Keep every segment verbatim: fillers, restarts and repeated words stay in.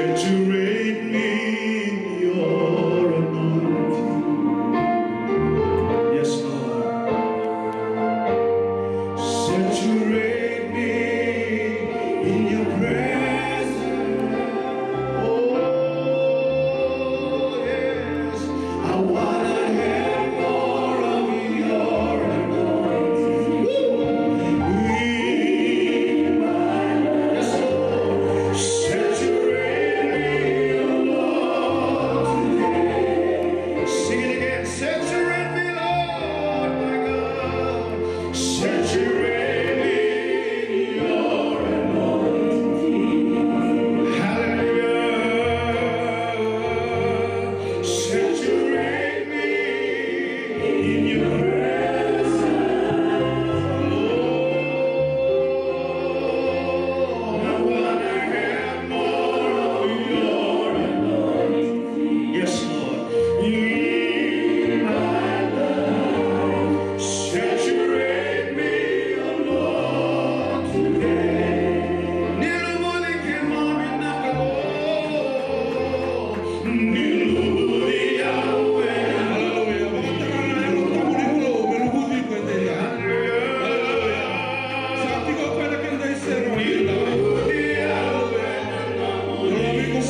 Saturate me in your anointing. Yes, Lord. Saturate me in your presence. Oh, yes. I wanna have more of your anointing. Yes, Lord. Saturate me, Lord, today. Sing it again. Saturate me, Lord, my God. Saturate me in your anointing. Hallelujah. Saturate me in your presence. Oh, I wanna have more of your anointing. Yes, Lord. In my life, saturate me, oh Lord, today. Ni luvuni keimami na Kalou. Ni luvuni au ena. Aleluya. Vakatara na Yalo Tabu ni Kalou me luvuni iko ena dai. Aleluya. Sa tiko o koya ena keda isere. Ni luvuni au ena. Aleluya.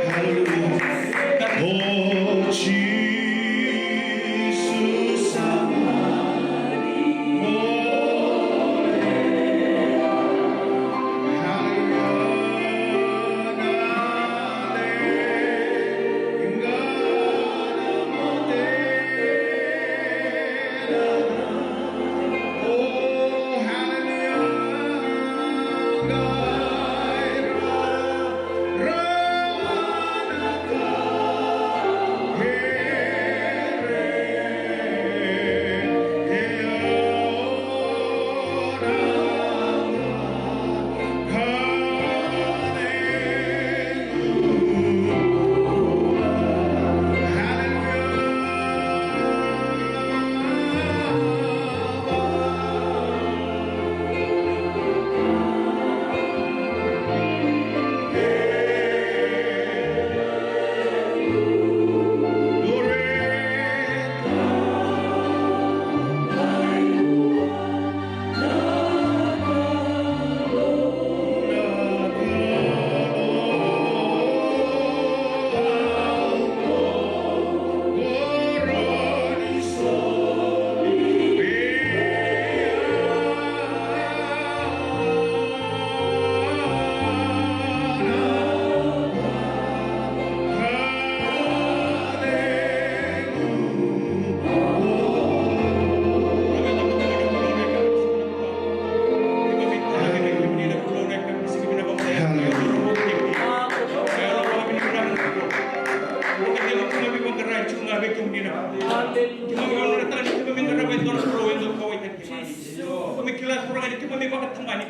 Hallelujah. Oh, Jesus,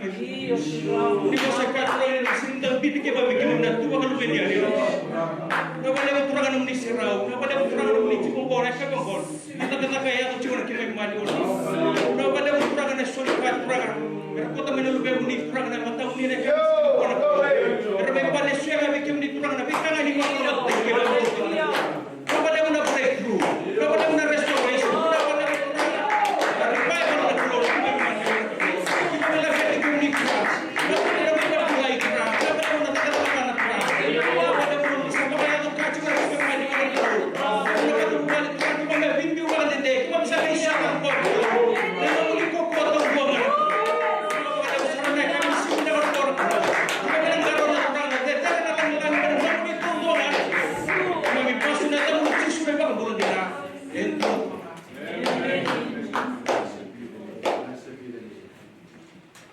Ni vosa e kaya, Turaga, ni sega ni dau bibi keimami, keimami na tu vakaluveni yani. Na vakalevu, Turaga, nomuni serau. Na vakalevu, Turaga, nomuni tiko qo na yakavi oqo. Na cakacaka e yaco tiko na keimami maliwa. Na vakalevu, Turaga, na soli ka, Turaga, era kauta mai na luvemuni, Turaga, na matamuni na yakavi oqo. Era mai valesu yani vei kemuni, Turaga, na veika ga ni vakalevu keimami. Vinaka vakalevu na breakthrough. Vinaka vakalevu na restoration. Vinaka vakalevu na revival na Kalou. Vinaka vakalevu na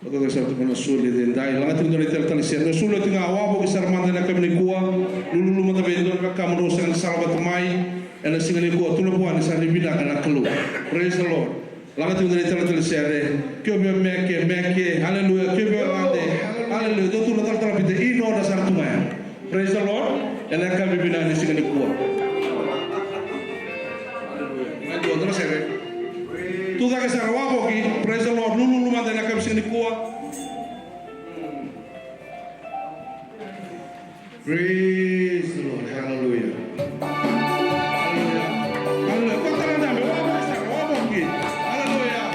Vakatokai sara tu na soli edaidai, lagati mada na italatala ni sere. Na soli oti ga, wavoki sara mada ena yakavi nikua. Lululu mada vei dua na wekamu drau sega ni sala vata mai ena siga nikua. Tukuna vua ni sa ni vinaka na Kalou. Praise the Lord. Lagati mada na italatala ni sere. Ke o via meke, meke. Hallelujah. Ke o via lade. Hallelujah. Dou tu na talatala Pita, io, na sara tu ga ya. Praise the Lord. Ena yakavi vinaka ni siga nikua. Mai dua, dua na sere. Tu cake sara, wavoki. Praise the Lord. Lululu mada ena yakavi siga nikua. Praise the Lord. Hallelujah. Hallelujah. Hallelujah. Ko tara dabe, wavoki sara, wavoki. Hallelujah.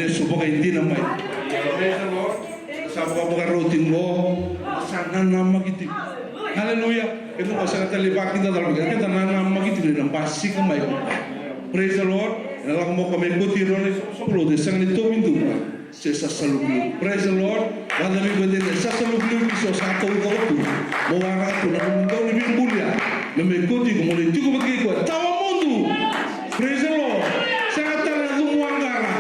Yesu vakaidina mai. Praise the Lord. Sa vakavakarau tiko qo. Sa nanamaki tiko. Haleluya. Keda qo sa na tale vakidacala mai keda, keda nanamaki tiko ni na basika mai. Praise the Lord. Ena lako mai o koya me kauti ira na isoqosoqo lotu, e sega ni tauvi duka se sasaluvulivu. Praise the Lord. Vakacavi koya e dede, sasaluvulivu ni so sa taucoko tu. Mo waraka tu na nomu dau ni veibulia. Me mai kauti iko mo lai tiko vata kei koya tawa mudu. Praise the Lord. Sega tale na cumu aqara.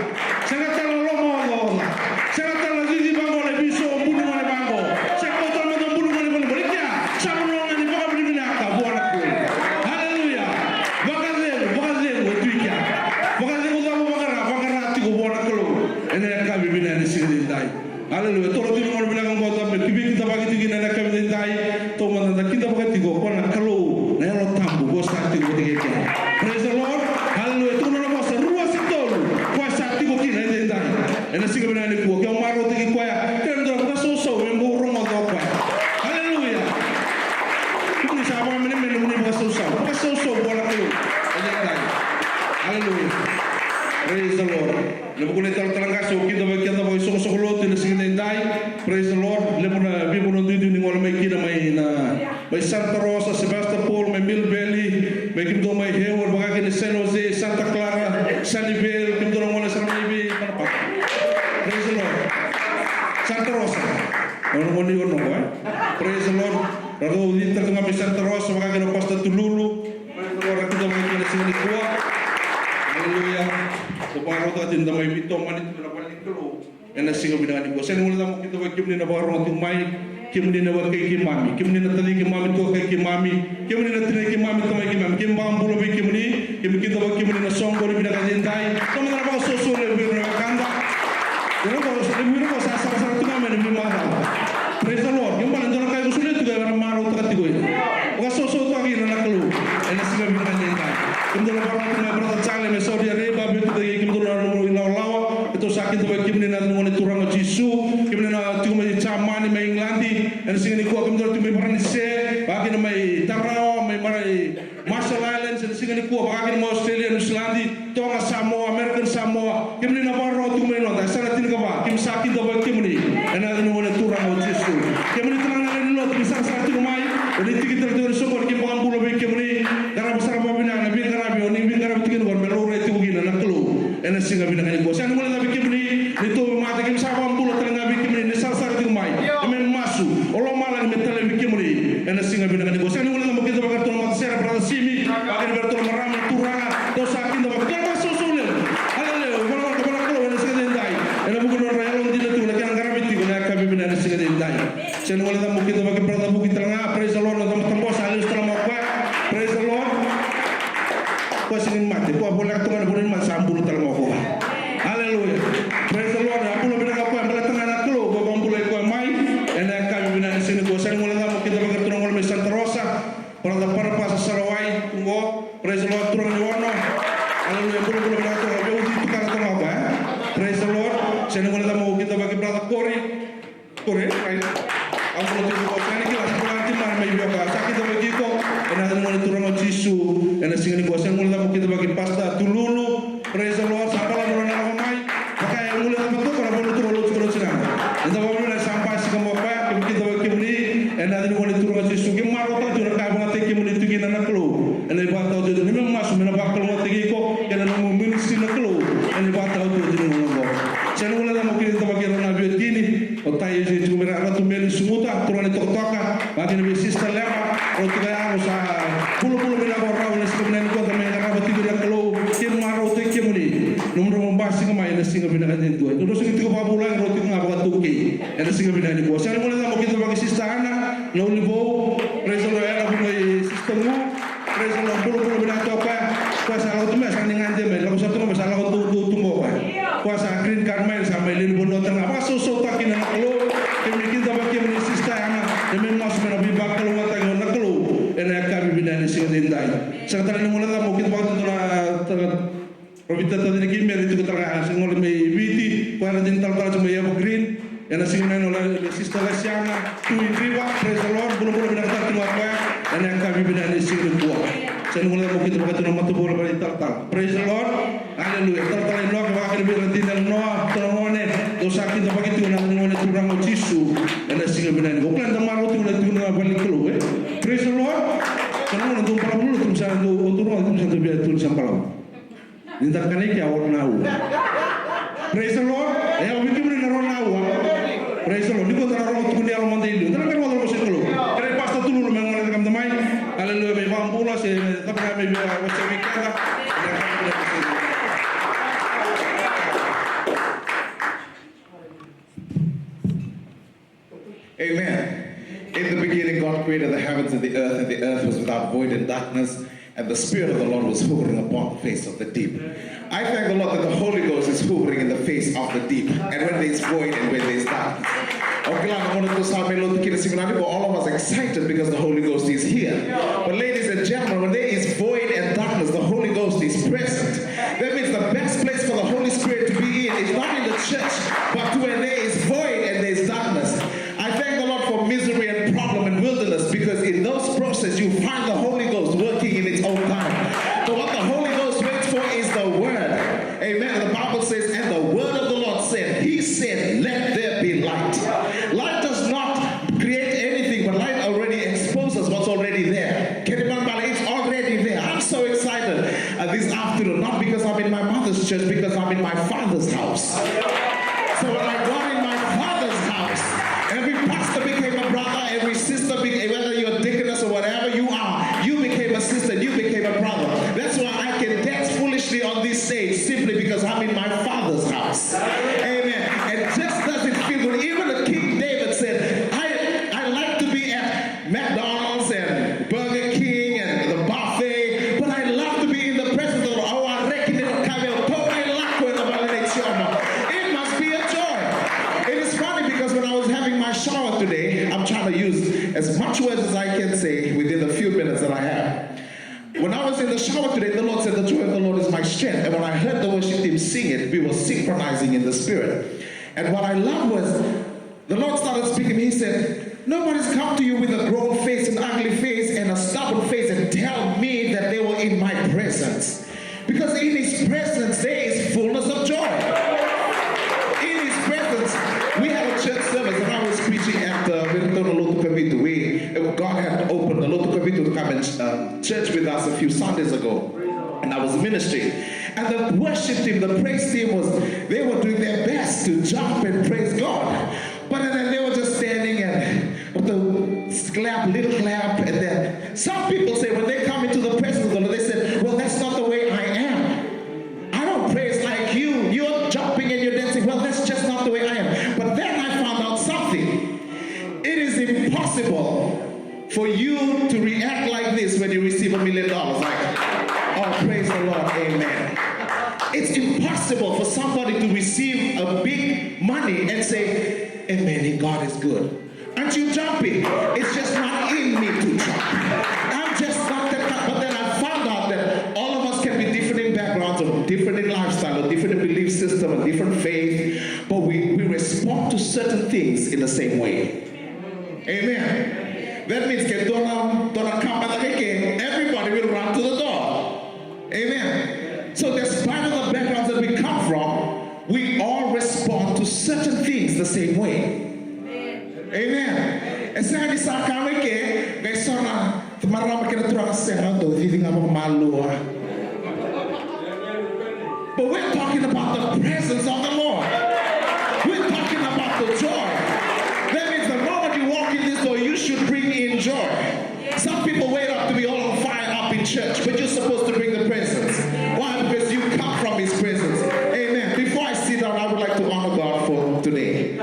Sega tale na lomaocaoca. Sega tale na cici vaqo, na veiso bulu gone vaqo. Sega tale na bulu gone vaqo. Bolikia, sa vanua ga ni vakavinavinaka vua na Kalou. Haleluya. Vakacegu, vakacegu e tu i kea. Vakacegu cava vaqara, vaqara tiko vua na Kalou. Ena yakavi vinaka ni siga edaidai. Haleluya. Toro tiko na gauna vinaka oqo, da me veikidavaki tiko kina ena yakavi edaidai. Taumada da kidavaka tiko o koya na Kalou, na Yalo Tabu, ko sa tiko vata kei keda. Praise the Lord. Haleluya. Tukuna na vosa rua se tolu, ko sa tiko kina edaidai. Ena siga vinaka nikua, ke o marautaki koya, kena dua na vakasausau me bau rogoca o koya. Haleluya. Kemuni sa vakamenemene, kemuni vakasausau, vakasausau vua na Kalou edaidai. Haleluya. Praise the Lord. Levu na italatala qase, au kidavaki keda vakaisoqosoqo lotu ena siga edaidai. Praise the Lord. Levu na veivanua duidui ni gole mai kina, mai na, mai Santa Rosa, Sebastopol, mai Mill Valley, mai kemudou mai Hayward, vaka kina San Jose, Santa Clara, Sunnyvale, kemudou na gole sara mai vei Manapaka. Praise the Lord. Santa Rosa. Ono goni ono, eh? Praise the Lord. Ra dau cita tu ga mai Santa Rosa, vaka kina Pastor Tululu. Praise the Lord, ra kidavaki ena siga nikua. Haleluya. Ko vakarautaka tiko ni da mai veitomani tu ena vale ni Kalou ena siga vinaka nikua. Sega ni guilecava mo kidavaki kemuni na vakarogo tiko mai, kemuni na wekai keimami, kemuni na taci keimami, tuakai keimami, kemuni na tinai keimami, tamai keimami, keimami vakabula vei kemuni, keimami kidavaki kemuni ena soqoni vinaka edaidai. Taumada na vakasausau levu vei ira na wekada. Ira qo, levu ira qo sa sarasara tu ga mai na veimacawa. Praise the Lord. Kena ibalebale dua na ka iko solia tiko, era marautaka tiko. Vakasausautaka kina na Kalou ena siga vinaka edaidai. Kemudou na vakarorogo tiko mai Brother Charlie mai Saudi Arabia, veituberi kemudou na nomu ilawalawa. Keitou sa kidavaki kemuni ena yaca ni Gone Turaga o Jisu. Kemuni na tiko mai Jamani, mai Igiladi, ena siga nikua, kemudou na tiko mai Varanise, vaka kina mai Tarawa, mai Mara-, Marshall Islands, ena siga nikua, vaka kina mai Australia, New Zealand, Toga Samoa, American Samoa, kemuni na vakarorogo tiko mai Lodge, e sa na tinikava, keimami sa kidavaki kemuni ena yaca ni Gone Turaga o Jisu. Kemuni talega na lewe ni lotu, ni sarasara tiko mai, o ni tiki tale tiko ni soqoni, keimami vakabula vei kemuni, qarava sara vakavinaka na veiqaravi o ni veiqaravi tiko kina qori, me laurai tiko kina na Kalou ena siga vinaka nikua. Sega ni guilecava vei kemuni ni tauvimate, keimami sa vakabula talega vei kemuni ni sarasara tiko mai. Keimami masu, o lomalagi me talevi kemuni ena siga vinaka nikua. Sega ni guilecava mo kidavaki iratou na matasere, Brother Simi, vaka kina vei iratou na marama, na turaga, tou sa kidavaki. Dua na vakasausau levu. Haleluya. Vinaka vua na Kalou ena siga edaidai ena vuku ni nodra yalodina tu na kena qaravi tiko na yakavi vinaka ena siga edaidai. Sega ni guilecava mo kidavaki Brother Vuki talega. Praise the Lord. Na tamata qo sa lesu tale mai o koya. Praise the Lord. Koya sega ni mate, koya voleka tu ga na vanua ni mate, sa bula tale mai o koya. Haleluya. Praise the Lord. A bula vinaka o koya, baleta ga na Kalou ko vakabulai koya mai ena yakavi vinaka ena siga nikua. Sega ni guilecava mo kidavaki iratou na gone mai Santa Rosa, Brother Barabas Sarawai, tu qo. Praise the Lord, turaga ni Ono. Haleluya. Bulabula vinaka tu ga, veiucui tu kara tu ga o koya, e? Praise the Lord. Sega ni guilecava mo kidavaki Brother Kori. Kore, right? Au bula tiko qo, sega ni kila, sa bula tiko mai, mai vei koya. Sa kidavaki iko ena yaca ni Gone Turaga o Jisu ena siga nikua. Sega ni guilecava mo kidavaki Pastor Tululu. Praise the Lord. Sa bula, bula na lako mai. Vaka e guilecava tu o koya na vanua tu o lotu, lotu sina. Eda vakavinavinaka, sa basika mai o koya, keimami kidavaki kemuni ena yaca ni Gone Turaga o Jisu. Keimami marautaka tiko na ka e vakayagataki kemuni tu kina na Kalou ena ivakataotioti. Neimami masu me na vakalougatataki iko kei na nomu ministry na Kalou ena ivakataotioti ni gauna oqo. Sega ni guilecava mo kidavaki ira na veiwatini, o Tai, o Jay, tiko mai Ratu Meli Sumuta, turaga ni Tokatoka, vaka kina vei Sister Leva, rau tiko ya, rau sa bulabula vinaka o rau ena siga vinaka nikua, da mai qarava tiko na Kalou, keimami marautaki kemuni. Nomudrau basika mai ena siga vinaka edaidua. Rau sega ni tiko vakavulagi, rau tiko ga vakataukei ena siga vinaka nikua. Sega ni guilecava mo kidavaki Sister Ana Naulivou, praise the Lord, ena vunau i Sister Gu. Praise the Lord. Bulabula vinaka tu o koya. Koya sa lako tu mai, sa ni gade mai, lako sa tu mai, sa lako tu, tu, tu mai o koya. Koya sa green card mai, sa mai lewe ni vanua tale ga. Vakasausautaka kina na Kalou. Keimami kidavaki kemuni Sister Ana. Keimami masu me na veivakalougatataki na Kalou ena yakavi vinaka ni siga edaidai. Sega tale ni guilecava mo kidavaki tu na, na, na Rovita, taci ni Kimeri, tiko tale ga, sa gole mai Viti, koya na dina talatala tiko mai Evergreen. Ena siga vinaka nikua, Sister Lesiana, Tui Riva, praise the Lord, bulabula vinaka tale tiko ga o koya ena yakavi vinaka ni siga nikua. Tena gona mo kidavaki tu na matavuvale vale ni talatala. Praise the Lord. Hallelujah. Talatala Inoke, vaka kina vei ira na dina, na noa, turaga gone, dou sa kidavaki tu na gone turaga o Jisu. Ena siga vinaka nikua. O kila ni da marau tiko na, tiko na vale ni Kalou, e? Praise the Lord. Turaga gone, dou balavu tu, sa dou, o turaga tu, sa dou via tu, sa balavu. Ni da kana i ke a oro na aua. Praise the Lord. E, au vei kemuni na oro na aua. Praise the Lord. Ni ko da na rogo tukuni yalo mada i liu. Da na qai rogoca na vosa ni Kalou. Kerea pastor Tululu me gole cake mada mai. Hallelujah. Me vakabula se me cakava me via vosa vei keda. Amen. In the beginning, God created the heavens and the earth, and the earth was without void and darkness, and the Spirit of the Lord was hovering upon the face of the deep. I thank the Lord that the Holy Ghost is hovering in the face of the deep, and when there is void and when there is darkness. O kila na gauna tou sa mai lotu kina siga nikua, all of us excited because the Holy Ghost is here. But ladies and gentlemen, when there is void and darkness, the Holy Ghost is present. That means the best place for the Holy Spirit to be in is not in the church, but where there is void and there is darkness. I thank the Lord for misery and problem and wilderness, because in those process you find the Holy Ghost working in its own time. But what the Holy Ghost waits for is the word. Amen. The Bible says, "And the word of the Lord said," He said, "Let there be light." Light does not create anything, but light already exposes what's already there. Kena ibalebale, it's already there. I'm so excited, uh, this afternoon, not because I'm in my mother's church, because I'm in my Father's house. So when I got in my Father's house, every pastor became a brother, every sister, be- whether you're a deaconess or whatever you are, you became a sister, you became a brother. That's why I can dance foolishly on this stage, simply because I'm in my Father's house. Amen. And just doesn't feel good. Even the King David said, "I, I like to be at McDonald's and Burger King and the buffet, but I love to be in the presence of the Lord." Au a reki ni ka vei au, tou mai lako ena vale nei Jiova. It must be a joy. It is funny because when I was having my shower today, I'm trying to use as much words as I can say within the few minutes that I have. When I was in the shower today, the Lord said, "The joy of the Lord is my strength." And when I heard the worship team sing it, we were synchronizing in the spirit. And what I love was, the Lord started speaking. He said, "Nobody's come to you with a grown face, an ugly face, and a stubborn face and tell me that they were in my presence. Because in his presence, there is fullness of joy." In his presence, we had a church service, and I was preaching at the Veritona Lotu Kavitu. We, God had opened the Lotu Kavitu to come and, uh, church with us a few Sundays ago. And I was ministering. And the worship team, the praise team was, they were doing their best to jump and praise God. But then they were just standing and the clap, little clap, and then some people say when they come into the presence of the Lord, they said, "Well, that's not the way I am. I don't praise like you. You're jumping and you're dancing. Well, that's just not the way I am." But then I found out something. It is impossible for you to react like this when you receive a million dollars. Like, oh, praise the Lord, amen. It's impossible for somebody to receive a big money and say, "Amen, God is good." Aren't you jumping? It's just not in me to jump. I'm just not that kind. But then I found out that all of us can be different in backgrounds, or different in lifestyle, or different in belief system, or different faith, but we, we respond to certain things in the same way. Amen. That means ke dua na, dua na kama na keke, everybody will run to the door. Amen. So despite of the backgrounds that we come from, we all respond to certain things the same way. Amen. E sega ni sa kama i ke, qai so na marama kei na turaga, sega, dou cici ga vakamalua. But we're talking about the presence of the Lord. We're talking about the joy. That means the moment you walk in this door, you should bring in joy. Some people wait up to be all on fire up in church, but you're supposed to bring the presence. Why? Because you come from His presence. Amen. Before I sit down, I would like to honor God for today.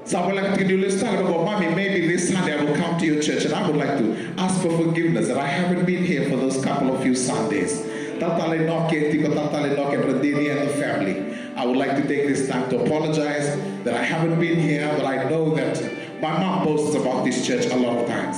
Sa voleka tiko ni lesu tale, but mommy, maybe this Sunday I will come to your church, and I would like to ask for forgiveness that I haven't been here for those couple of few Sundays. Talatala Inoke, tiko Talatala Inoke, Radini and the family. I would like to take this time to apologize that I haven't been here, but I know that my mom boasts about this church a lot of times.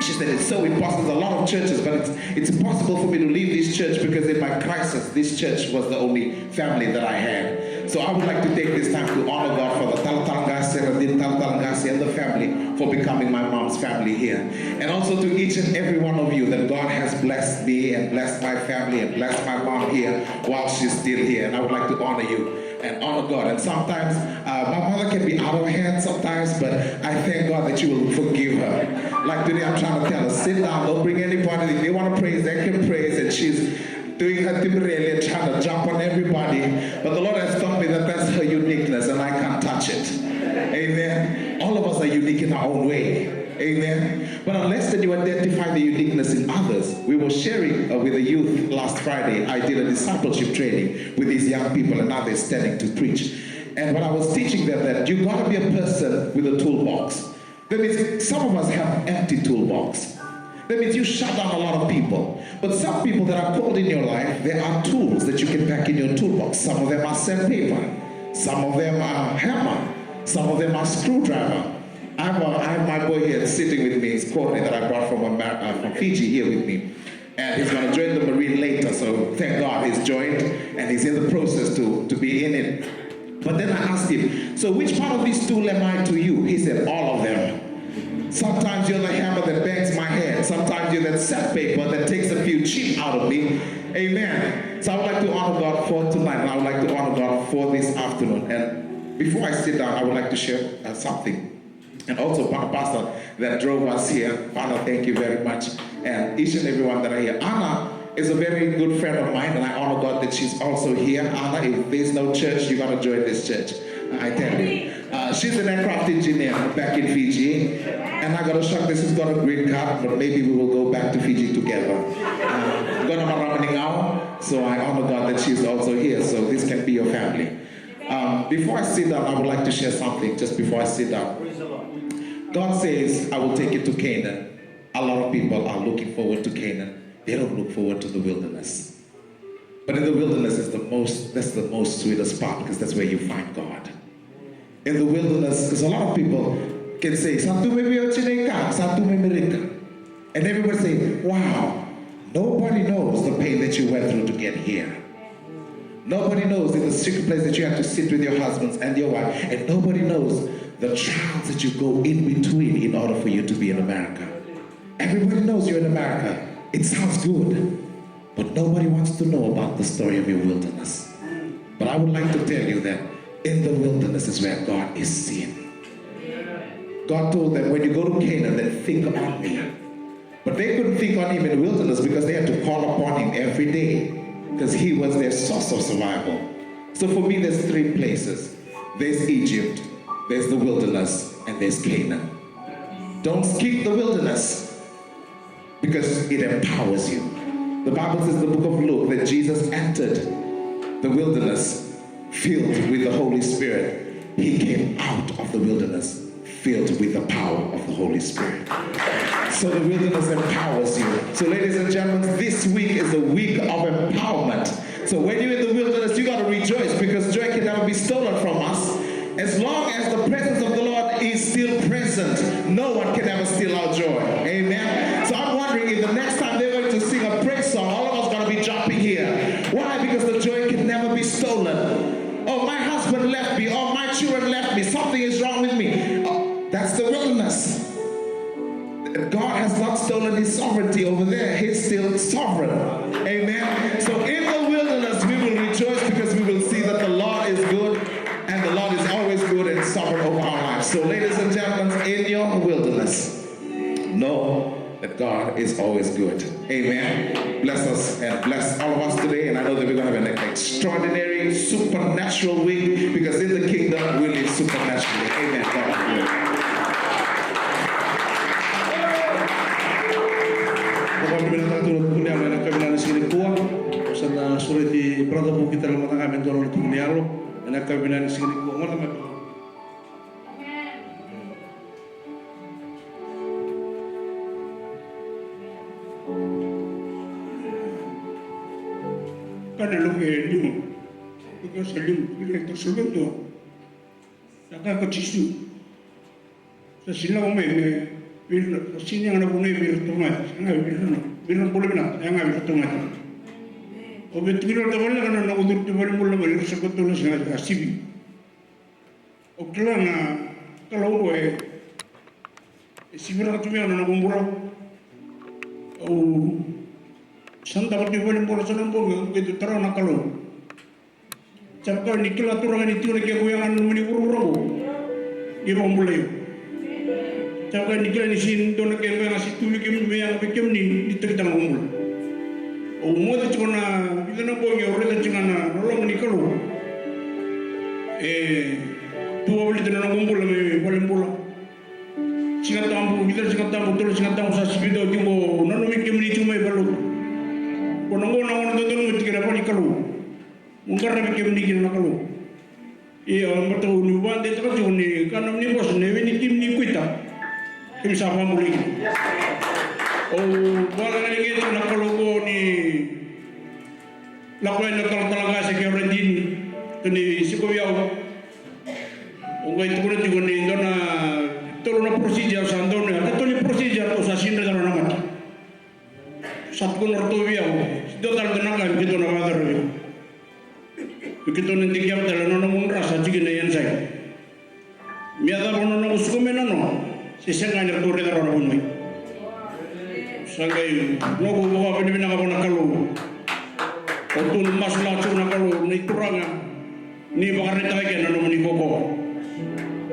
She said, "It's so impossible. There's a lot of churches, but it's, it's impossible for me to leave this church because in my crisis, this church was the only family that I had." So I would like to take this time to honor God for the Talatala Qase, Radini Talatala Qase and the family for becoming my mom's family here. And also to each and every one of you that God has blessed me and blessed my family and blessed my mom here while she's still here. And I would like to honor you and honor God. And sometimes uh, my mother can be out of hand sometimes, but I thank God that you will forgive her. Like today, I'm trying to tell her, sit down, don't bring anybody. If they want to praise, they can praise. And she's doing her timireli, trying to jump on everybody. But the Lord has taught me that that's her uniqueness and I can't touch it. Amen. All of us are unique in our own way. Amen. But unless that you identify the uniqueness in others, we were sharing uh, with the youth last Friday. I did a discipleship training with these young people, and now they're standing to preach. And when I was teaching them that you gotta be a person with a toolbox. That means some of us have empty toolbox. That means you shut down a lot of people. But some people that are called in your life, there are tools that you can pack in your toolbox. Some of them are sandpaper. Some of them are hammer. Some of them are screwdriver. I have, a, I have my boy here sitting with me. It's Courtney that I brought from, Amer- uh, from Fiji here with me. And he's going to join the Marine later. So thank God he's joined and he's in the process to, to be in it. But then I asked him, so which part of these tool am I to you? He said, all of them. Sometimes you're the hammer that bangs my head. Sometimes you're that sandpaper that takes a few chip out of me. Amen. So I would like to honor God for tonight, and I would like to honor God for this afternoon. And before I sit down, I would like to share uh, something. And also, Pa- Pastor that drove us here, Father, thank you very much. And each and everyone that are here. Anna is a very good friend of mine, and I honor God that she's also here. Anna, if there's no church, you gotta join this church. I tell you. Uh, she's an aircraft engineer back in Fiji. And I got a shock that she's got a green card, but maybe we will go back to Fiji together. Uh, got a marama ni gauna, so I honor God that she's also here, so this can be your family. Um, before I sit down, I would like to share something just before I sit down. Praise the Lord. God says, I will take you to Canaan. A lot of people are looking forward to Canaan. They don't look forward to the wilderness. But in the wilderness is the most, that's the most sweetest part because that's where you find God. In the wilderness, because a lot of people can say, sa tu mai vei oti na ka, sa tu mai Amerika. And everyone say, wow, nobody knows the pain that you went through to get here. Nobody knows in the secret place that you have to sit with your husbands and your wife. And nobody knows the trials that you go in between in order for you to be in America. Everybody knows you're in America. It sounds good. But nobody wants to know about the story of your wilderness. But I would like to tell you that in the wilderness is where God is seen. God told them, when you go to Canaan, then think on me. But they couldn't think on him in the wilderness because they had to call upon him every day because he was their source of survival. So for me, there's three places. There's Egypt, there's the wilderness, and there's Canaan. Don't skip the wilderness because it empowers you. The Bible says in the book of Luke that Jesus entered the wilderness filled with the Holy Spirit. He came out of the wilderness filled with the power of the Holy Spirit. So the wilderness empowers you. So, ladies and gentlemen, this week is a week of empowerment. So when you're in the wilderness, you gotta rejoice because joy can never be stolen from us. As long as the presence of the Lord is still present, no one can ever steal our joy. Amen. So I'm wondering if the next time they're going to sing a praise song, all of us gonna be jumping here. Why? Because the joy can never be stolen. Oh, my husband left me. Oh, my children left me. Something is wrong with me. Oh, that's the wilderness. God has not stolen his sovereignty over there. He's still sovereign. Amen. So in the wilderness, we will rejoice because we will see that the Lord is good and the Lord is always good and sovereign over our lives. So, ladies and gentlemen, in your wilderness, know that God is always good. Amen. Bless us and bless all of us today. And I know that we're going to have an extraordinary, supernatural week because in the kingdom we live supernaturally. Amen. God bless you. Vakavinavinaka tiko na Turaga ena yakavi ni siga nikua. Sa na sureti Brother Vuki tale mada ga me dua na tiko ni yalo ena yakavi ni siga nikua. Gona mai. Kana luke liu. Luke sa liu, luke sa liu. Sa kaya ko Jisu, sa sinila mai me vei ira, sa sini yaga na vunai vei ira turaga, sa yaga vei ira na, vei ira na bula vinaka, sa yaga vei ira turaga. Au via tukuna ratou voleka na noqu curu tu valenibula mai na ruasagavulu ka tolu na siga a sivi. Au kila na Kalou oqo e, e sivi ratou vei au na noqu bula. Au sa davo tu valenibula sa na bogi, au qai tu taro na Kalou. Sa vaka ni kila turaga ni tiko na kequ yaga na nomuni vuravura oqo. Ni vakabulai au. Sa vaka ni kila ni sega ni dua na kequ yaga se tu vei kemuni me yaga vei kemuni ni takitaka noqu bula. Au moce tiko na vica na bogi au raica tiko ga na loloma ni Kalou. E tu wavolita na noqu bula me valenibula. Siga Tabu, vica na Siga Tabu, tolu na Siga Tabu sa sivi tiko, nanumi kemuni tiko mai valenilotu. Ko na gauna, gauna dodonu me tiko na vale ni Kalou. Mo qaravi kemuni kina na Kalou. Ia, matau ni vakadeitaka tiko ni ka nomuni vosa, na vei ni kemuni kuita. Kemuni sa vakabulai kina. Au vakacalai kei tiko na Kalou ko ni lako yani na talatala qase kei Radini. Ko ni sikovi au. Au qai tukuna tiko ni dua na tolu na procedure sa donu ya. Ka tolu na procedure au sa sega ni raica rawa na mata. Sa tukuna ratou vei au, se dua tale dua na ka me keitou na vakayacora vei iko. Me keitou na dikevi tale na nomu dra sa tiko na enzyme. Me yacova na noqu suka mai na noa, se sega ni ratou raica rawa na vuniwai. Sa qai noqu vakavinavinaka vua na Kalou. Au tu na masulaka tiko na Kalou, na iTuraga. Ni vakaraitaka kina na nomuni kaukauwa.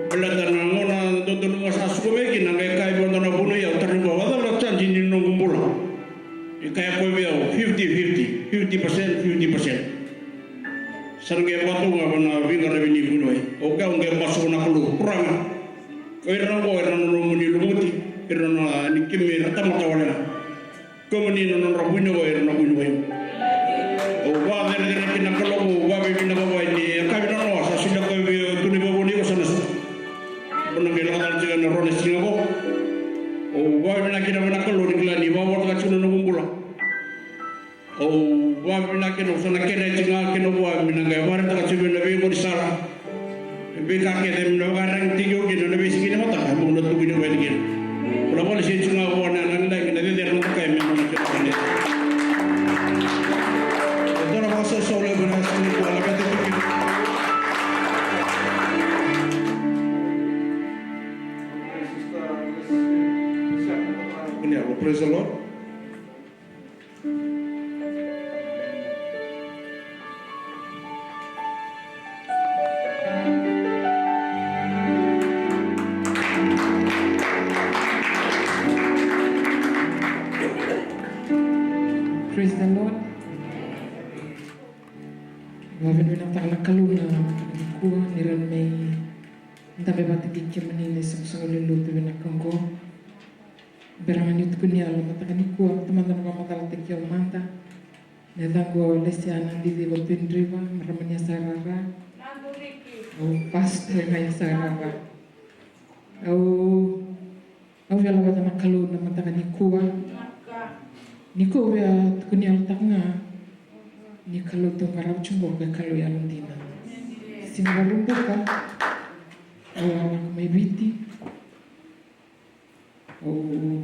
Baleta na gauna dodonu ga sa suka mai kina, qai kaya vei au dua na vuniwai, au taroga, vakacava na change ni noqu bula? E kaya o koya vei au, fifty fifty, fifty percent, fifty percent. Sa na qai vakatau ga vua na veiqaravi ni vuniwai. O koya au qai masulaka na Kalou, Turaga. O ira na oqo, era na nomuni lumuti, era na ni kemuni na tamata wale ga. Kemuni na nodra vuniwai, era na vuniwai. Au vakacerecerei kina na Kalou, au vakavinavinaka vua ni yakavi nanoa sa solia koya vei au, tukuni vei au ni ko sa na suka. Au na qai lako tale tiko ena rua na siga qo. Au vakavinavinaka kina vua na Kalou ni kila ni vakavotaka tiko na noqu bula. Au vakavinavinaka kina, au sa na kerea tiko ga kina vua me na qai vakaraitaka tiko vei au na veigaunisala. Veika kece me na vakaraici tiko kina na veisiga ni mataka, mo na tukuni vua yani kina. Ko na vale se tiko ga vua na lagilagi, na cecere, na dokai me nona kina vua. E dua na vakasausau levu na siga nikua, laveta tiko kina. Praise the Lord. Praise the Lord. Vakavinavinakataka na Kalou na mataka nikua ni rawa ni mai dabe vata kei kemuni na isoqosoqo lewe ni lotu vinaka oqo. Bera ga niu tukuni yalo mataka nikua, au tamata na vakamacalataki au mada. Na yacaqu o Lesia Nadiciva Tuidriva, marama ni Yasarara. Au pastor ga i Yasarara. Au, au via laveta na Kalou na mataka nikua. Nikua au via tukuni yalotaka ga ni Kalou tou qarava tiko qo e Kalou yalodina. Siga Vakaraubuka au a lako mai Viti. Au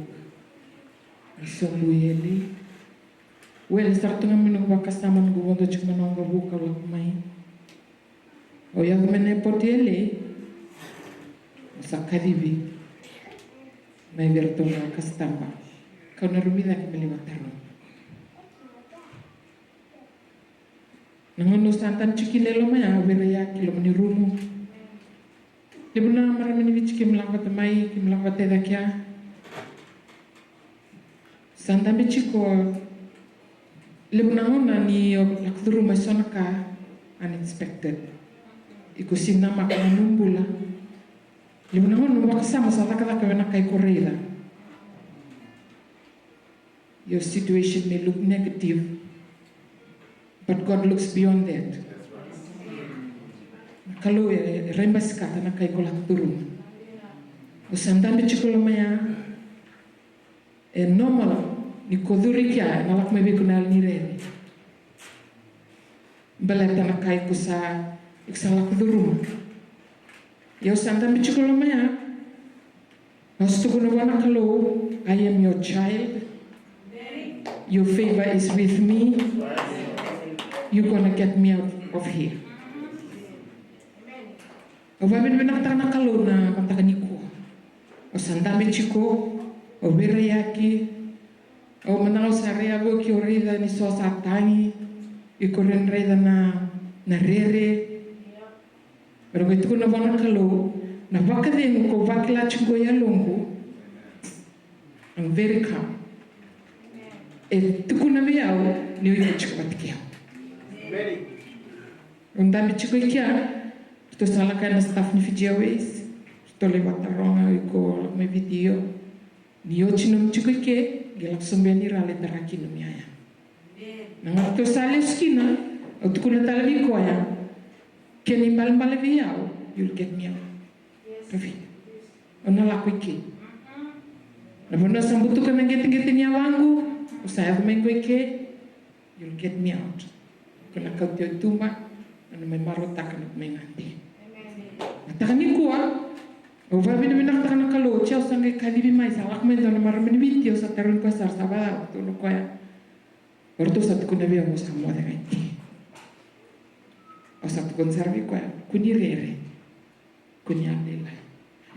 a sobu i L A. Wele sara tu ga mai noqu vakasama, noqu vodo tiko mai na waqavuka, au lako mai. Au yaco mai na airport i L A. Au sa kacivi mai vei iratou na kasitaba. Kau na rumu i cake me lai vakatarogi. Na gauna au sa dabe tiko kina e loma ya, au via rai ya ki loma ni rumu. Levu na marama ni Viti keimami lako vata mai, keimami lako vata i cake ya. Sa dabe tiko, levu na gauna ni o lako curuma e so na ka unexpected. Iko sega ni namaka na nomu bula. Levu na gauna nomu vakasama sa cakacaka vei na ka iko raica. Your situation may look negative, but God looks beyond that. Na Kalou e, e raibasikata na ka iko lako curuma. O sa dabe tiko loma ya, e normal ni ko curu i kea, ena lako mai vei iko na yalo ni rere. Baleta na ka iko sa, iko sa lako curuma. Ia au sa dabe tiko loma ya. Au sa tukuna vua na Kalou, I am your child. Your favor is with me. You gonna get me out of here. Au vakavinavinakataka na Kalou na mataka nikua. Au sa dabe tiko, au veiraiyaki, au mada ga au sa raica vou, ke o raica ni so sa tagi, iko raica na, na rere. Au qai tukuna vua na Kalou, na vakacegu kau vakila tiko qo e yaloqu. I'm very calm. E tukuna vei au ni o iko tiko vata kei au. Au dabe tiko i kea, ratou sa lako yani na staff ni Fiji Airways, ratou lai vakataroga, o iko lako mai Viti, io. Ni oti nomu tiko i ke, qai lako sobu yani i ra lai tara kina nomu iyaya. Na gauna ratou sa lesu kina, au tukuna tale vei koya, kena ibalebale vei au, you'll get me out. Ravi. Au na lako i ke. Na vanua sa butuka na qeteqete ni yawaqu, au sa yaco mai qo i ke, you'll get me out. Ko na kauti au i tuba, au na mai marautaka na noqu mai gade. Mataka nikua, au vakavinavinakataka na Kalou, oti au sa qai kacivi mai, sa lako mai dua na marama ni Viti, au sa tarogi koya sara, sa vacava, tukuna o koya, o ratou sa tukuna vei au mo sa moce ga i ke. Au sa tukuna sara vei koya, kua ni rere. Kua ni yalolailai.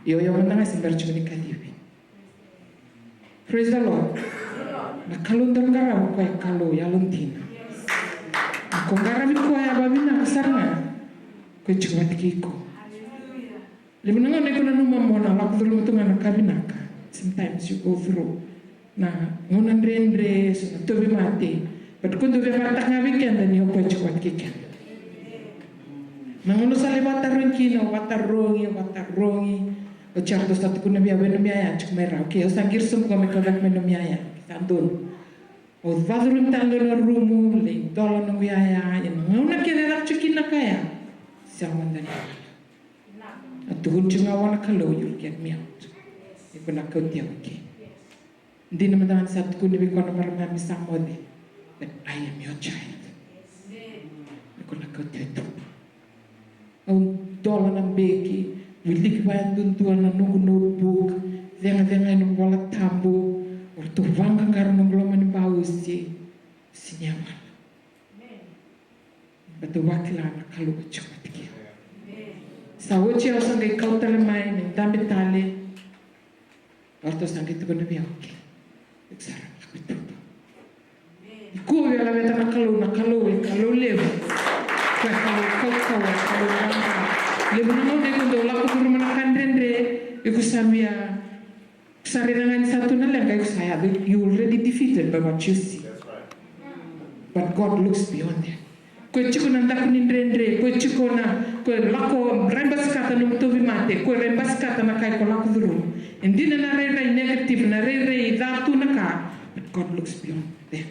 Io, io, mada ga se bera tiko ni kacivi. Praise the Lord. Na Kalou daru qarava, o koya e Kalou yalodina. Ni ko qaravi koya vakavinaka sara ga, o koya e tiko vata kei iko. Levu na gauna iko nanuma mo na lako curuma tu ga na ka vinaka. Sometimes you go through na gauna dredre, so na tauvimate. But ko dau via vakaraitaka ga vei keda ni o koya e tiko vata kei keda. Na gauna sa lai vakatarogi kina, au vakatarogi, au vakatarogi. Oti ya ratou sa tukuna vei au, vei nomu iyaya, tiko mai rawa. Okay, au sa qiri sobu qo me kauta mai nomu iyaya. Sa donu. Au vakacurumi tale dua na rumu, lai dola noqu iyaya. Ia na gauna kece e caka tiko kina na ka ya, sega mada ni wala. A tukuna tiko ga vua na Kalou, you'll get me out. Iko na kauti au i ke. Dina mada ga ni sa tukuni vei koya na marama me sa moce, but I am your child. Iko na kauti au i tuba. Au dola na beki, wiliki vayadudua na noqu notebook, cegacega e noqu vola tabu, o ratou vaqaqara noqu loma ni bausi, sega ni wala. Baleta au vakila na Kalou e tiko vata kei au. Sa oti au sa qai kau tale mai me dabe tale. O ratou sa qai tukuna vei au, okay, iko sa rawa ni lako i tuba. Nikua au via laveta na Kalou, na Kalou e Kalou levu. Ko e Kalou kaukauwa, Kalou qaqa. Levu na gauna iko dau lako curuma na ka dredre, iko sa via Sa raica ga ni sa tu na leqa, iko sa yaco, you already defeated by what you see. But God looks beyond that. Ko e tiko na daku ni dredre, ko e tiko na, ko e lako raibasikata nomu tauvimate, ko e raibasikata na ka iko lako curuma. E dina na rairai negative, na rairai ca tu na ka, but God looks beyond that.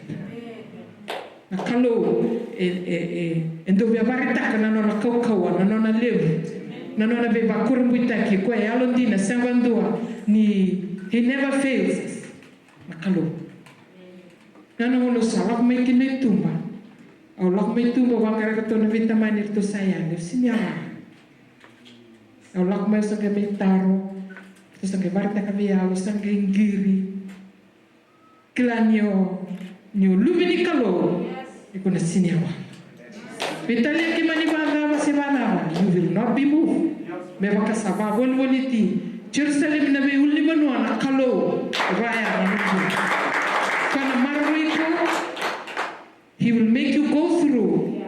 Na Kalou e, e, e, e dau via vakaraitaka na nona kaukauwa, na nona levu, na nona veivakurabuitaki. Koya e yalodina, sega vakadua ni, he never fails us. Na Kalou. Na, na gauna au sa lako mai kina i tuba, au lako mai i tuba, au vaqara ratou na veitamani, ratou sa yali, au sega ni yawara. Au lako mai, au sa qai mai taro, ratou sa qai vakaraitaka vei au, au sa qai qiri. Kila ni o, ni o luve ni Kalou, iko na sega ni wala. Veitalia keimami vakacava se vakacava, you will not be moved. Me vaka sa vakavolivoliti Jerusalemi na veiulunivanua, na Kalou e vaya na luve. Ka na maroroi iko, he will make you go through.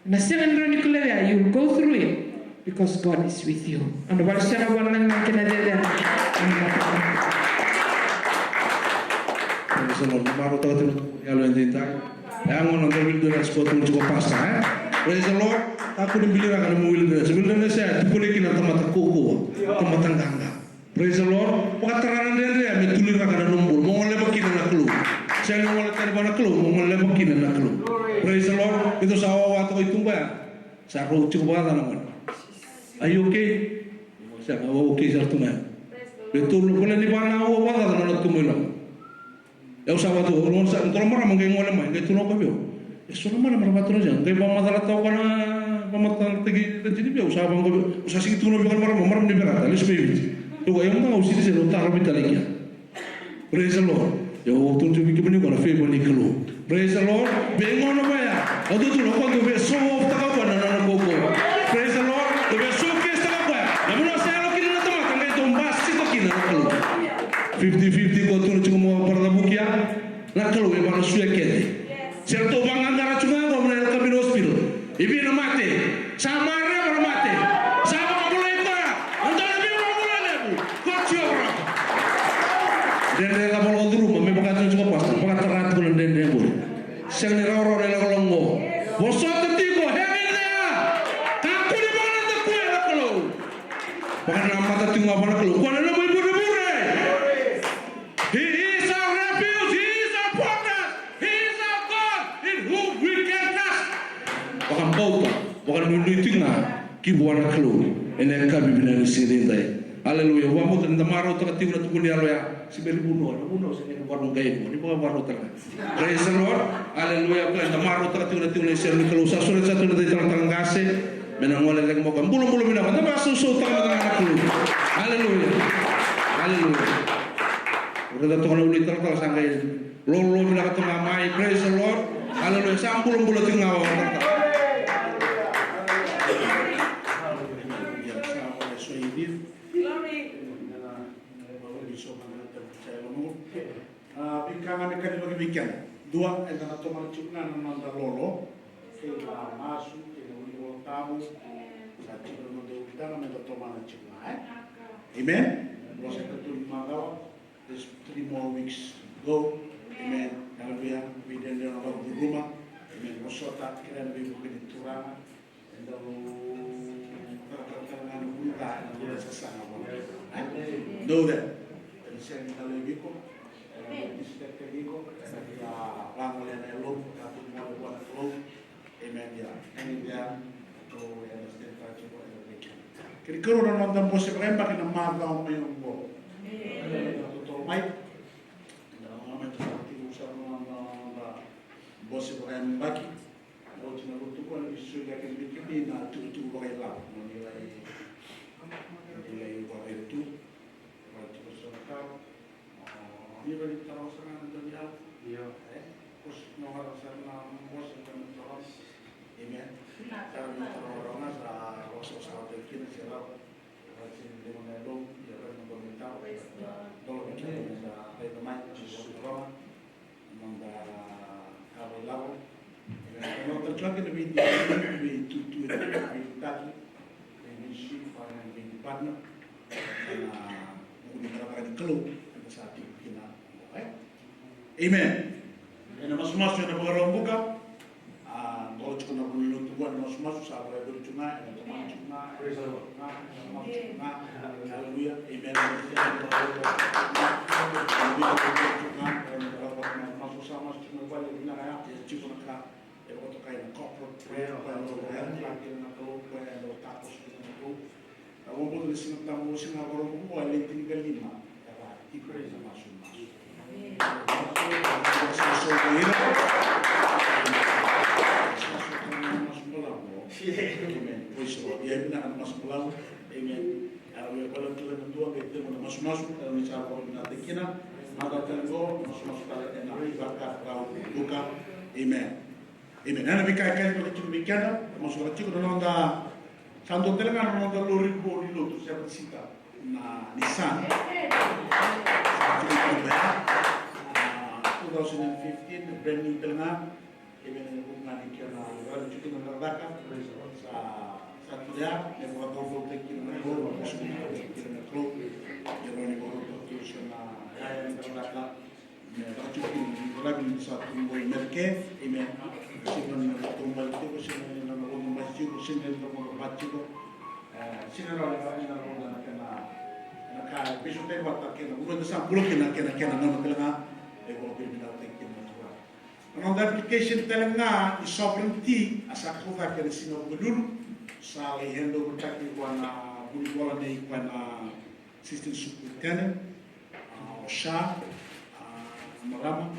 Na sega ni rawa ni ko levea, you will go through it because God is with you. Eda vale sega vua na Kalou kei na cecere. Praise the Lord. Marautaka tiko na yalo e daidai. E a gauna dau wilderness ko tu tiko pastor, e? Praise the Lord. Kakua ni biliraka na nomu wilderness. Wilderness e tukuni kina na tamata kaukaua, tamata qaqa. Praise the Lord. Vakatara na dredre me tuliraka na nomu bula. Mo goleva kina na Kalou. Sega ni gole tani vua na Kalou, mo goleva kina na Kalou. Praise the Lord. Keitou sa wawa toka i tuba ya. Sa rau tiko vakaca na gone. Are you okay? Sega, au okay sara tu ga ya. Keitou gole ni vua na wawa vakaca na nona tubu i loma. Au sa vatu, au sa, dua na marama qai gole mai, qai tukuna vei au. E so na marama ra vatu na sega, qai vakamacala toka na, vakamacala taki na tini vei au, sa vaqo vei au, au sa sigi tukuna vei au na marama, marama ni Verata, lesu mai Viti. Au qai, au mada ga au sigi se, au taro vei tale kea. Praise the Lord. Au tukuna vei kemuni qo na favor ni Kalou. Praise the Lord. Vei gauna vaya, o dodonu o koya dau via show off taka o koya na nona kaukauwa. Praise the Lord. Dau via showcase taka o koya na vanua sa yalo kina na tamata, qai dau basika kina na Kalou. Fifty fifty ko tu na tiko mo Brother Vukia. Na Kalou e vakalesui kece. Se ratou vaqaqara tu ga qo mai na El Camino Hospital. E vei na mate? Sa mareva na mate. Sa vakabulai koya. Eda na via vakabulai levu. Ko Jiova. Dredre cava o curuma me vakatau tiko, pastor, vakatara tiko na dredre qori. Sega ni rawarawa na ilakolako qo. Vosota tiko, hang in there. Kakua ni vakadakui na Kalou. Vakanamata tiko ga vua na Kalou. Koya na nomu ivurevure. He is our refuge, he is our fortress, he is our God in whom we can trust. Vakabauta, vakanuinui tiko ga ki vua na Kalou ena yakavi vinaka ni siga edaidai. Aleluya. Vakabauta ni da marautaka tiko na tukuni yalo ya. Se bera ni vunau, na vunau se bera ni vakaruqai, ni vakavakarautaka. Praise the Lord. Aleluya. Koya eda marautaka tiko na tiko na isele ni Kalou. Sa sore sa tiko na italatala qase. Me na gole cake mai o koya. Bulabula vinaka. Da vakasausau taka mada ga na Kalou. Aleluya. Aleluya. Raica toka na ulu italatala sa qai lolo vinaka toka mai. Praise the Lord. Aleluya. Sa bulabula tiko ga o talatala. Glory. A, veika ga me kacivaki vei keda. Dua, eda na tomana tiko ga na noda lolo kei na masu kei na ulu ni Vola Tabu. Sa tiko na noda ulutaga me da tomana tiko ga, e? Amen. Vosa ka tu ni macawa. There's three more weeks to go. Amen. Hallelujah. Veidredre na vakacuruma. Amen. Vosota, kerea na veivuke ni Turaga. E dau taratara tale ga na bula ca ena noda sasaga vua. Know that. Ena sega ni talai iko, ena disrespect iko, ena via vagolea na yalomu, ka tu gole vua na Kalou. Amen. Ia, hang in there. Tou understand ka tiko ena weekend. Kena ikarua na noda bose vakayabaki na macawa mai oqo. Ena totolo mai. Eda na mai totolo tiko sara na noda bose vakayabaki. Oti na lotu qo, ni soli ake vei kemuni na tukutuku vakailavo, mo ni lai, ni lai vakavetu, vakaituku sara na ka. Ni lai taroga sara ga na dau ni yalo. Io. E, kosi na wara sara na bose ka na taroga. Amen. Sara na taroga sa vakasavasavataki kina se rawa. Praise the Lord. Noda ka vakailavo. Ena noda tale tiko na veidina, veitutu, veitaki, veiministry, vaka na veidepartment. Ena vuku ni cakacaka ni Kalou eda sa tiko kina. Amen. Ena masumasu ena Vakaraubuka. A, dolo tiko na vanua ni lotu qo ena masumasu, sa vakayacori tiko ga, ena tomani tiko ga, ena tomani tiko ga. Hallelujah. Amen. Masu sa masu tiko ga vale vinaka ya, e tiko na ka e vakatokai na corporate prayer, koya na Kalou, koya na Kalou, koya na Kalou, koya na Kalou. Au vakabauta ni Siga Tabu, Siga Vakaraubuka qo e le tinikalima. Era tiko ena masumasu. Amen. Praise the Lord. Ia, vinaka na masu balavu. Amen. Era via kala tu ena dua qai tiko na masumasu, era ni sa vakavinavinakataki kina. Macawa tale qo, masumasu tale ena Vakaraubuka. Amen. Amen. Ena veika e kaya vaka tiko vei keda, masu vaka tiko na noda, sa dua tale ga na noda lori vou ni lotu, seven seater na Nissan. Sa tiko tiko ya. A, two thousand and fifteen, brand new tale ga. Amen. Ena vuku ga ni kena rali tiko na cakacaka. Sa, sa tu ya, me vakacaucautaki kina na Kalou, me vakacaucautaki kina na Kalou. Ia ni vakacaucautaki kina na cakacaka. Me vakacukuru ni vakavi ni sa tu qo i Merike. Amen. Sega ni na taubale tiko, sega ni na vodo basi tiko, sega ni na vodo basi tiko. E, sega ni rawa ni na vodo na kena, na ka e veisautaki vata kei na vanua eda sa bula kina, kei na kena gauna tale ga e vakavinavinakataki kina na Turaga. Na noda application tale ga ni sovereignty a sa kau cake ena siga Vukelulu, sa lai hand over taki vua na vunivola nei koya na Assistant Superintendent, a, o Sha, a, na marama,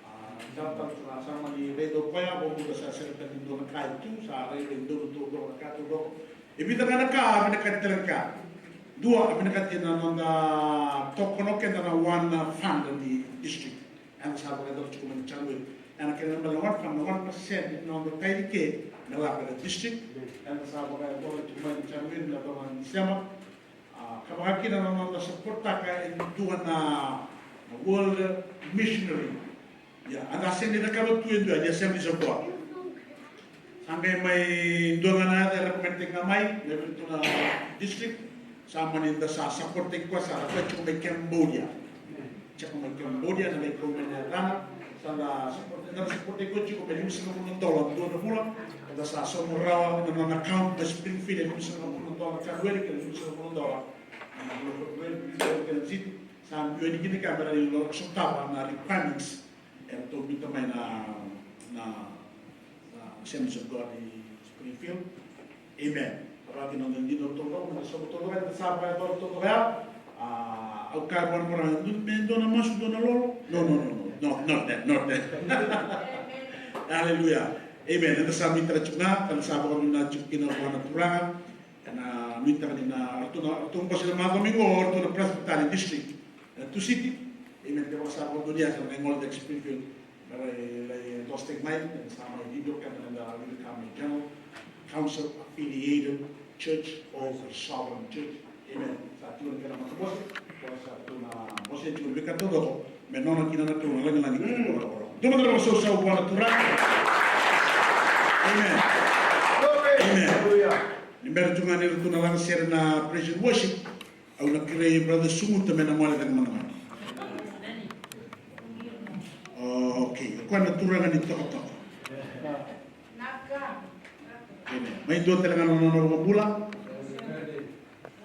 a, na tama tale tu ga sa mani raica o koya, vakabauta sa sega tale ni dua na ka e tu, sa rairai donu taucoko na ka taucoko. E vica ga na ka a vinakati tale ga. Dua, a vinakati na noda tokono keda na one fund ni district. Eda sa vakayacora tiko mai na January. Ena kena me la one, kama one percent na noda tithe ke me lako ena district. Eda sa vakayacora tiko mai na January, na dua na December. A, ka vaka kina na noda supportaka e dua na, na world missionary. Ia, eda sega ni cakava tu e dua, e dua na Assemblies of God. Sa qai mai dua ga na yaca e recommend-taki ga mai, mai vei ratou na district. Sa mani da sa support-taki koya sara, koya tiko mai Cambodia. Tiko mai Cambodia, na lai kau mai na yacana. Sa da support, da support-taki koya tiko mai limasagavulu na dola dua na vula. Da sa sauma rawa na nona account mai Springfield, e limasagavulu na dola January, kei na limasagavulu na dola na vula February, February kei na June. Sa biu yani kina kea me ra lai sotava na requirements. Eratou biuta mai na, na, na Assemblies of God i Springfield. Amen. Vaka kina na dina o toka, na soqo toka, na sa vaka toka toka ya. A, au kaya vua na marama, me dua na masu, dua na lolo. No, no, no, no, no, not that, not that. Hallelujah. Amen. Eda sa nuitaka tiko ga, ka da sa vakanuinui tiko kina vua na Turaga. Ena nuitaka ni na ratou na, ratou bose na macawa mai qo, ratou na Presbyterian District ena Tusiti. Amen. Kevaka sa vakadonui, sa na gole ki Springfield, me ra lai endorse-taki mai, eda sa mai video camera, eda wili ka mai General Council Affiliated Church of the Sovereign Church. Amen. Sa tiko na kena matabose, ko sa tiko na bose tiko na veika taucoko, me nona kina na Kalou na lagilagi kei na Kalou. Dua mada na vakasausau vua na Turaga. Amen. Amen. Ni bera tu ga ni ratou na laga sere na praise and worship, au na kerei Brother Sumuta me na gole cake mada mai. Okay, o koya na turaga ni tokatoka. Amen. Mai dua tale ga na nona vakabula.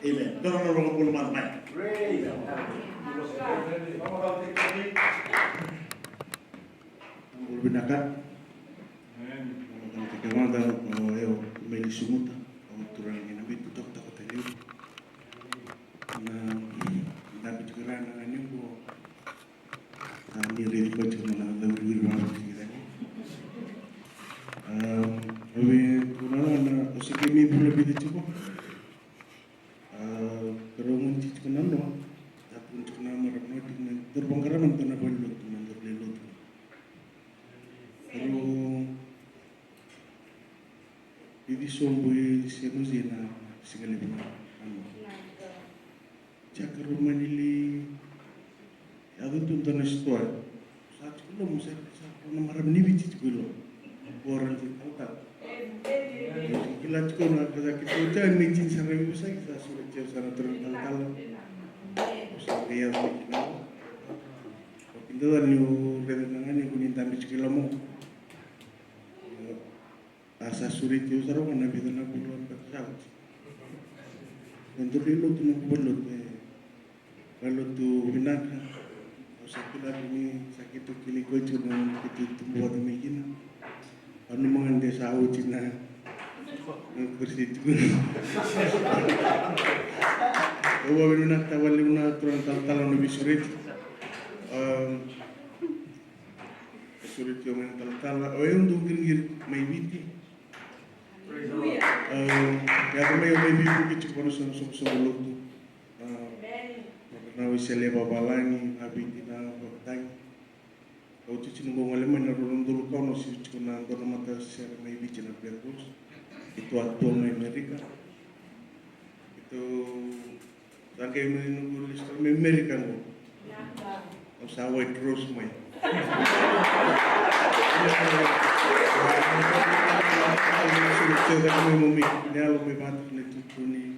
Amen. Dua na nona vakabula mada mai. Bula vinaka. Amen. Bula vinaka kemada, o yau Meli Sumuta, au turaga ni Nabitu, tokatoka tale. Na Nabitu kira na niu. A, ni raici koya tiko na cava wiriwiri vaka tiko cake. A, ove tukuna na, na, o se kei mi vula vica tiko. A, keirau gunu tiko na noa. A, tukuna tiko na marama noa tiko na, daru vaqara mada na valenilotu, na daru lai lotu. Keirau vici sobu i Saint Jose na siga levu na noa. Sa keirau mani lai yaco tu dua na sitoa. Sa tiko i loma, sa, sa rua na marama ni Viti tiko i loma. Ko ra ni talatala. Kila tiko na ka sa keitou tiko ni tini sara na veivosaki, sa sureti au sara na turaga talatala. Au sa qai yaco mai kina. Au kidacala niu raica na ganequ ni dabe tiko i loma. A sa sureti au sara ga na vica na vula beka sa oti. Na daru lai lotu, noqu valenilotu, e valenilotu vinaka. Au sa kila ni sa keitou kilai koya tiko na keitou tubu vata mai kina. Au nanuma ga de sa oti na, na crusade tiko. Au vakavinavinakataka vakalevu na turaga talatala na veisureti. Am, Sureti au mai na talatala, o yau dau qiriqiri mai Viti. Praise the Lord. Au yaco mai, au mai veivuke tiko vua na soqosoqo lotu. Amen. Na Wesele vavalagi, na Viti na vakatagi. Au tiko na bau gole mai na rua na udolu ka ono, au sivia tiko na dua na matasere mai Viti na Black Bulls. Keitou a tua mai Amerika. Keitou Sa qai mai noqu list mai Amerika qo. Au sa white rose mai. Ni yalo mai vata na itutu ni,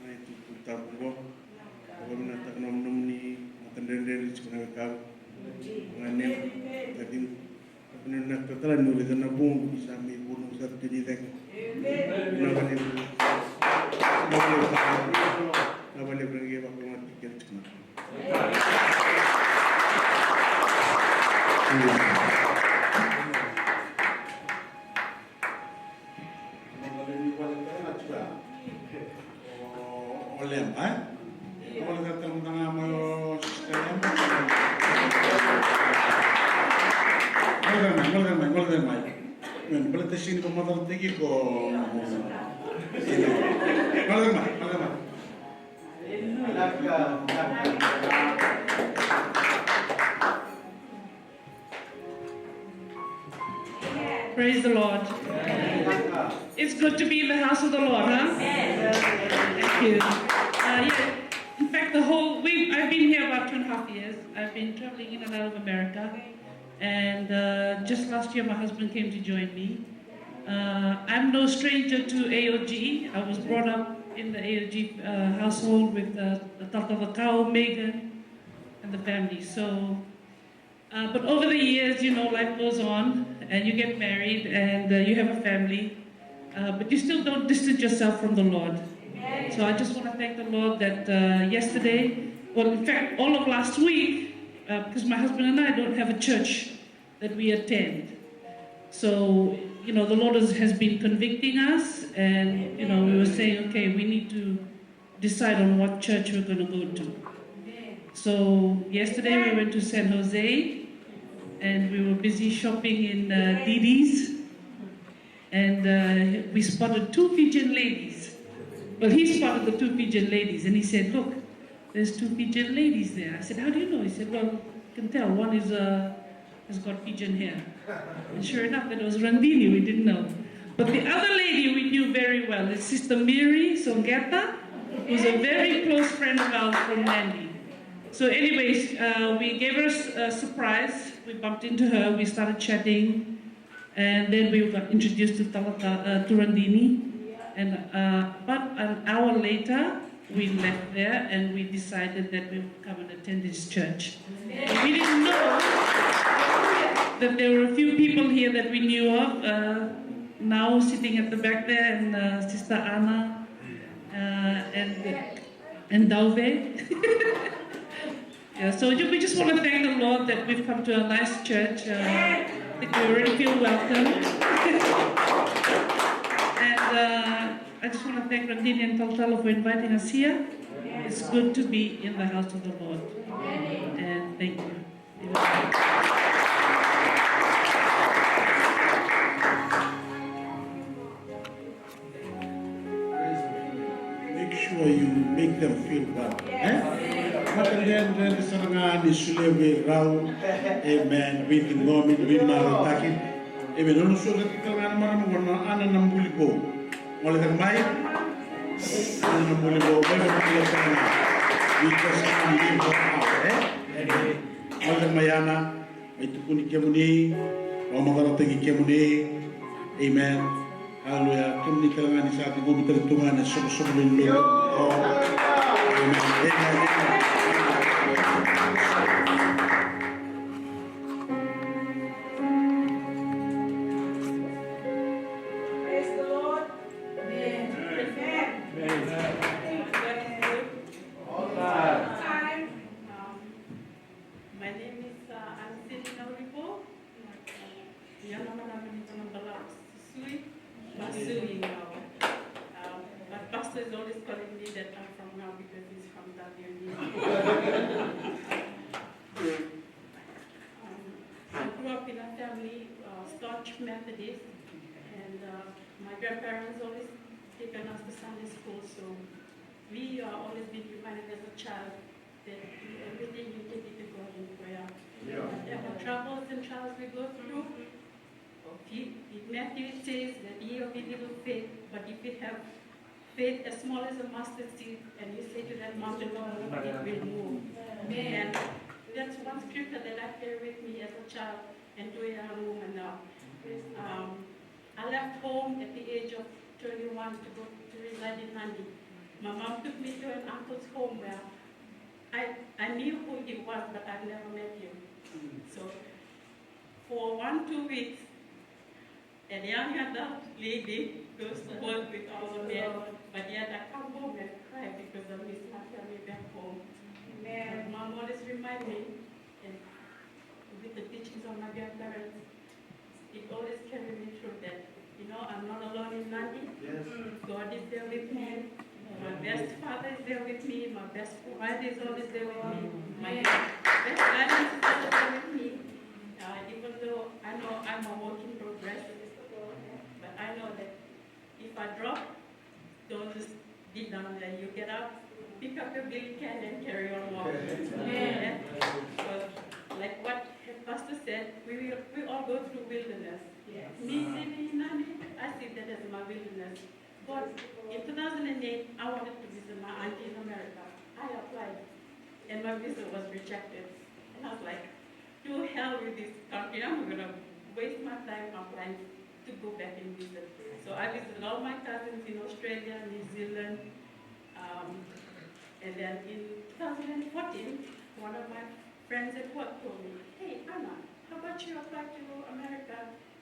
na itutu tabu qo. Au vakavinavinakataka na nomuni matadredredre tiko na wekaqu. Ga nemu, tadinu. Vinaka talatala ni o raica na vugoqu ni sa mai vunau sara tu ni cake. Vinaka vakalevu. Vinaka vakalevu na qai vakalougatataki keda tiko na. O, o Lema, e? Gole tale mada ga mai o Sister Lema. Gole tale mai, gole tale mai, gole tale mai. Baleta sega ni vakamacalataki iko. Gole tale mai, gole tale mai. Praise the Lord. It's good to be in the house of the Lord, huh? Thank you. Uh, yeah. In fact, the whole week, I've been here about two and a half years. I've been traveling in and out of America. And uh, just last year, my husband came to join me. Uh, I'm no stranger to A O G. I was brought up in the A O G uh, household with uh, the Tata Vakau, Megan, and the family. So, uh, but over the years, you know, life goes on, and you get married, and uh, you have a family, uh, but you still don't distance yourself from the Lord. So I just want to thank the Lord that uh, yesterday, well, in fact, all of last week, uh, because my husband and I don't have a church that we attend. So, you know, the Lord has, has been convicting us, and, you know, we were saying, okay, we need to decide on what church we're going to go to. So, yesterday we went to San Jose, and we were busy shopping in uh, Didi's, and uh, we spotted two Fijian ladies. Well, he spotted the two Fijian ladies, and he said, look, there's two Fijian ladies there. I said, how do you know? He said, well, you can tell. One is uh, has got Fijian hair. And sure enough, that was Randini. We didn't know. But the other lady we knew very well is Sister Miri Songeta, who's a very close friend of ours from Nadi. So, anyways, uh, we gave her a s- a surprise. We bumped into her. We started chatting. And then we got introduced to Tawata, uh, to Randini. And uh, about an hour later, we left there and we decided that we would come and attend this church. We didn't know that there were a few people here that we knew of. Uh, now sitting at the back there, and uh, Sister Anna uh, and and Dauve. Yeah, so ju- we just want to thank the Lord that we've come to a nice church. Uh, I think we already feel welcome. And uh, I just want to thank Randini and Taltala for inviting us here. It's good to be in the house of the Lord. And thank you. Make sure you make them feel well. Eh? Matadredredre sara ga ni solia vei rau. Amen. Veiciqomi, veimarautaki. Amen. Ono sura tale ga na marama qo na Ana na buli vou. Gole cake mai. Ana na buli vou. Mai vou mai vou. We just can't leave her out, eh? Gole cake mai Ana. Mai tukuni kemuni, vakamacalataki kemuni. Amen. Haleluya. Kemuni tale ga ni sa ciqomi tale tu ga na soqosoqo ni lotu. Amen. Amen. Praise the Lord. Amen. Amen. Amen. All the time. My name is uh, Anselina Ribo. Ia na manamani na Balavu Sui. Masui now. Um, but pastor is always calling me that I'm from now because he's from W D. Um, I grew up in a family, uh, staunch Methodist, and uh, my grandparents always taken us to Sunday school, so we uh, always been reminded as a child that everything you take it to God in prayer. Yeah. Whatever troubles and trials we go through, if you, in Matthew it says that ye of little faith, but if you have faith as small as a mustard seed, and you say to that mountain, "Move," it will move. Amen. And that's one scripture that I carry with me as a child and to a young woman now. Um, I left home at the age of twenty-one to go to reside in Nadi. My mom took me to an uncle's home where I, I knew who he was, but I've never met him. So for one, two weeks, a young adult lady goes to work with all the men, but yet I come home and cry because I miss my family back home. Amen. But mom always remind me, and with the teachings of my grandparents, it always carry me through that. You know, I'm not alone in Nadi. Yes. God is there with me. My best father is there with me. My best provider is always there with me. My best guidance is always there with me. Uh, even though I know I'm a work in progress, but I know that if I drop, don't just be down there. You get up, pick up your billy can and carry on walking. Yeah. So, like what Pastor said, we will, we all go through wilderness. Yes. Me, wilderness. But in two thousand and eight, I wanted to visit my auntie in America. I applied, and my visa was rejected. And I was like, "To hell with this country. I'm not gonna waste my time applying to go back and visit." So I visited all my cousins in Australia, New Zealand, um, and then in two thousand and fourteen, one of my friends at work told me, "Hey, Anna, how about you apply to America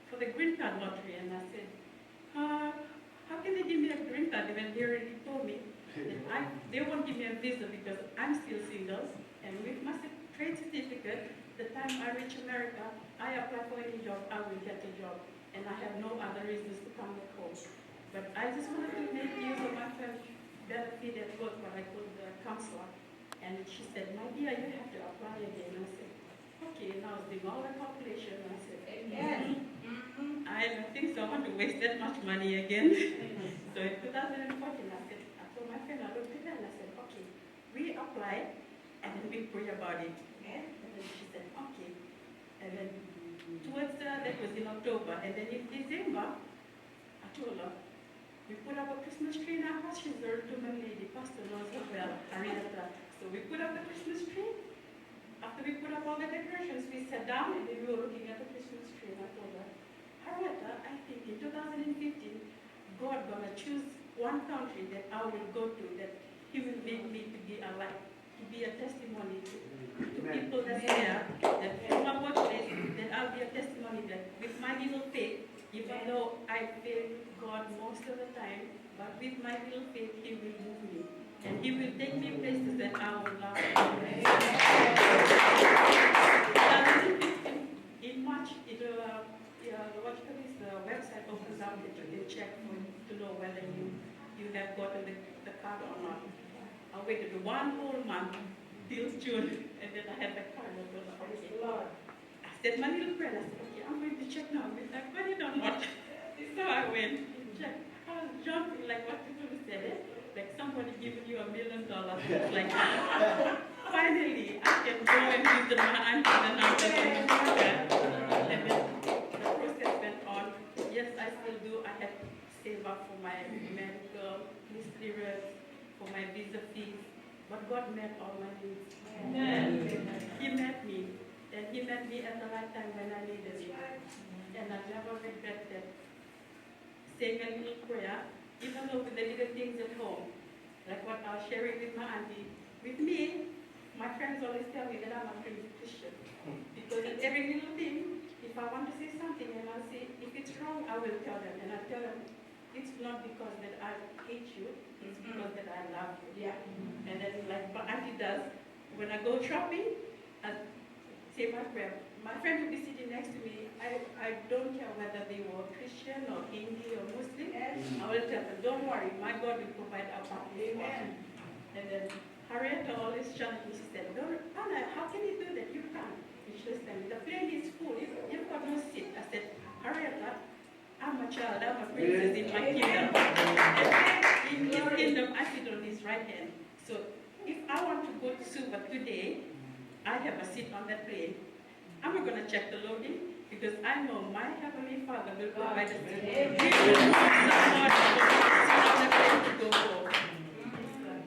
for the green card lottery?" And I said, "Uh, how can they give me a green card when they already told me that I, they won't give me a visa because I'm still single? And with my cer-, trade certificate, the time I reach America, I apply for any job, I will get a job. And I have no other reasons to come back home." But I just wanted to make use of my friend's benefit at work, but I called the counselor. And she said, "My dear, you have to apply again." I said, "Okay." And I was doing all the calculation. I said, "Amen. I don't think so. I want to waste that much money again." So in two thousand and fourteen, I said, I told my friend, I looked at her and I said, "Okay, we apply and then we pray about it." And then she said, "Okay." And then towards, uh, that was in October. And then in December, I told her, "We put up a Christmas tree in our house." She's a Rotuma lady, pastor knows her well, Arietta. So we put up the Christmas tree. After we put up all the decorations, we sat down and then we were looking at the Christmas tree. And I told her, "Arietta, I think in two thousand and fifteen, God gonna choose one country that I will go to, that He will make me to be a light, to be a testimony to, to people that there, that from my workplace, that I'll be a testimony that with my little faith, even though I fail God most of the time, but with my little faith, He will move me. And He will take me places that I will love." In March, it, uh, yeah, the, what you call this, the website opens up that you can check for, to know whether you, you have gotten the, the card or not. I waited one whole month till June, and then I had the card. I was like, "Okay." I said my little prayer. I said, "Okay, I'm going to check now if I got it or not." So I went to check. I was jumping like what people said, eh? Like somebody giving you a million dollars. It's like, "Finally, I can go and visit my auntie and uncle." And then the process went on. Yes, I still do. I had to save up for my medical, police clearance, for my visa fees. But God met all my needs. Amen. He met me. And He met me at the right time when I needed it. And I never regret that. Saying a little prayer, even though with the little things at home, like what I was sharing with my auntie, with me, my friends always tell me that I'm a crazy Christian. Because in every little thing, if I want to say something and I say, if it's wrong, I will tell them. And I tell them, "It's not because that I hate you, it's because that I love you." Yeah. And then, like my auntie does, when I go shopping, I say my prayer. My friend will be sitting next to me. I, I don't care whether they were Christian or Hindi or Muslim. Yes. I will tell them, "Don't worry, my God will provide a path." Amen. And then Harriet always challenged me. She said, "Don't, Anna, how can you do that? You can't." And she was telling me, "The plane is full. You, you've got no seat." I said, "Harriet, I'm a child, I'm a princess in my kingdom. In His kingdom, I sit on His right hand. So if I want to go to Suva today, I have a seat on that plane. I'm not gonna check the loading because I know my Heavenly Father will provide a seat. He will provide a seat on the plane to go home."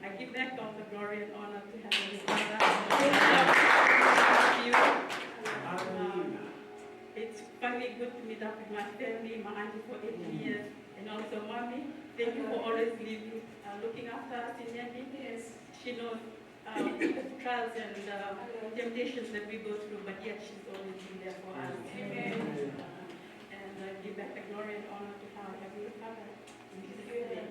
I give back all the glory and honor to Heavenly Father. I love you. It's finally good to meet up with my family, my auntie for eighteen years, and also mommy. Thank you for always living, uh, looking after us in Nadi. Yes. She knows, um, the trials and, uh, temptations that we go through, but yet she's always been there for us. Amen. And, uh, give back the glory and honor to our Heavenly Father. Amen.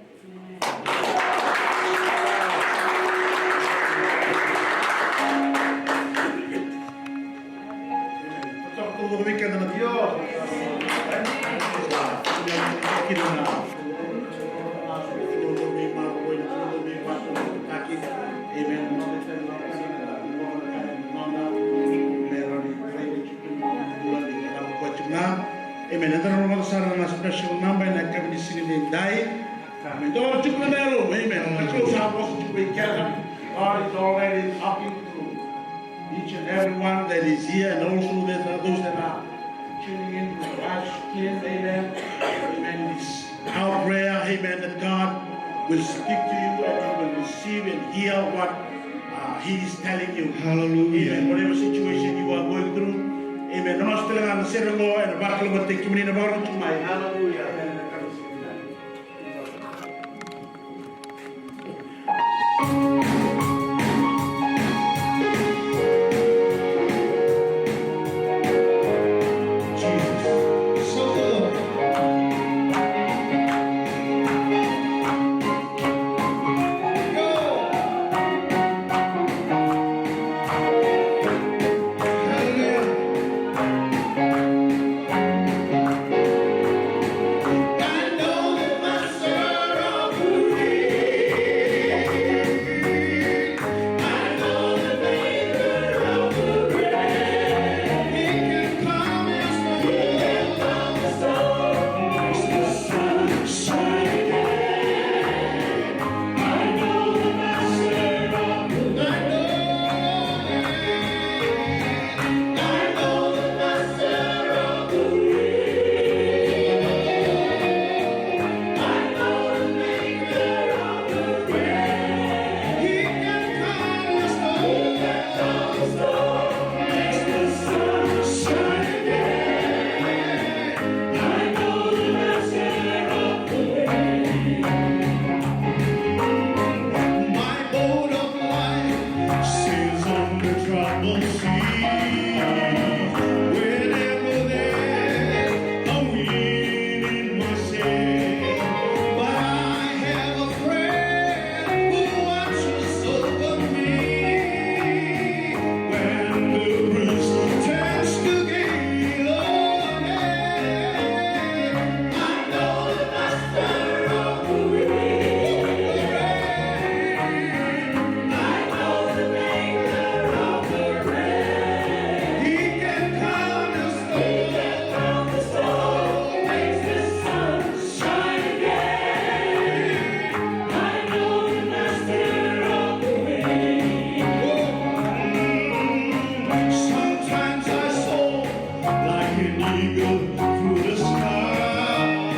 Eda na rogoca sara na special number ena yakavi ni siga nidai. Amen. Dou tiko na yalo. Amen. Eda sa vosa tiko vei keda. God is already talking to each and every one that is here, and also there's those that are tuning in to the live stream. Amen. Amen. This Our prayer, amen, that God will speak to you and you will receive and hear what uh, He is telling you. Hallelujah. Amen. Whatever situation you are going through, amen. Na masu tale ga na sere qo, ena vakalougatataki kemuni, na vakalougatataki mai. Hallelujah. Amen. My boat of life sails on the troubled sea. Whenever there's a wind in my sail, but I have a friend who watches over me. When the breeze turns to gale, oh, yeah, I know the master of the wind. I know the maker of the rain. He can calm the storm. He can calm the storm. Makes the sun shine again. I know the master of the wind. Sometimes I soar like an eagle through the sky.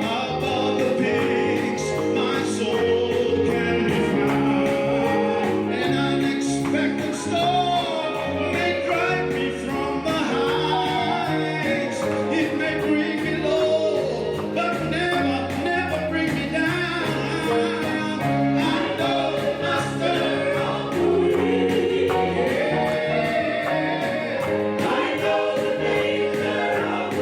Above the peaks, my soul can be found. An unexpected storm may drive me from the heights. It may bring me low, but never, never bring me down. I know the master of the wind. I know the maker of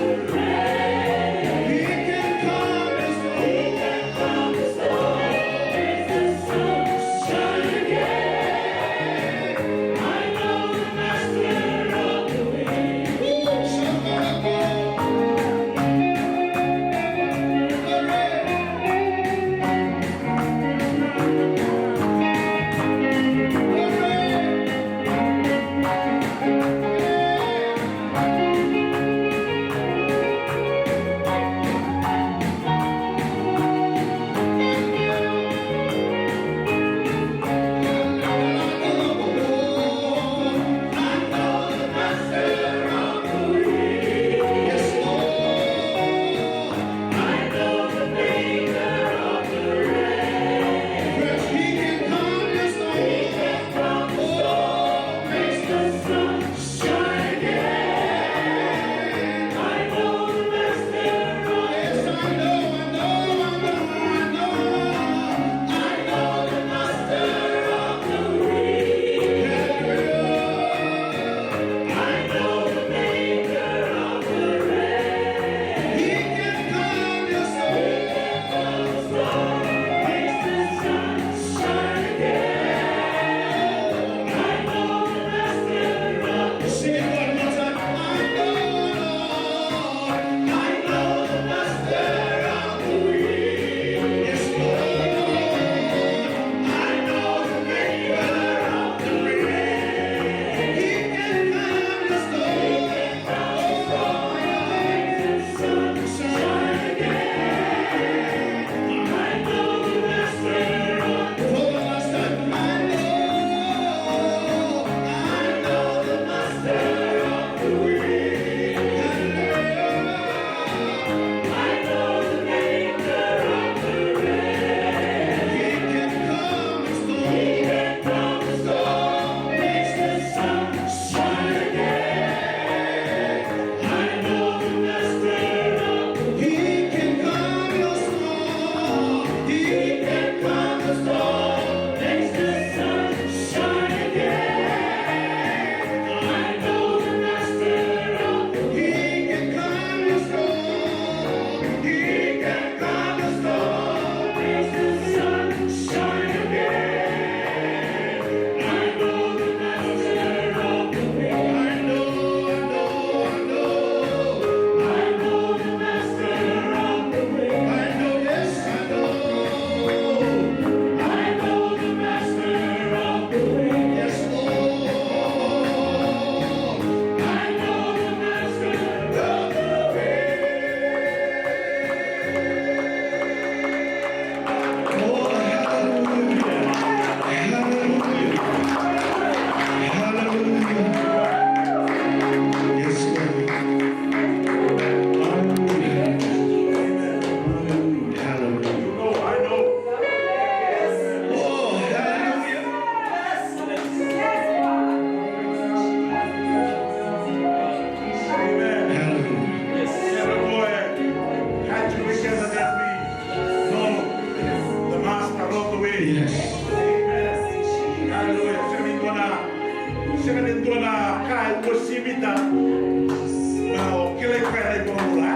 Tivita. Na o kilai koya na iVakabula.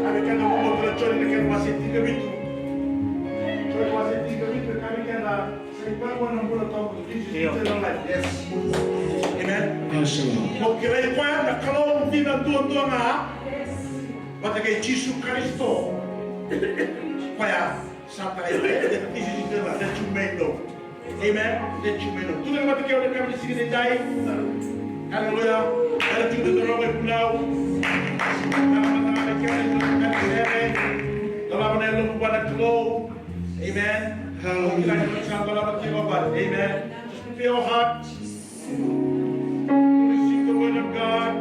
A vei keda mo moto na Joni na kena wase tinikavitu. Joni wase tinikavitu, e kaya vei keda, sa i koya na bula tawamudu. Jesus is eternal life. Yes. Amen. Yes, Lord. Mo kilai koya na Kalou dina duadua ga. Vata kei Jisu Karisito. Koya sa tarai koya. This is eternal, that you may know. Amen. That you may know. Tukuna vata kei au na yakavi ni siga edaidai. Hallelujah. Era tiko na nodra vunau. Era mataka na kena itavi sere. Dolava na yalomu vua na Kalou. Amen. Hallelujah. Dolava tiko vua. Amen. Just prepare your heart. Receive the word of God.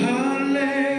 Hallelujah. Hallelujah.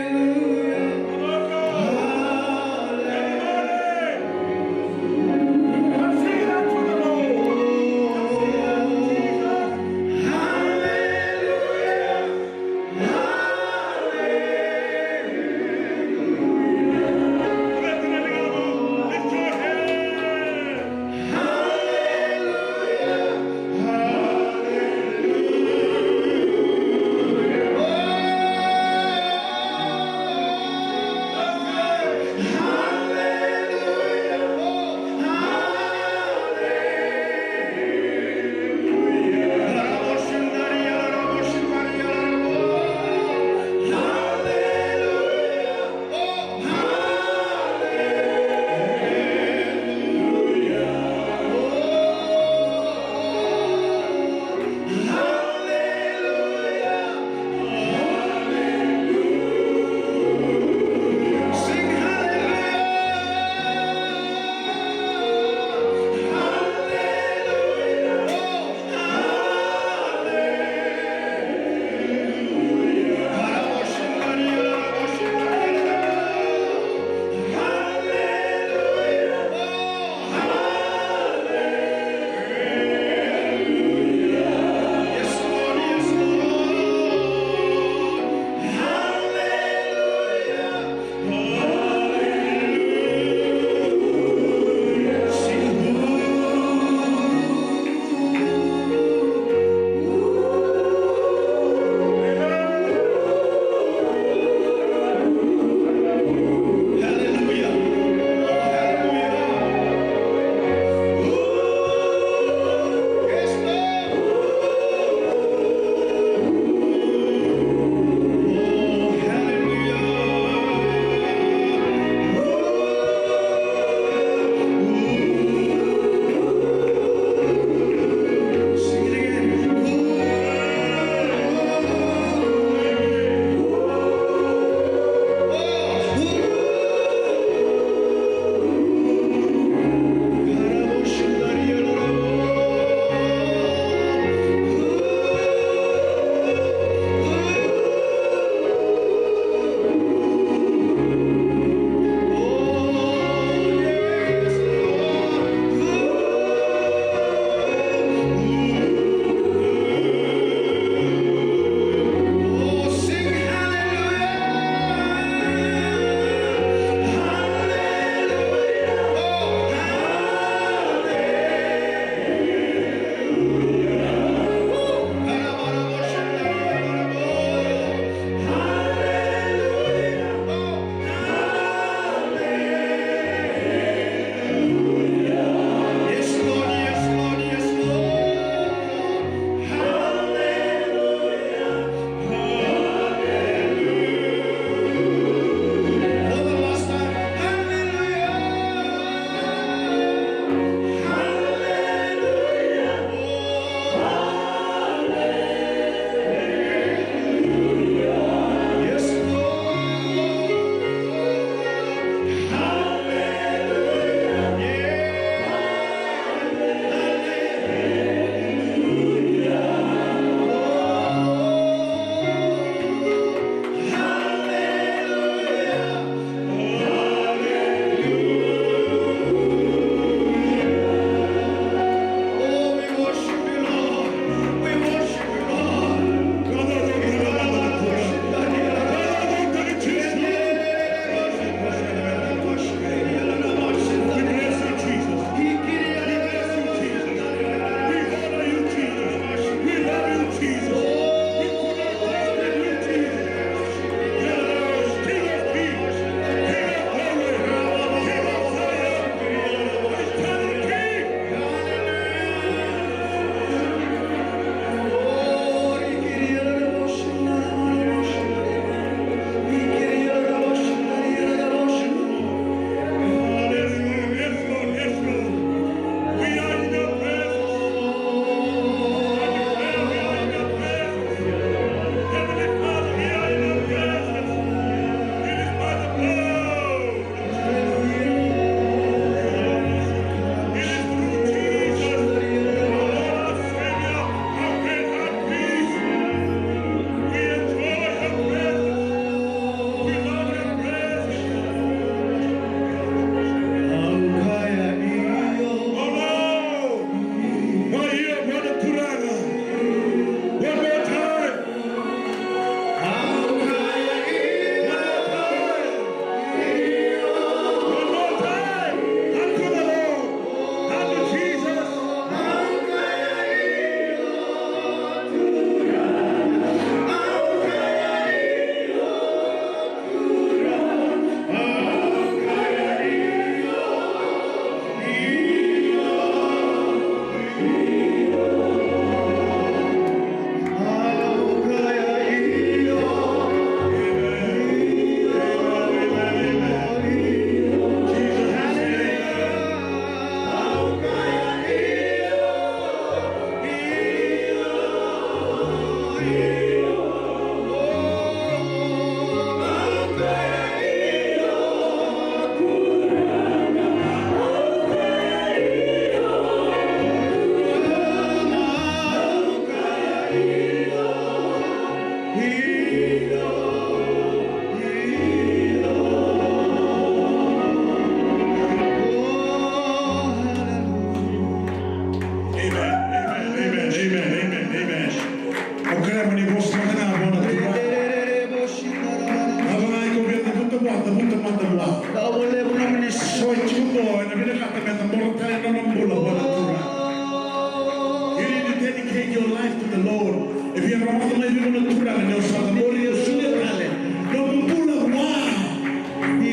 Rogoca mai vei iko na Turaga ni o sa cabori, o solia tale nomu bula vua.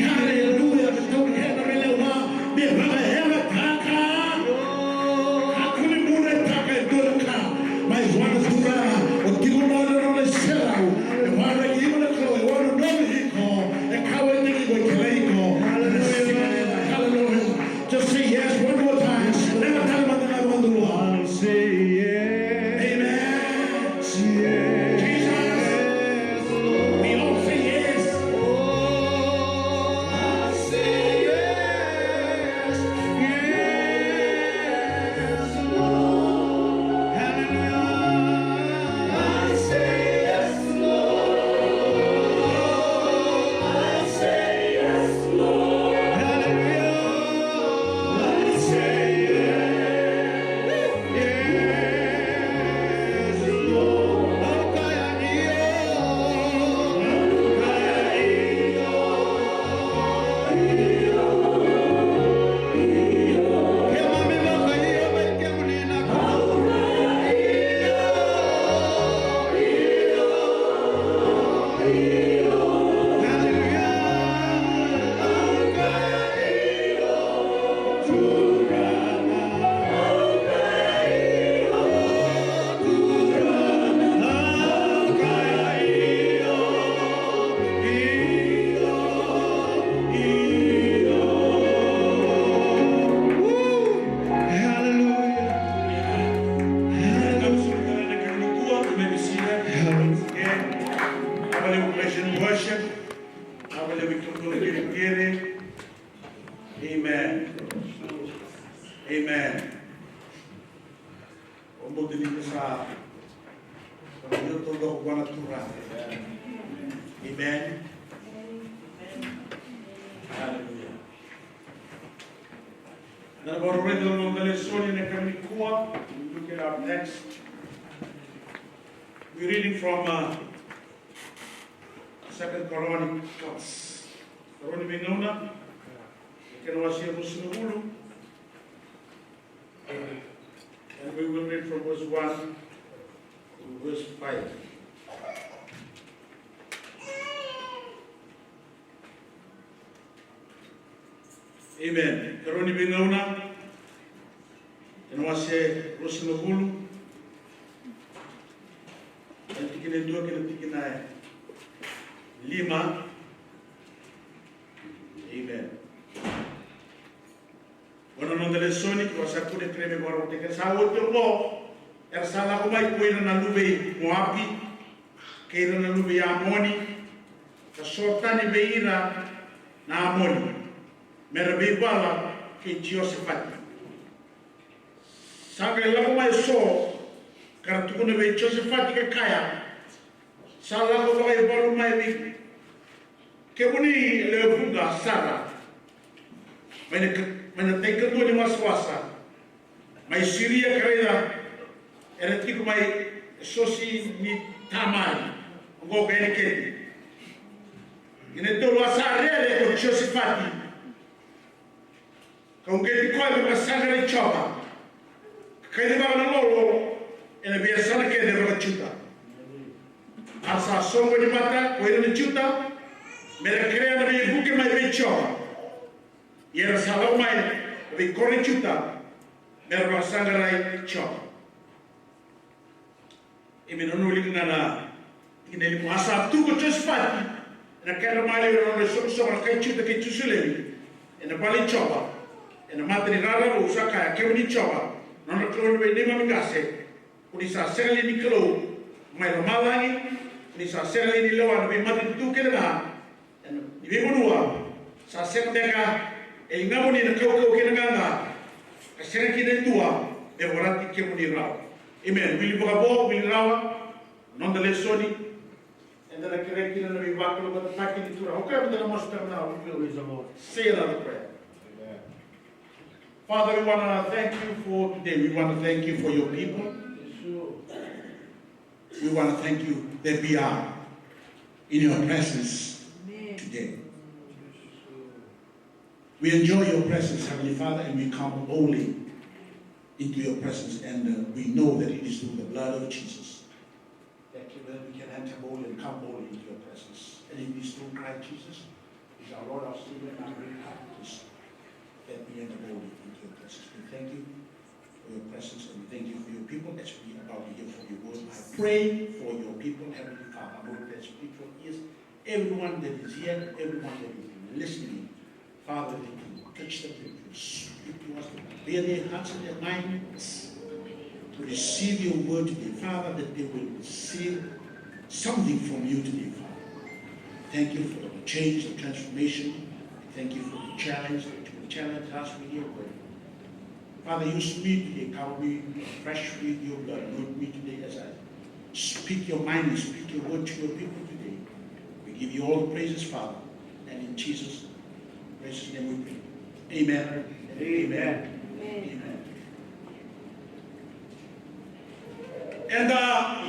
Haleluya. Tauri ena veilewa me vakayagataka. Kakua ni muretaka e dua na ka mai vua na Turaga. O tiko mai na nona iserau. E waraki iko na Kalou, e wanonovi iko, e kauwaitaki iko, e kilai iko. Haleluya. Haleluya. Just say yes one more time. Sega tale mada ga vakadua. I'll say yes. Amen. Yes. Jesus. We all say yes. Oh, I say yes. Yes, Lord. Hallelujah. I say yes, Lord. I say yes, Lord. Hallelujah. I say yes. Hallelujah. Hallelujah. Hallelujah. Hallelujah. Hallelujah. Amen. Amen. O bau ni sa o ni taucoko vua na Turaga. Amen. Hallelujah. Na vakarorogo na noda lesoni ena yakavi nikua. We look at our text. We're reading from uh, Second Chronicles. Karua ni Veigauna, na kena wase e ruasagavulu. And we will read from verse one to verse five. Amen. Karua ni Veigauna, kena wase ruasagavulu, na tikina e dua kei na tikina e lima. Amen. Qo na noda lesoni, kevaka sa kune, kerea me vakarautaki. Sa oti oqo, era sa lako mai ko ira na luve i Moapi kei ira na luve i Amoni, ka so tani vei ira na Amoni, me ra veivala kei Jiosefati. Sa qai lako mai eso, ka ra tukuna vei Jiosefati ka kaya, sa lako vakaivalu mai vei kemuni lewe vuqa sara mai na, mai na tai kadua ni wasawasa mai Siria, ka raica era tiko mai Sosi ni Tamari, oqo ka Eniketi. Ia na tolu a sa rere ko Jiosefati, ka uqeti koya me vakasaqarai Jiova, ka kaci vaka na lolo ena veiyasana kece vaka-Juta. A sa soqoni vata ko ira na Juta me ra kerea na veivuke mai vei Jiova. Ia era sa lako mai na veikoro i Juta me ra vakasaqarai Jiova. Imi nanuma tiko ga na tikina e lima. A sa tu ko Jiosefati ena kedra maliwa na nodra isoqosoqo na kai Juta kei Jerusalemi, ena vale i Jiova, ena mata ni rara vou, sa kaya, Kemuni Jiova, na nodra Kalou, na veineimami qase, ko ni sa sega li ni Kalou mai lomalagi? Ko ni sa sega li ni lewa na veimatanitu kece ga ena, ni veivanua? Sa sega beka e ligamuni na kaukauwa kei na qaqa, ka sega kina e dua me waraki kemuni rawa? Amen. Wili vakavo, wili rawa. Noda lesoni, eda na kerei kina na veivakalougatataki ni Turaga. Okay, eda na masu tale mada. We will raise our voice. Say another prayer. Amen. Father, we want to thank you for today. We want to thank you for your people. We want to thank you that we are in your presence today. We enjoy your presence, Heavenly Father, and we come boldly into your presence, and uh, we know that it is through the blood of Jesus. That we can enter boldly and come boldly into your presence. And it is through Christ Jesus, who is our Lord, our Savior, and our great high priest, that we enter boldly into your presence. We thank you for your presence, and we thank you for your people as we are about to hear from your word. I pray for your people, Heavenly Father. Lord, that spiritual ears, everyone that is here, everyone that is listening, Father, that you touch them, that you speak to us, that they, they hearts and their minds to receive your word today. Father, that they will receive something from you today, Father. Thank you for the change, the transformation. Thank you for the challenge that you will challenge us with your word. Father, use me today, cover me fresh with your blood. Anoint me today as I speak your mind and speak your word to your people today. We give you all the praises, Father, and in Jesus' precious name we pray. Amen. Amen. Amen. Amen. Eda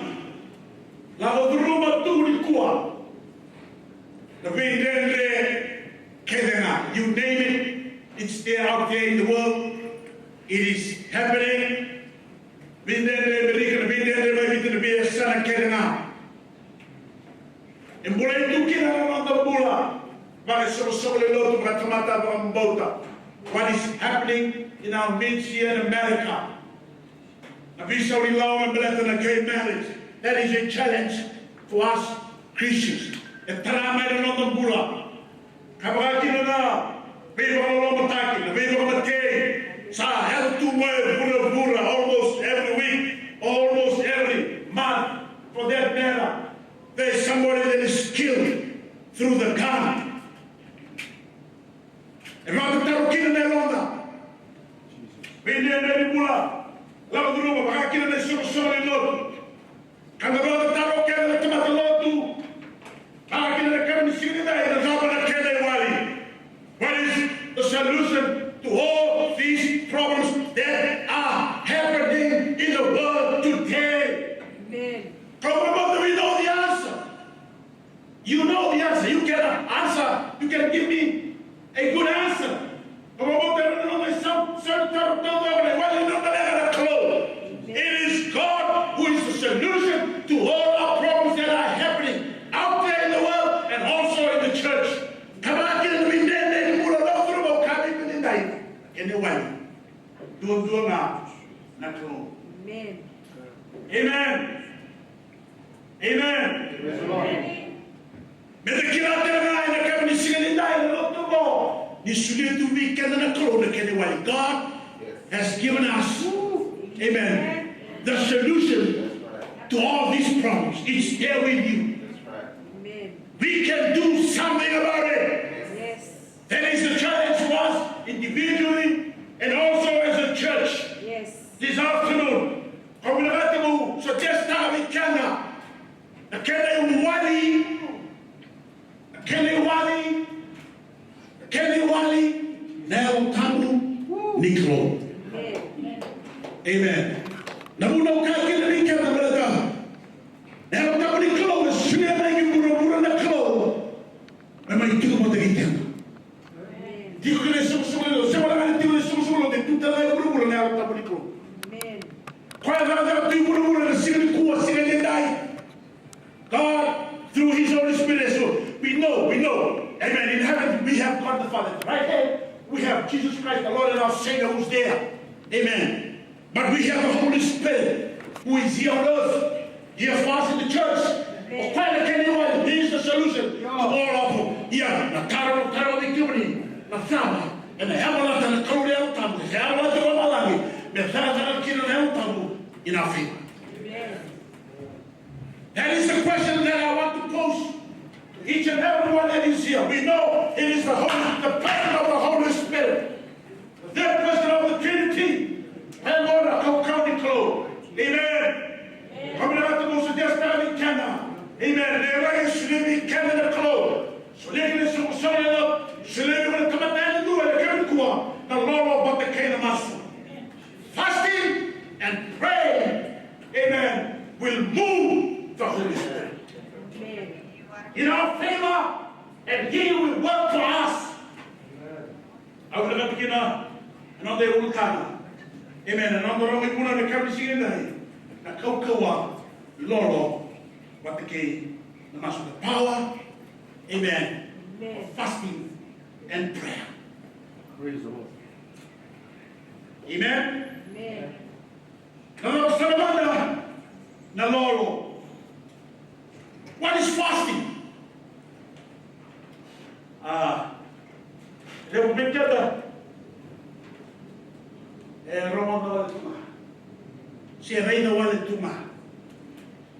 lako curuma tu nikua na veidredre kece ga. You name it, it's there out there in the world. It is happening. Veidredre e Amerika, na veidredre mai Viti, na veiyasana kece ga. E bolei tu kina na noda bula. Vakaisoqosoqo lewe ni lotu, vakatamata, vakabauta. What is happening in our midst here in America? Na veisau ni lawa me baleta na gay marriage. That is a challenge for us Christians. E tara mai na noda bula. Ka vaka kina na veivakalolomataki, na veivakamatei. Sa yaco tu mai vuravura almost every week, almost every month for that matter. There is somebody that is killed through the gun. E vakatataro kina na yaloda. Veidredre ni bula. Lako curuma, vaka kina na isoqosoqo ni lotu. Ka da vakatataro kece na tamata lotu. Vaka kina na yakavi ni siga nidai, na cava na kena iwali? What is the solution to all these problems that are happening in the world today? Amen. Come on, we know the answer. You know the answer. You can answer. You can give me a good answer. It is God who is the solution to all our problems that are happening out there in the world and also in the church. Kevaka e dua na veidredre ni bula, lako curuma, o kaya vei keda, kena iwali. Duadua ga na Kalou. Amen. Amen. Amen. Praise the Lord. Me da kila tale ga ena yakavi ni siga nidai na lotu oqo, ni solia tu vei keda na Kalou na kena iwali. God has given us, amen, the solution to all these problems. It's there with you. Amen. We can do something about it. Yes. That is the challenge for us individually and also as a church. Yes. This afternoon, au vinakata meu suggest-taka vei keda na kena iwali, na kena iwali, na kena iwali na Yalo Tabu ni Kalou. Amen. Amen. Na vuna au kaya kina vei keda, baleta na Yalo Tabu ni Kalou e solia mai ki vuravura na Kalou me mai tiko vata kei keda. Tiko kina isoqosoqo ni lotu, sega walega ni tiko na isoqosoqo ni lotu, e tu tale ga i vuravura na Yalo Tabu ni Kalou. Amen. Koya e cakacaka tu i vuravura ena siga nikua, siga nidai. God, through his Holy Spirit, so we know, we know. Amen. In heaven, we have God the Father. At the right hand, we have Jesus Christ, the Lord and our Savior, who's there. Amen. But we have the Holy Spirit who is here on earth, here for us in the church. O koya na kena iwali, he is the solution to all of them. Ia, na taro, na taro vei kemuni, na cava ena yavalata na Kalou na Yalo Tabu, ena yavalata na lomalagi, me cakacaka kina na Yalo Tabu in our favor. That is the question that I want to pose to each and everyone that is here. We know it is the Holy, the person of the Holy Spirit. The third person of the Trinity. Thank God, na kaukauwa ni Kalou. Amen. Au vinakata meu suggest-taka vei keda. Amen. Na yalayala e solia vei keda na Kalou. Solia kina na isoqosoqo ni lotu. Solia vei iko na tamata yadua ena yakavi nikua na lolo vata kei na masu. Fasting and praying, amen, will move the Holy Spirit in our favor, and he will work for us. Au vinakata kina, ena noda ulutaga. Amen. Ena noda rogo ni vunau ena yakavi ni siga nidai. Na kaukauwa ni lolo Vata kei na masu, the power, amen, of fasting and prayer. Praise the Lord. Amen. Amen. Na lako sara mada na lolo. What is fasting? A, levu vei keda e rogoca wale tu ga, se raica wale tu ga.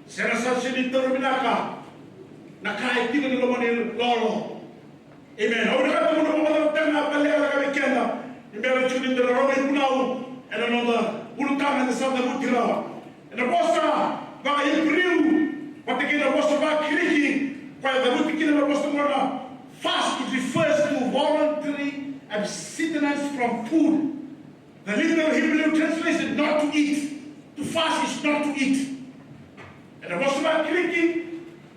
Sega sara ni taura vinaka na ka e tiko ni loma ni lolo. Amen. Au vinakata meu na vakamacalataka na ka lekaleka vei keda ni bera tiko ni da na rogo ivunau ena noda ulutaga eda sa cavuti rawa. Ena vosa vaka-Iperiu vata kei na vosa vaka-Kiriki, koya e cavuti kina na vosa qo na fast, it refers to voluntary abstinence from food. The literal Hebrew translation, not to eat. To fast is not to eat. Ena vosa vaka-Kiriki,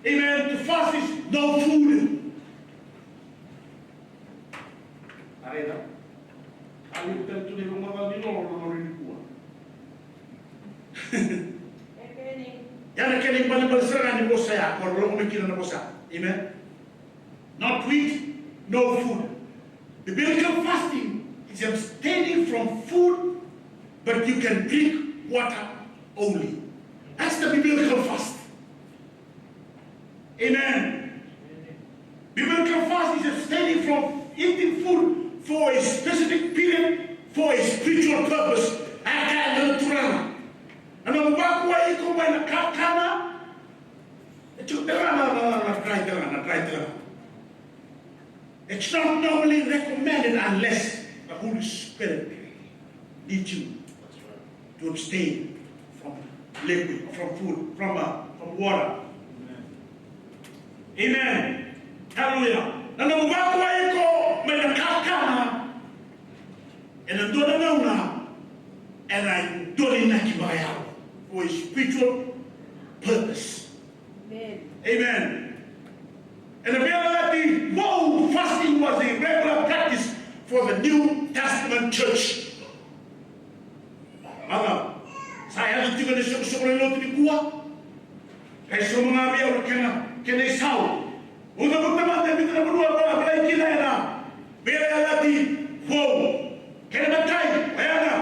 amen, to fast is no food. A raica? A levu tale tu na ivakavuvuli ni lolo na gauna nikua. Ia na kena ibalebale sara ga ni vosa ya, ko rogo mai kina na vosa. Amen. Not to eat, no food. Biblical fasting is abstaining from food, but you can drink water only. That's the biblical fast. Amen. Biblical fast is abstaining from eating food for a specific period for a spiritual purpose. A kaya na Turaga. Na nomu vakuwai iko mai na kakana. E tiko tale ga na, na, na, na dry tale ga, na dry tale ga. It's not normally recommended unless the Holy Spirit leads you to abstain from liquid, from food, from, uh, from water. Amen. Hallelujah. Na nomu vakuwai iko mai na kakana ena dua na gauna ena dua na inaki vakayalo for a spiritual purpose. Amen. Amen. Ena Veiyalayalati Vou, fasting was a regular practice for the New Testament church. Mada, sa yaco tiko na isoqosoqo ni lotu nikua. Kai sauma ga vei au na kena, kena isau. Uca vuta mada e vica na vanua e volai kina ena Veiyalayalati Vou. Kena imatai, oya na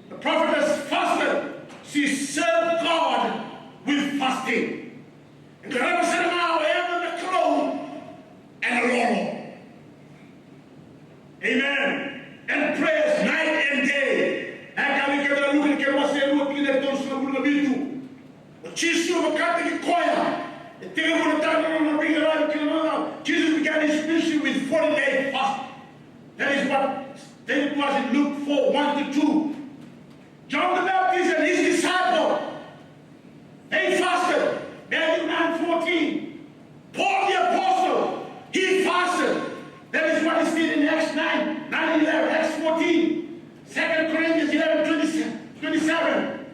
The prophetess fasted. She served God with fasting. E qarava sara ga o Eva na Kalou ena lolo. Amen. And prayers night and day. E kaya vei keda na Luke na kena wase e rua, tikina e tolusagavulu ka vitu. O Jisu vakataki koya e tekivu na taka na nona veiqaravi kina. Jesus began his ministry with forty day fast. That is what stated to us in Luke four, one to two. John the Baptist and his disciple, they fasted. Matthew nine fourteen. Paul the apostle, he fasted. That is what is stated in Acts nine, nine and eleven, Acts fourteen, Second Corinthians eleven, twenty-seven.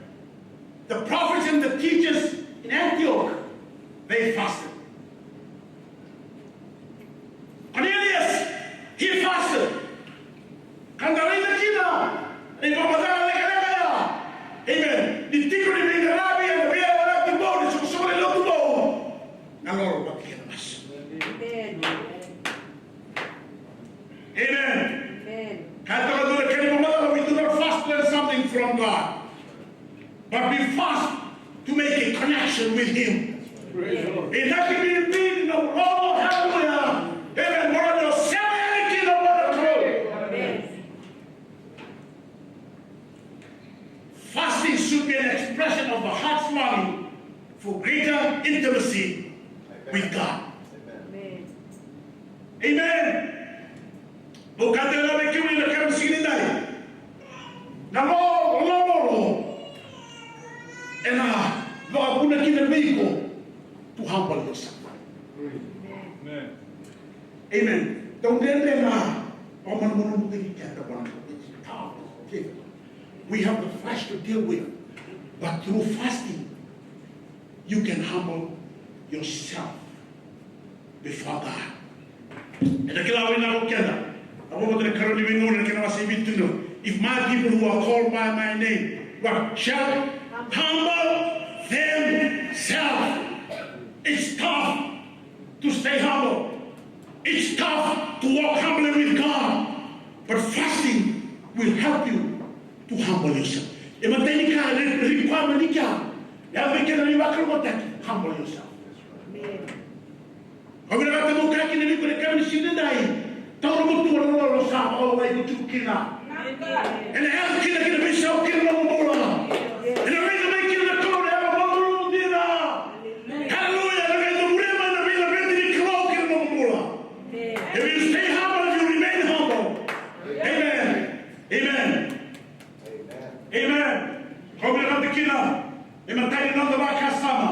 The prophets and the teachers in Antioch, they fasted. Cornelius, he fasted. Ka da raica kina na ivakamacala lekaleka ya. Amen. Ni tiko ni veiqaravi ena Veiyalayalati Vou, ni soqosoqo ni lotu vou, na lolo vata kei na masu. Amen. Amen. Amen. Ka toka tu na kena ivakamacala, we do not fast to learn something from God. But we fast to make a connection with Him. Praise the Lord. Inaki bibi na lolo, hallelujah. Amen. Mora ni o sema yani kina mora tu. Amen. Fasting should be an expression of the heart's longing for greater intimacy with God. Amen. Amen. Au kaya tale ga vei kemuni na kena siga nidai, na lolo, lolo ena vakavuna kina vei iko to humble yourself. Amen. Amen. Dau dredre na vakamalumalumutaki keda vua na Kalou. We have the flesh to deal with, but through fasting, you can humble yourself before God. Eda kila vinaka o keda. A vovo tale karua ni Veigauna na kena wase e vitu. If my people who are called by my name, what, shall humble themselves. It's tough to stay humble. It's tough to walk humbly with God. But fasting will help you to humble yourself. E matai ni ka, re-, requirement ni ka. E a vei kena ni vakalougatataki, humble yourself. Amen. Au vinakata meu kaya kina vei iko na yakavi ni siga edai. Taura mo tu na lolo sa vakawai ko tu kina. Ena yaco kina ki na veisau kina na nomu bula. Ena raica mai kina na Kalou na yaga vakalotu dina. Hallelujah. Ena raica muri mai na veilaveti ni Kalou kina nomu bula. If you stay humble, if you remain humble. Amen. Amen. Amen. Au vinakata kina. E matai ni noda vakasama.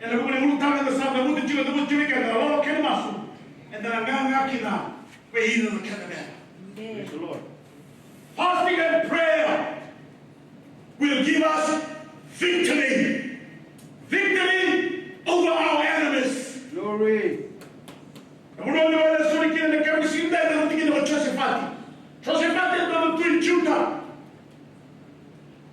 Ena vuku ni ulutaga eda sa cavuta tiko, cavuta tiko keda, lolo kei na masu. Eda na gaga kina vei ira na keda bera. Amen. Praise the Lord. Fasting and prayer will give us victory. Victory over our enemies. Glory. Na vanua ni vakalesui kina na kena siga edai, na tikina o Josefati. Josefati e dua na tui Juta.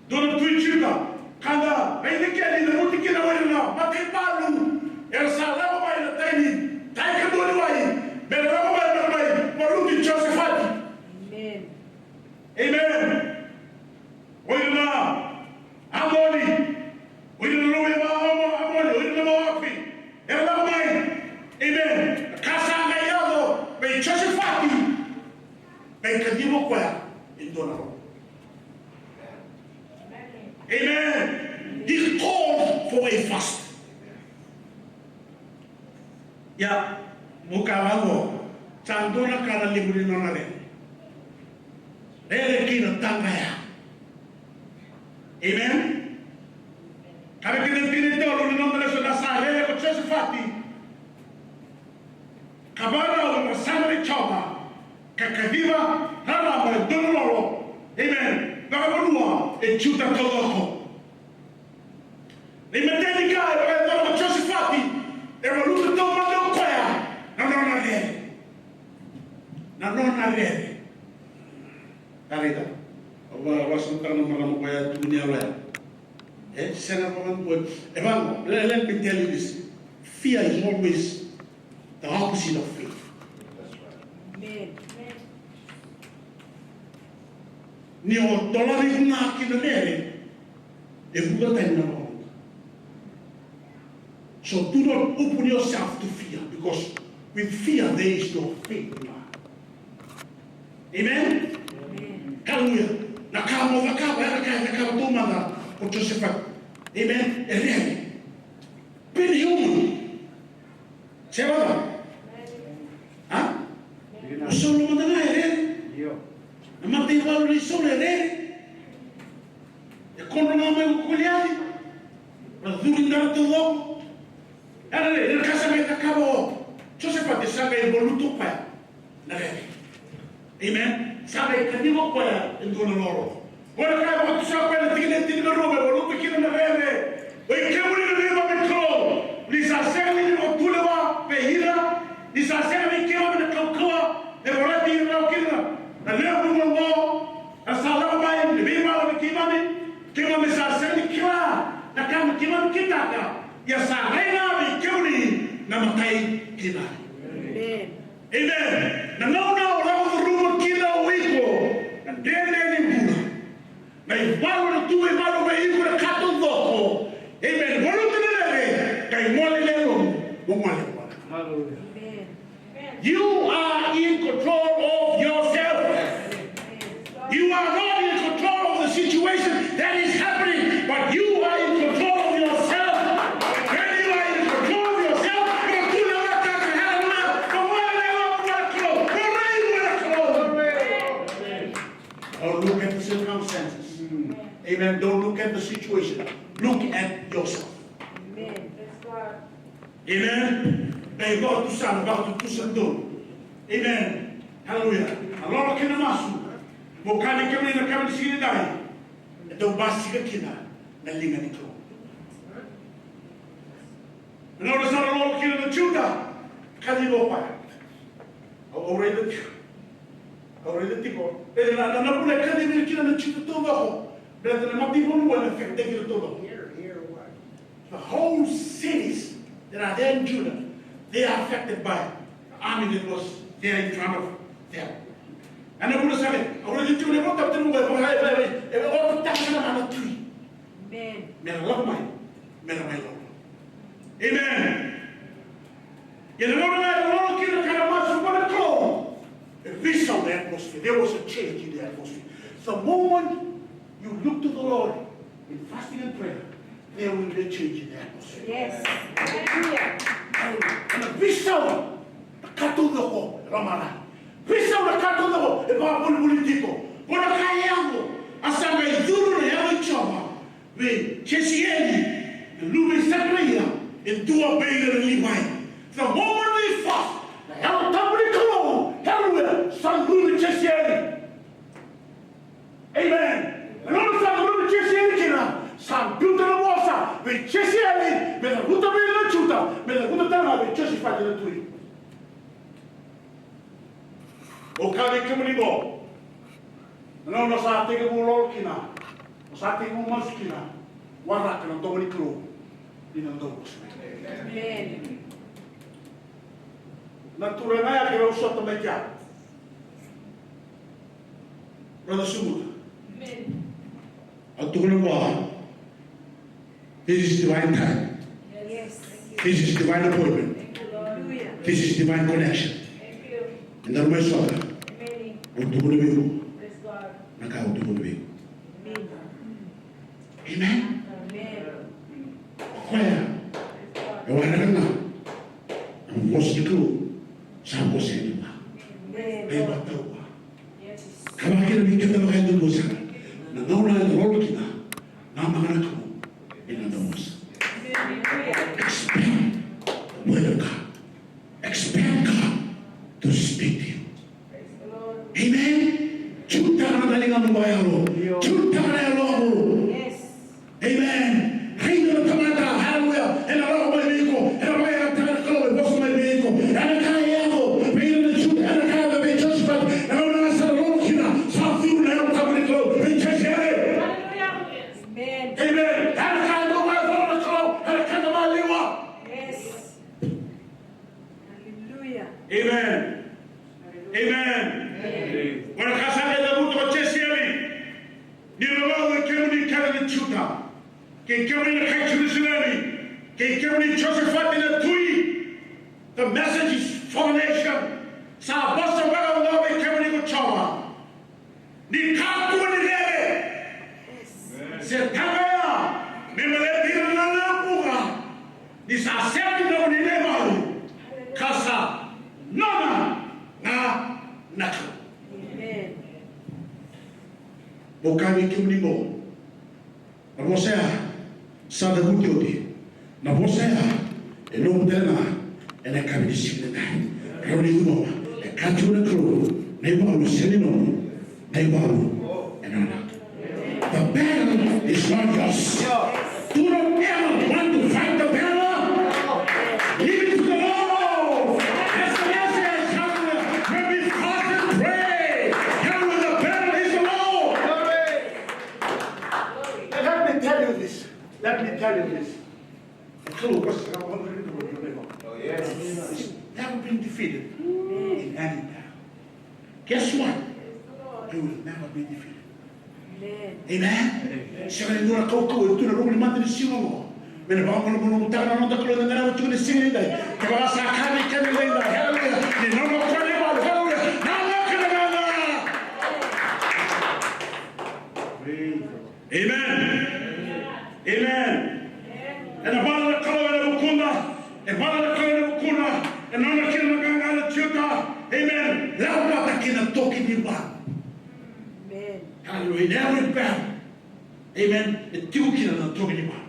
Dua na tui Juta, ka da raica kina ni cavuti kina o ira na mataivalu era sa lako mai na tai ni, tai kadua ni wai, me ra lako mai, me ra mai valuti Josefati. Amen. Amen. O ira na Amoni, o ira na luvei Amo-, Amoni, o ira na Moapi, era lako mai. Amen. Ka sa qai yaco vei Josefati, qai kaciva o koya e dua na lolo. Amen. He called for a fast. Ia, mo kaya vaqo, sa dua na ka na levu ni nona rere. Rere kina taqaya. Amen. Ka vei keda na tikina e tolu ni noda lesoni, na sa rere ko Josefati. Ka vakarau na sala ni Jiova, ka kaciva raraba e dua na lolo. Amen. Vakavanua e Juta taucoko. Na imatai ni ka e vakayacora ko Josefati, e valuta taumada o koya na nona rere. Na nona rere. Ka raica, au va-, vakasamataka na marama koya e tukuni yalo ya. E, sega vakadua. E vaqo, let, let me tell you this. Fear is always the opposite of faith. Amen. Ni o dolavi iko ga ki na rere, e vuqa tani na lolo. So do not open yourself to fear, because with fear there is no faith in God. Amen? Amen. Hallelujah. Na ka mo cakava, ya na ka e cakava taumada ko Joseph. Amen? E rere. Be human. Se vaka? A? O Saulo mada ga e rere. Io. Na mataivalu nei Saulo e rere. E kodro ga mai ko Koliati. Na curu i dara taucoko. Ia na rere, na ka sa mai cakava o Joseph, sa qai valuta o koya na rere. Amen. Sa qai kaciva o koya e dua na lolo. Qo na ka e vakatusa o koya na tikina e tinikarua, me valuta kina na rere. Oi kemuni na neimami Kalou, ni sa sega ni vakatulewa vei ira, ni sa sega ni keimami na kaukauwa me vorati ira rawa kina na lewe vuqa oqo, era sa lako mai me veimala vei keimami, keimami sa sega ni kila na ka me keimami kitaka, ia sa rai ga vei kemuni na matai kina. Amen. Amen. Na gauna o lako curuma kina o iko na dredre ni bula, na ivalu, na tu ivalu vei iko na ka taucoko. Amen. Valuta na rere, qai gole na yalomu, mo gole vua. Hallelujah. Amen. You are in control of yourself. You are not in control of the situation that is happening, but you are in control of yourself. When you are in control of yourself, you do not have to have enough. But what am I going to do? What am I going to do? Don't look at the circumstances. Amen. Don't look at the situation. Look at yourself. Amen. Praise God. Amen. Qai vakatusa na vakatutusa donu. Amen. Hallelujah. Na lolo kei na masu. Mo kani kemuni na kena siga nidai. E dau basika kina na liga ni Kalou. Na gauna sa lolo kina na Juta, kaciva o koya. Au, au raica tiko. Au raica tiko. E, na, na, na vuna e kacivi kina na Juta taucoko. Baleta na mataivalu e affect-taki ira taucoko. Here, here, what? The whole cities that are there in Judah, they are affected by the army that was there in front of them. Ena vula sara, au raica tiko na iVolatabu tiko qo, e vaka, e, e, e, e, o tiko na mana tui. Amen. Me ra lako mai, me ra mai lako. Amen. Ia na gauna ga e lolo kina ka na masu vua na Kalou, e veisau na atmosphere. There was a change in the atmosphere. The moment you look to the Lord in fasting and prayer, there will be a change in the atmosphere. Yes. Hallelujah. Ena veisau na ka taucoko e lomalagi. Veisau na ka taucoko e vakavolivoliti iko. Qo na ka e yaco, a sa qai curu na Yalo i Jiova vei Jesieli, na luve i Sekaraia, e dua vei ira na Livai. The moment they fast, na Yalo Tabu ni Kalou, hallelujah, sa curu vei Jesieli. Amen. Na nona sa curu vei Jesieli kina, sa biuta na vosa vei Jesieli, me cavuta vei ira na Juta, me cavuta tale ga vei Josefati na tui. Au kaya vei kemuni qo, na gauna o sa tekivu lolo kina, o sa tekivu masu kina, waraka na domo ni Kalou ni na dau masu. Amen. Na turaga ya, ke rau sota mai kea, rau na sumuta. Amen. Au tukuna vua, this is divine time. Yes. This is divine appointment. Hallelujah. This is divine connection. Thank you. Eda na mai sota. Amen. Au tukuna vei iko. Praise God. Na ka au tukuna vei iko. Amen. Amen. Amen. O koya e waraka na vosa ni Kalou, sa vosa ni ma. Amen. E vakatawa. Ka vaka kina vei keda vakayadudua sara, na gauna eda lolo kina, namaka na Kalou ena noda vosa. Expect the word of God. Expect God to speak to you. Amen. Jutaka na ligamu vakayalo. Jutaka na yalomu. Amen. Raica na tamata, haleluya, ena lako mai vei iko, ena vakayagataka na Kalou me vosa mai vei iko. Ena ka e yaco vei ira na Juta, ena ka e yaco vei Josephat, na gauna ga sa lolo kina, sa curu na Yalo Tabu ni Kalou vei Jesieli. Amen. Ena ka e dau vakayacora na Kalou ena keda maliwa. Amen. Amen. Qo na ka sa qai cavuta o Jesieli. Ni rogoca, kemuni kece na Juta, kei kemuni na kai Jerusalemi, kei kemuni Josefati na tui. The message is for the nation. Sa vosa vakaoqo vei kemuni ko Jiova. Ni kakua ni rere se taqaya me baleti ira na lewe vuqa, ni sa sega ni nomuni na ivalu, ka sa nona ga na Kalou. Amen. Au kaya vei kemuni qo, na vosa ya sa cavuti oti. Na vosa ya e nomu tale ga ena yakavi ni siga edai. Rawa ni gumawa, e kaya tiko na Kalou, na ivalu sega ni nomu, na ivalu e nona. The battle is not yours. Do not ever want to fight the battle. Leave it to the Lord. That's the message. Hallelujah. When we fast and pray, hallelujah, the battle is the Lord. Let me tell you this. Let me tell you this. The Kalou, oh, yes. It's never been defeated in any battle. Guess what? You will never be defeated. Amen. Sega ni dua na kaukauwa e tu ena ruku ni matanisiga oqo me na vakamalumalumutaka na noda Kalou ena gauna tiko ni siga nidai. Kevaka sa kaya vei keda edaidai, haleluya, ni nona o koya na ivalu, haleluya, na lako kina na gaga. Amen. Amen. Ena vala na Kalou ena vukuna. E vala na Kalou ena vukuna. E nona kina na gaga na Juta. Amen. Lako vata kina toki ni valu. Amen. Hallelujah. In every battle. Amen. E tiko kina na toki ni valu.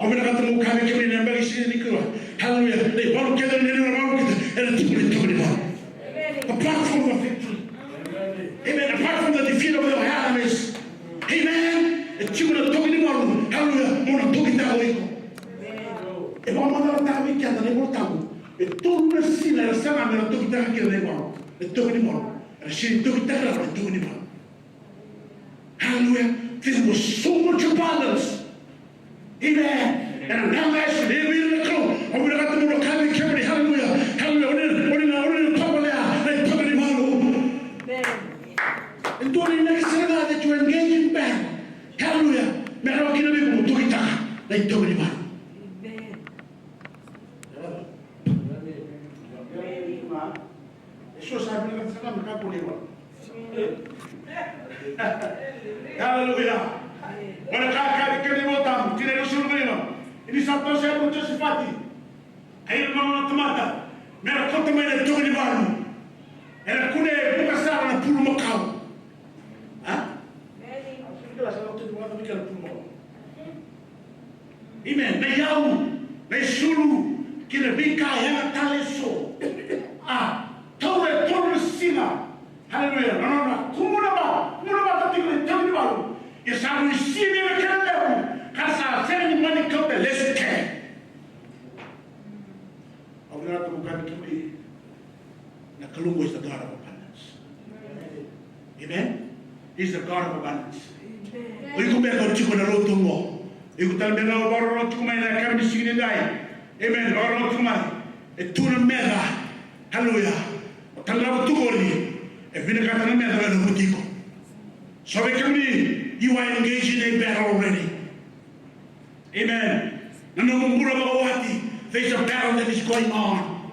Au vinakata meu kaya vei kemuni ena yabaki siga nikua. Hallelujah. Na ivalu kece ni na valu kece ena tiko ni toki ni valu. Apart from the victory. Amen. Apart from the defeat of your enemies. Amen. E tiko na toki ni valu. Hallelujah. Mo na tokitaka o iko. E vakamacalataka vei keda na iVolatabu e tolu na siga era saga me ra tokitaka kina na ivalu. E toki ni valu. Era sega ni tokitaka na toki ni valu. Hallelujah. There was so much abundance. Amen. Ena gaga eso, e vei ira na Kalou. Au vinakata meu na kaya vei kemuni, haleluya, haleluya. O ni, o ni na, o ni na tovolea na itoka ni valu. E dua na inaki sara ga that you engage in battle. Haleluya. Me rawa kina vei iko mo tokitaka na itoka ni valu. E so sa vinakata sara ga me kakua ni valu. Haleluya. Wana kakari kena iVolatabu, kina iVolatabu kina. Ini sa toso ya ko Josefati. Kei ira na nona tamata. Mera kauta mai na itoka ni valu. Era kune vuka sara na pulumakau. A? Kila sa na kauta ni valu na pulumakau. Amen. Na iyau, na isulu, kei na veika yaga tale eso. A, taura e tolu na siga. Haleluya. Na nona kumuna vata, kumuna vata tiko na itoka ni valu. Ia sa rui sivia na kena levu, ka sa sega ni mani kauta lesu ke. Au vinakata meu kaya vei kemuni, na Kalou is the God of abundance. Amen. He's the God of abundance. O iko beka o tiko na lotu oqo. O iko tale beka o vakarorogo tiko mai na yakavi ni siga nidai. Amen. Vakarorogo tiko mai. E tu na meca. Haleluya. O tale na vatu qori. E vinakata na meca me na vuti iko. So vei kemuni, you are engaging a battle already. Amen. Na nomu bula vakawati, there's a battle that is going on.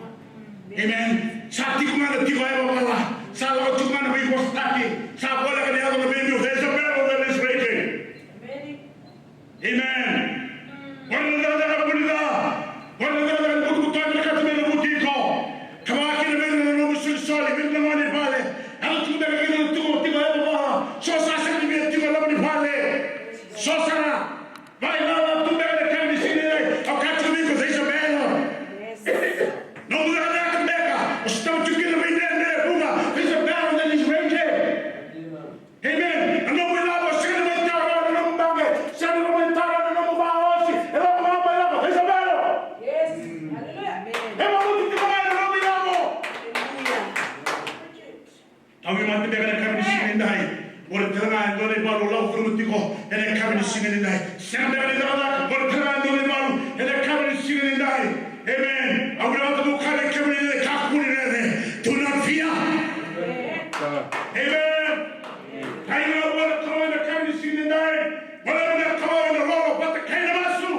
Amen. Sa tiko ga na tiko yavavala, sa lako tiko ga na veivosataki, sa voleka ni yaco na veibiu, there's a battle that is raging. Amen. Qori na cakacaka vuni ca, qori na cakacaka ni butobuto e vinakata me na vuti iko. Ka vaka kina vei ira na nomu isolisoli, vei ira na gone ni vale. Yaco tiko beka kina na tiko, tiko yavavala, so sa sega ni via tiko e loma ni vale. So sara. Vakailala tu beka na yakavi ni siga nidai, au kaya tiko vei iko, there's a battle. Nomu cakacaka beka, o sotava tiko kina na veidredre e vuqa, there's a battle that is raging. Amen. Na nomu ilavo, sega ni mai tara na nomu baqe, sega ni mai tara na nomu vakaosi, e lako ga mai lako, there's a battle. E valuti tiko mai na nomu ilavo. Tauvimate beka ena yakavi ni siga nidai. Qori tale ga e dua na ivalu o lako curuma tiko ena yakavi ni siga nidai. Sega beka ni cakacaka, qori tale ga e dua na ivalu ena yakavi ni siga nidai. Amen. Au vinakata meu kaya vei kemuni na kakua ni rere. Do not fear. Amen. Kaya na Kalou ena yakavi ni siga nidai. Vale na Kalou ena lolo vata kei na masu.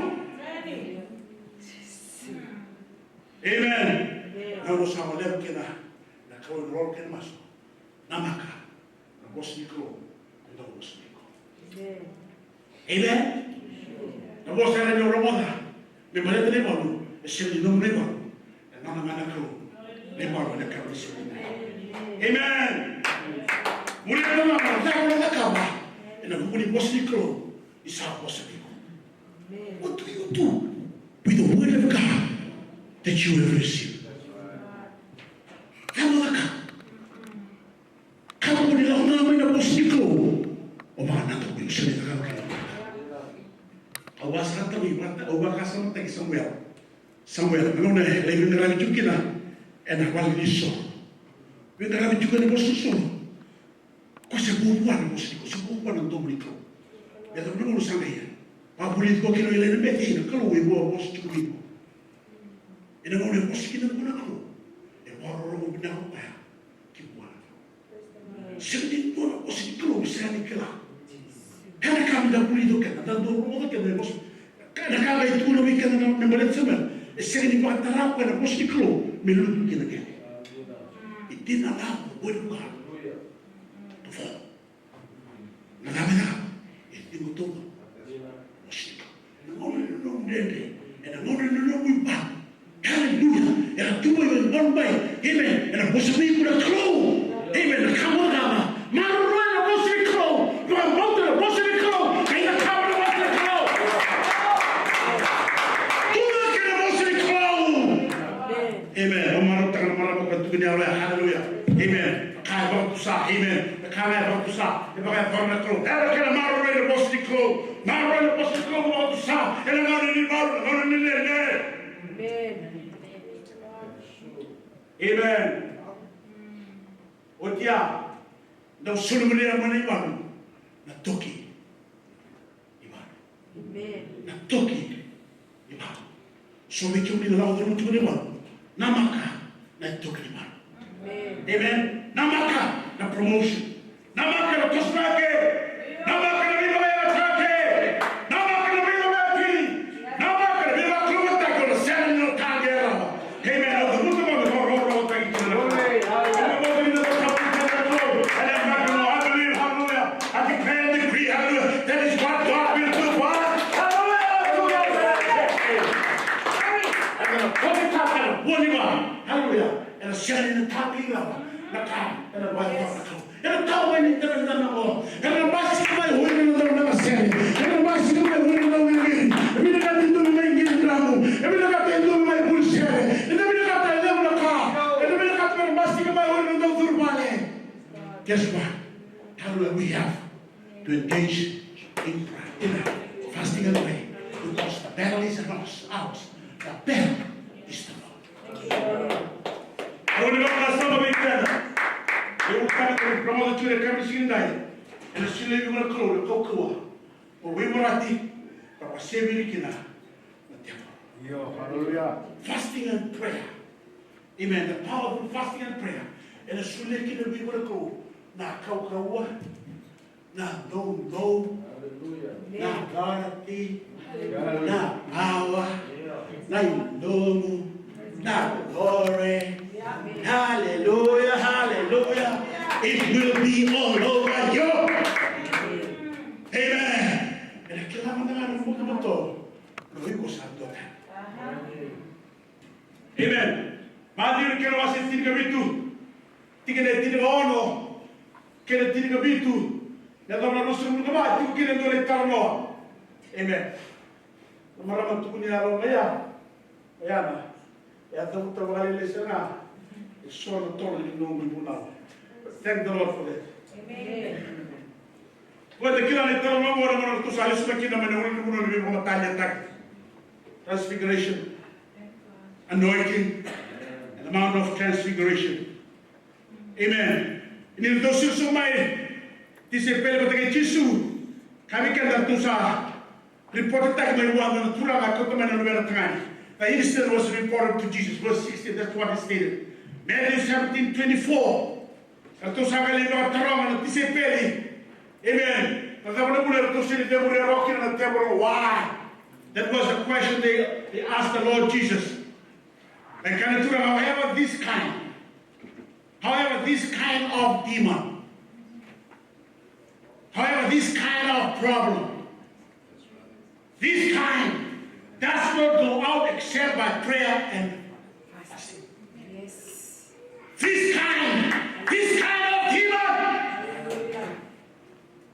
Amen. Na vosa valevu kina na Kalou ena lolo kei na masu. Namaka, na vosa ni Kalou e dau vosa vei iko. Amen. Na vosa era ni o rogoca me baleta na ivalu, e sega ni nomu na ivalu, e nona ga na Kalou na ivalu ena yakavi ni siga. Amen. Muria na nona caka na cakava ena vuku ni vosa ni Kalou ni sa vosa vei iko. What do you do with the word of God that you have received? Cava o cakava? Kakua ni lako ga mai na vosa ni Kalou o vakanadaku, iko sega ni cakava kina. Au vakasamataka, au vakasamataki Samuela. Samuela, na gauna e lai veiqaravi tiko kina ena vale ni soro. Veiqaravi tiko ena vosa ni soro. Ko se vuavua na vosa ni Kalou, se vuavua na domo ni Kalou. Ia na gauna sa qai ia. Vakavulici koya kina o Ilaijameci, na Kalou e vua vosa tiko vei iko. Ena gauna e vosa kina vua na Kalou, e vakarorogo vinaka o koya ki vua na Kalou. Sega ni dua na vosa ni Kalou e sega ni kila. Ka na ka me da vulica o keda, da dau rogoca keda e vosa. Ka na ka qai tukuna vei keda na, me baleta Samuela, e sega ni vakatara o koya na vosa ni Kalou me lutu kina kece. He did not allow the word of God to fall. Na cava e cakava? E tiko toka. Vosa ni Kalou. Ena gauna ni nomu dredre, ena gauna ni nomu ivalu. Haleluya. Era tu mai, era tu mai. Amen. Ena vosa vei iko na Kalou. Amen. Na ka mo cakava, maroroya na vosa ni Kalou. Vakabauta na vosa ni Kalou. Ka ina kava na vosa ni Kalou. Tucake na vosa ni Kalou. Amen. Au marautaka na marama ka tukuni au ya. Haleluya. Amen. Ka e vakatusa. Amen. Ka ga e vakatusa. E vakayacora na Kalou. Era kena maroroi na vosa ni Kalou. Maroroi na vosa ni Kalou, vakatusa. Ena gauna ni valu, na gauna ni lele. Amen. Amen. Oti ya, dau soli muria mai na ivalu na toki. Ivalu. Amen. Na toki. Vei kemuni na lako curuma tiko ni valu, namaka na itoka ni valu. Amen. Namaka na promotion. Namaka na toso cake. Namaka na veivakayagataki. Namaka na veivakayatini. Namaka na veivakalougatataki, o na sega ni na tagi e rawa. Amen. Au cavuta mo me vakarorogotaki kina na. Amen. Hallelujah. I believe, hallelujah. I declare and decree, hallelujah. That is what God will do for us. Hallelujah. Hallelujah. Hallelujah. Ena sega ni na tagi rawa na ka ena vakayagataka na Kalou. Ena tau mai ni dana dana oqo. Ena basika mai o ira na dau na sere. Ena basika mai o ira na dau gigiri. E vinakata e dua mai giri dramu. E vinakata e dua mai vuli sere. Ena vinakata e levu na ka. Ena vinakata ena basika mai o ira na dau curu vale. Guess what? How do we have to engage in prayer, in fasting and prayer, because the battle is not ours. The battle is the Lord. Au ni vakasama vei keda. E ulutaka ni promote tu e kamisi ni dai. Ena sila ivi na Kalou na kaukauwa. O veivorati, ka vasevi kina na tevoro. Io, hallelujah. Fasting and prayer. Amen. The powerful fasting and prayer. Ena solia kina vei iko na Kalou na kaukauwa, na doudou, na authority, na power, na idomu, na glory. Hallelujah, hallelujah. It will be all over you. Amen. Ena kila mada ga na bukabuka. Amen. Maciu na kena wase tinikavitu, tikina e tinikaono kei na tinikavitu. Na yacova na ruasagavulu ka va, tiko kina e dua na italanoa. Amen. Na marama tukuni yalo mai ya. Oya na, e a cavuta vakalailai sara ga eso na toro ni noqu ivunau. Thank the Lord for that. Amen. Ko eda kila na italanoa qo na gauna ratou sa lesu mai kina mai na ulunivanua ni veivakamataliataki. Transfiguration. Anointing. And the Mount of Transfiguration. Amen. Ni ratou siro sobu mai tisaipeli vata kei Jisu. Ka vei keda ratou sa ripotetaki mai vua na Turaga kauta mai na Luvena tagane. The incident was reported to Jesus. Verse sixteen, that's what he stated. Matthew seventeen twenty-four. Ratou sa qai lai vakataroga na tisaipeli. Amen. Na cava na vuna eratou sega ni cevuri rawa kina na tevoro? Why? That was the question they, they asked the Lord Jesus. Like, can it, however, this kind, however, this kind of demon, however, this kind of problem, this kind does not go out except by prayer and fasting. Yes. This kind, this kind of demon.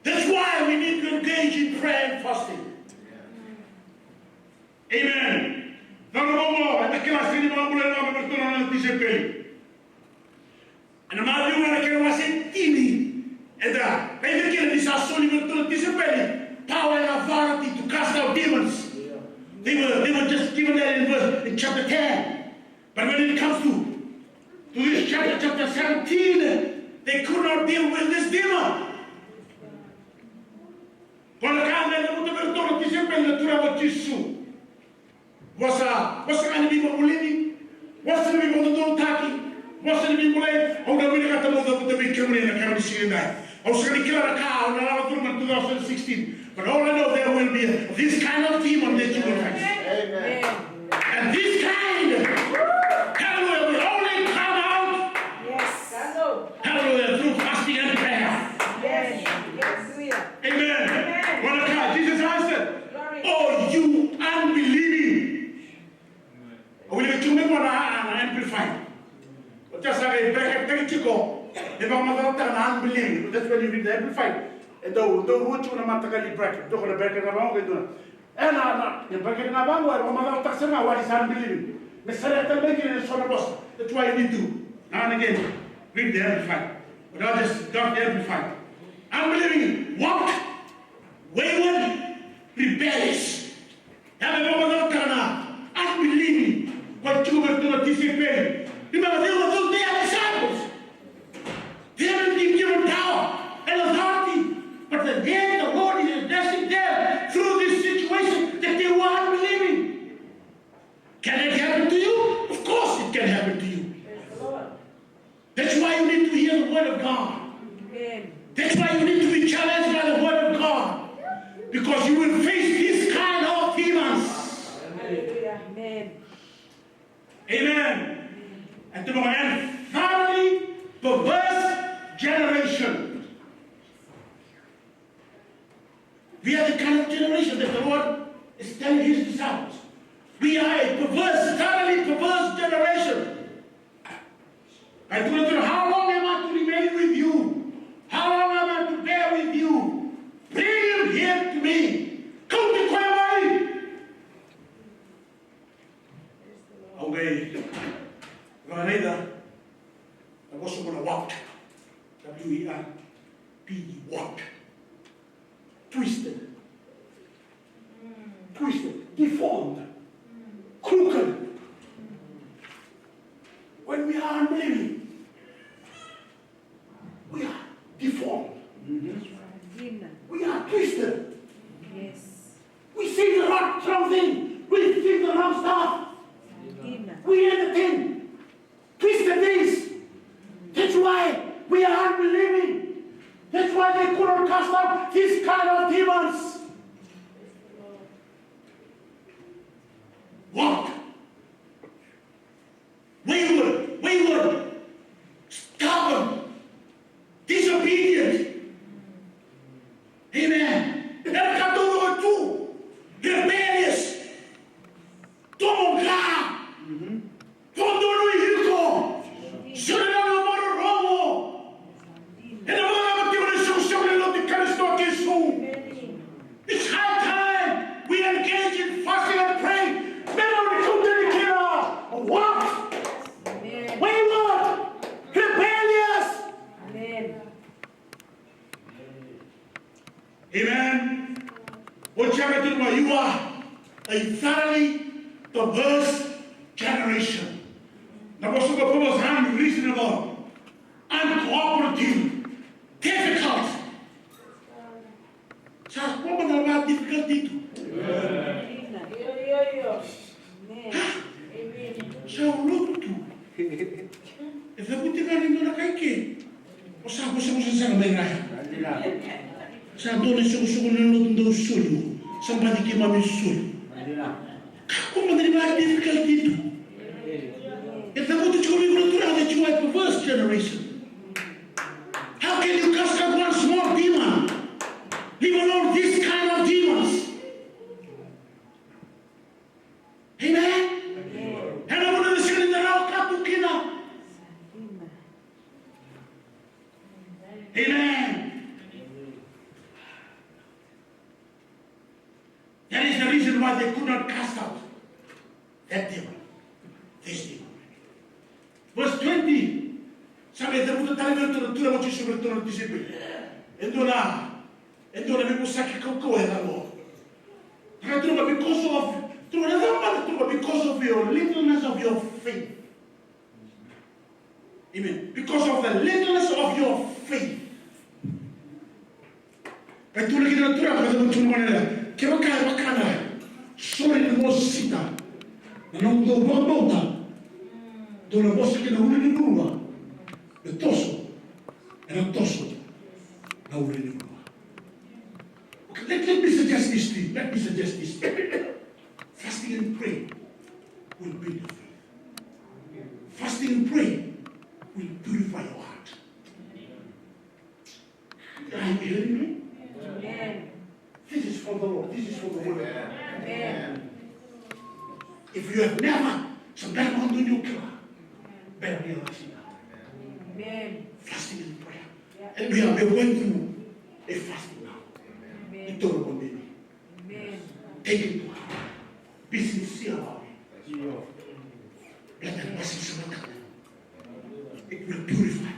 That's why we need to engage in prayer and fasting. Amen. Cava na momo, eda kila sega ni vakabulai rawa me vei ratou na nona tisaipeli. Ena Maciu na kena wase tini, eda raica kina ni sa soli vei ratou na tisaipeli power and authority to cast out demons. They were, they were just given that in verse, in chapter ten. But when it comes to, to this chapter, chapter seventeen, they could not deal with this demon. Ko na ka me na muta vei ratou na tisaipeli na Turaga o Jisu. Vosa, vosa ga ni veivakavulici, vosa ni veivakadodonutaki, vosa ni veibulai, au na vinakata meu cavuta vei kemuni ena yakavi ni siga edai. Au sega ni kila na ka au na lako curuma ena two thousand sixteen. But all I know, there will be this kind of demon that you will face. Amen. And this kind, hallelujah, will only come out, yes, hallelujah, through fasting and prayer. Yes. Hallelujah. Amen. Amen. What a God. Jesus answered, glory. Oh, you unbelieving. Au wilika tiko mai vua na, na Amplified. Oti ya sa qai bracket taki tiko, e vakamacalataka na unbelieving. That's when you read the Amplified. E dau, dau rua tiko na mataqali bracket. Dua ko na bracket ga vaqo, e dua na. E na, na, na bracket ga vaqo, e vakamacalataka sara ga what is unbelieving. Me saria tale mai kina eso na vosa. That's why you need to, now and again, read the Amplified. But not just, not the Amplified. Unbelieving, what? Wayward, rebellious. Ya me vakamacalataka na unbelieving. Ko tiko vei ratou na tisaipeli. Remember, they were those, they are disciples. They haven't been given power and authority. But the, yet the Lord is addressing them through this situation that they were unbelieving. Can Because you will face this kind of demons. Hallelujah. Amen. Amen. And thoroughly perverse generation. We are the kind of generation that the Lord is telling his disciples. We are a perverse, thoroughly perverse generation. I told you, how long am I to remain with you? How long am I to bear with you? Bring him here to me. Kauti koya mai. Au qai vakaraica na vosa qo na warped. W E R P E D, warped. Twisted. Twisted. Deformed. Crooked. When we are unbelieving, we are deformed. We are twisted. Yes. We see the wrong, wrong thing. We think the wrong stuff. We entertain twisted things. That's why we are unbelieving. That's why they couldn't cast out these kind of demons. What? Wayward, wayward, stubborn, disobedient. Amen. Era ka taucoko tu, rebellious, domoqa, dodonu iko, sega ni dodonu mo rorogo. Ena vakacava tiko na isoqosoqo ni lotu ni Karisito kei Jisu? It's high time we engage in fasting and praying. Me rawa ni kauta yani kina o warped, wayward, rebellious. Amen. Amen. O Jacob, you are a thoroughly perverse generation. Na vosa qo perverse, unreasonable, uncooperative, difficult. Sa ko mada na va difficult tu. Amen. Sa lotu tu. E cavuti ga ni dua na kai ke. O sa vosavosa sara mai raya. Sa dua na isoqosoqo ni lotu dau soli. Sa baci keimami soli. Kakua mada ni va difficult tu. E cavuti tiko vei iko na Turaga that you are a perverse generation. How can you cast out one small demon? Leave alone this kind of demons. Amen. Ena vuna ni sega ni rawa ka tu kina. Amen. That is the reason why they could not cast out that demon. This demon. Verse twenty. Sa mai cavuta tale vei iratou na Turaga o Jisu vei iratou na tisaipeli. E dua na, e dua na veivosaki kaukauwa e caka. Turaga, because of, Turaga, because of your littleness of your faith. Amen. Because of the littleness of your faith. Ka tukuna kina na Turaga, ka tukuna vua na Turaga, kevaka e vaka na sore ni mosita na nomudou vakabauta, dou na vosa ki na ulu ni vanua me toso, ena toso na ulu ni vanua. Okay, let, let me suggest this to you. Let me suggest this to you. Fasting and praying will build your faith. Fasting and praying will purify your heart. Are you hearing me? Amen. This is from the Lord. This is from the word of God. Amen. If you have never, sa bera vakadua ni o kila. Bera ni o kila. Amen. Fasting and prayer. And we are going through a fasting now. Amen. Ni toro ko deni. Amen. Take it to heart. Be sincere about it. Let that person surrender. It will purify.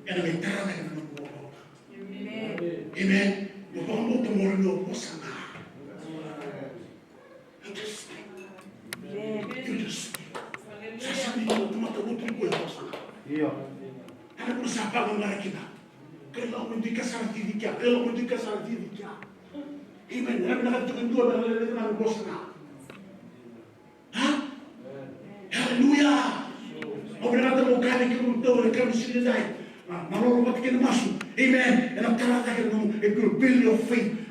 Ena mai tara cake na nomu vakabauta. Amen. Amen. Mo vakabauta mo raica o vosa ga. You just speak. Amen. You just speak. Sa sega ni dua na tamata lotu ni ko e vosa ga. Io. Ena vuna sa vakagara kina. Ke lako me dua ka sa na cici kea. Ke lako me dua ka sa na cici kea. Amen. Ena vinakata tiko e dua na lele na vosa ga. Ha? Hallelujah. Au vinakata mo kaya vei kemudou ena yakavi ni siga edai. Na, na lolo vata kei na masu. Amen. Ena tara cake na nomu, it will build your faith.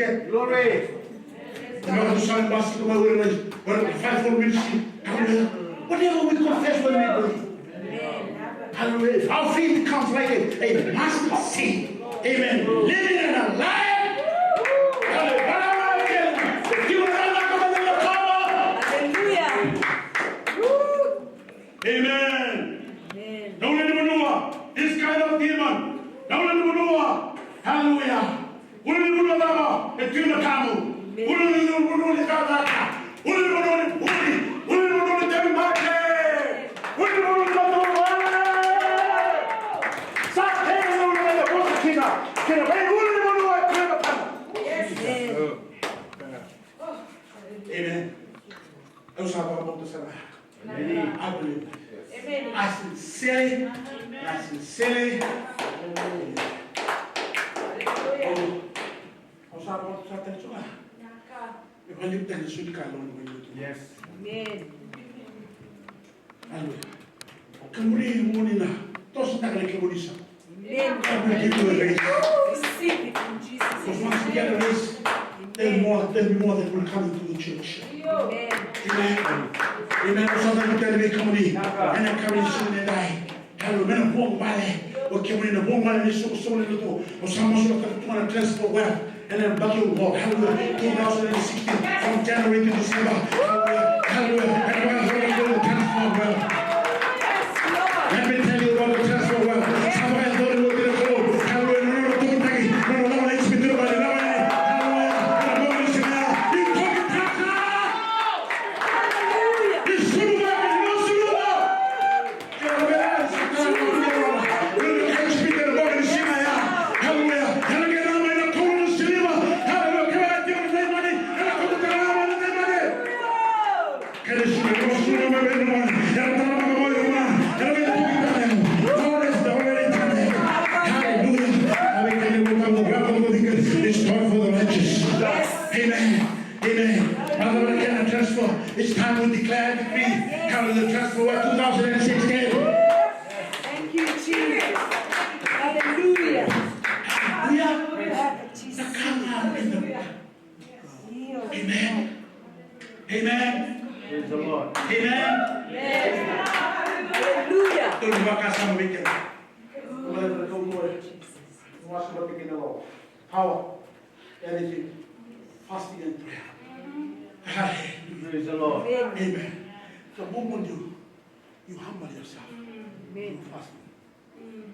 get. Glory. Whatever we confess when we believe. Hallelujah. If our faith becomes like a, a mustard seed, amen. Living and alive. Hallelujah. Amen. Amen. Na ulunivanua, this kind of demon. Na ulunivanua. Hallelujah. Ulunivanua cava? E tu na kamu. Amen. Ulunivanua ni cakacaka. Ulunivanua ni vuli. Ulunivanua ni tauvimate. Ulunivanua ni tauvimate. kei na veiulunivanua e pre vata na. Amen. Au sa vakabauta sara. Amen. I believe. Amen. I sincerely, I sincerely. Au sa vakabauta sara tale tu ga. E vakalivutaki na soli ka lona mai lutu. Yes. Amen. Aleluya. O kemuni mo ni na toso taka na kemuni sa. Amen. God will give you a raise. Receive it in Jesus' name. Because once you get a raise, then more, then more that will come into the church. Amen. Amen. Amen. O sa taka tale vei kemuni. Ena kemuni sa na dai. Hallelujah. Me na vuabale. O kemuni na vuabale ni soqosoqo ni lotu. O sa masulaka tu ga na transfer wealth. Ena yabaki oqo. Hallelujah. Two thousand sixteen. From January to December. Hallelujah. Hallelujah. Ena vakayacori na transfer wealth. Let me tell you about the transfer wealth. Sa vakayacori oti na Kalou. Hallelujah. Nona tukutaki. Nona lako na inspector vale. Hallelujah. Ena bogi ni siga ya. Ni tokitaka. Ni suluva. Ni suluva. It's time for the righteous. Amen. Amen. Mother, can I transfer? It's time we declare and decree. Come to the transfer world two thousand sixteen. Thank you, Jesus. Hallelujah. Hallelujah. Hallelujah. Amen. Amen. Praise the Lord. Amen. Hallelujah. Tolu vakasama vei keda. Tolu vakasama vei keda. Power, anything, fasting and prayer. Praise the Lord. Amen. So, what will you? You humble yourself. Amen. You fast.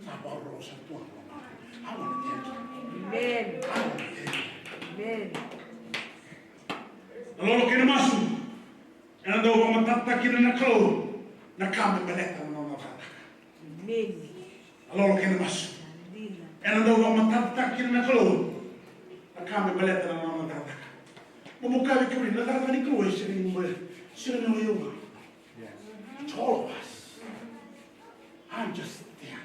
Sa vakarorogo sara tu ga. I wanna thank you. Amen. I wanna thank you. Amen. Na lolo kei na masu. Ena dau vakamatatataka kina na Kalou na ka me baleta na nona cakacaka. Amen. Na lolo kei na masu. Ena dau vakamatatataka kina na Kalou na ka me baleta na nona cakacaka. Mo mo kaya vei kemuni na cakacaka ni Kalou e sega ni mo, sega ni o yau ga. It's all of us. I'm just there.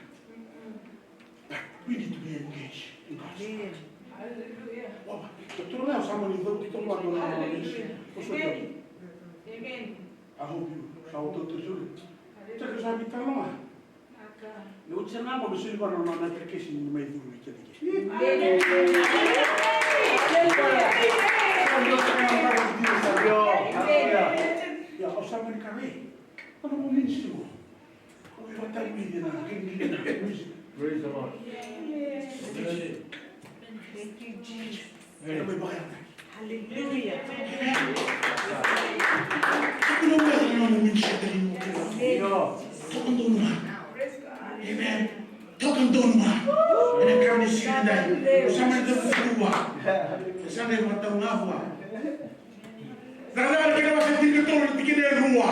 But we need to be engaged in God's work. Amen. Hallelujah. Oba, ke turaga, o sa mani cavuti toka vua na nona ministry. Amen. Amen. I hope you, sa o totoro suru. Teka sa vitana ma. Ni oti sa na mo me soli vua na nona application ni mai curu i kete. Amen. Hallelujah. Ia, o sa mani kare. Ana mo ministry mo. Praise the Lord. Thank you, Jesus. Ena mai vakayagataki. Hallelujah. Amen. Toka donu mai na nomu ministry, toka donu mai. Amen. Toka donu mai. Ena yakavi ni siga nidai. O sa mai na tau vua. O sa mai na tau ga vua. Cakacaka na kena wase tinikatolu na tikina e rua.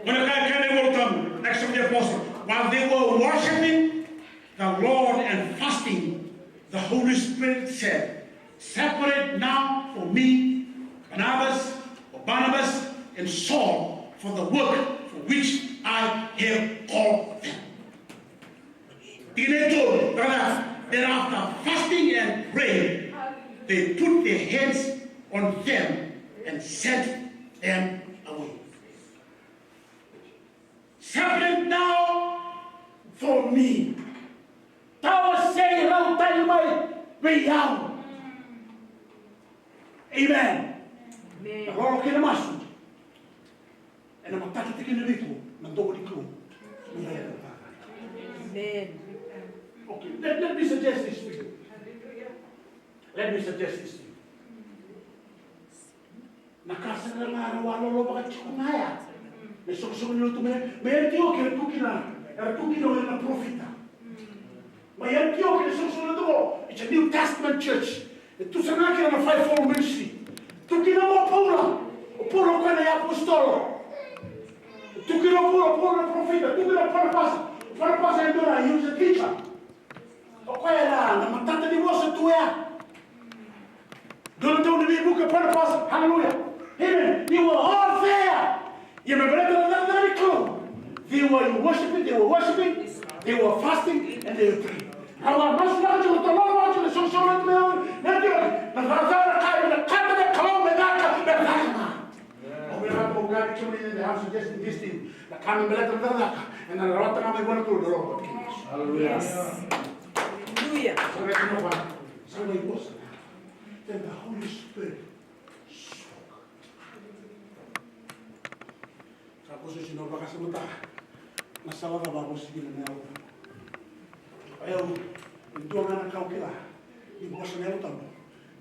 Mona kaya kaya na iVolatabu, Acts of the Apostle, while they were worshiping the Lord and fasting, the Holy Spirit said, "Separate now for me Barnabas, or Barnabas and Saul, for the work for which I have called them." Tikina e tolu, raica. Then after fasting and praying, they put their hands on them and sent them away. Separate now for me. Tawasei rau tani mai vei au. Amen. Amen. Na lolo kei na masu. Ena matata tiko kina vei iko na domo ni Kalou. Amen. Okay, let, let me suggest this to you. Let me suggest this to you. Na ka sara ga era walolo vaka tiko ga ya. Na isoqosoqo ni lotu mai, mai Antioki era tu kina, era tu kina o ira na parofita. Mai Antioki na isoqosoqo ni lotu qo, it's a New Testament church. E tu sara ga kina na fivefold ministry. Tu kina o Paula, o Paula o koya na iapositolo. Tu kina o Paula, o Paula na parofita, tu kina o Parnapasa, o Parnapasa e dua na, he was a teacher. O Ni vosa tu ya. Dua na tau ni veivuke Panapasa. Hallelujah. Amen. You were all there. Ia me baleta na cakacaka ni Kalou. They were worshiping, they were worshiping, they were fasting, and they were praying. Rawa masu na tiko tololo watu na soso na tiko na tiko na cakacaka na kai na kata na Kalou me caka me caka ma. Au via rata mo kaya vei kemuni in the house of just this thing. Na ka me baleta na cakacaka ena rawata ga mai vua na Kalou na lolo vata kei na masu. Hallelujah. Hallelujah. Sa vei kina vua, sa vei vosa. Then the Holy Spirit spoke. Sa vosa sina vakasamataka na sala cava a vosa kina na Yalo Tabu. Io, e dua ga na ka au kila ni vosa na Yalo Tabu.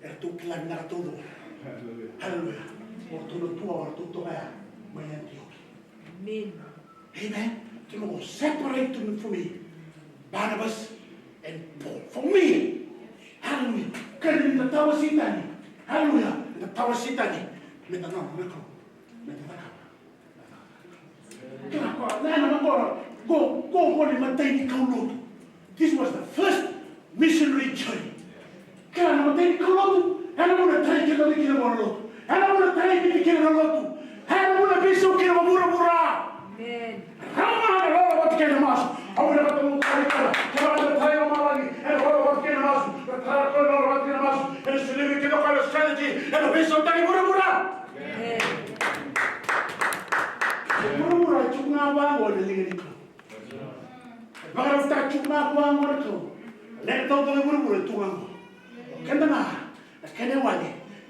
Eratou kila vinaka taucoko. Hallelujah. Hallelujah. O ratou na tua, o ratou toka ya mai Antioki. Amen. Amen. Tou na go separate to me for me. Barnabas and Paul for me. Hallelujah. Kena ni da tawa Setani. Hallelujah. Da tawa Setani. Me da nona na Kalou. Me da cakava. Kila ko, na, na, na, ko, ko, ko ni matai ni kaulotu. This was the first missionary journey. Kila na matai ni kaulotu, ena vuna tarai keda mai kina vua na lotu. Ena vuna tarai keda kina na lotu. Ena vuna veisau kina vakavuravura. Amen. Rama na lolo vata kei na masu. Au na vata mu kari kara. Kila na tarai na malani. Ena lolo vata kei na masu. Ena tarai na lolo vata kei na masu. Ena silivi kina ko na strategy. Ena veisau tani vuravura. Amen. Vuravura e tiko ga vaqo ena liga ni Kalou. E vakarautaka tiko ga vaqo na Kalou. Leqa taucoko e vuravura e tu ga qo. Keda ga na kena iwali e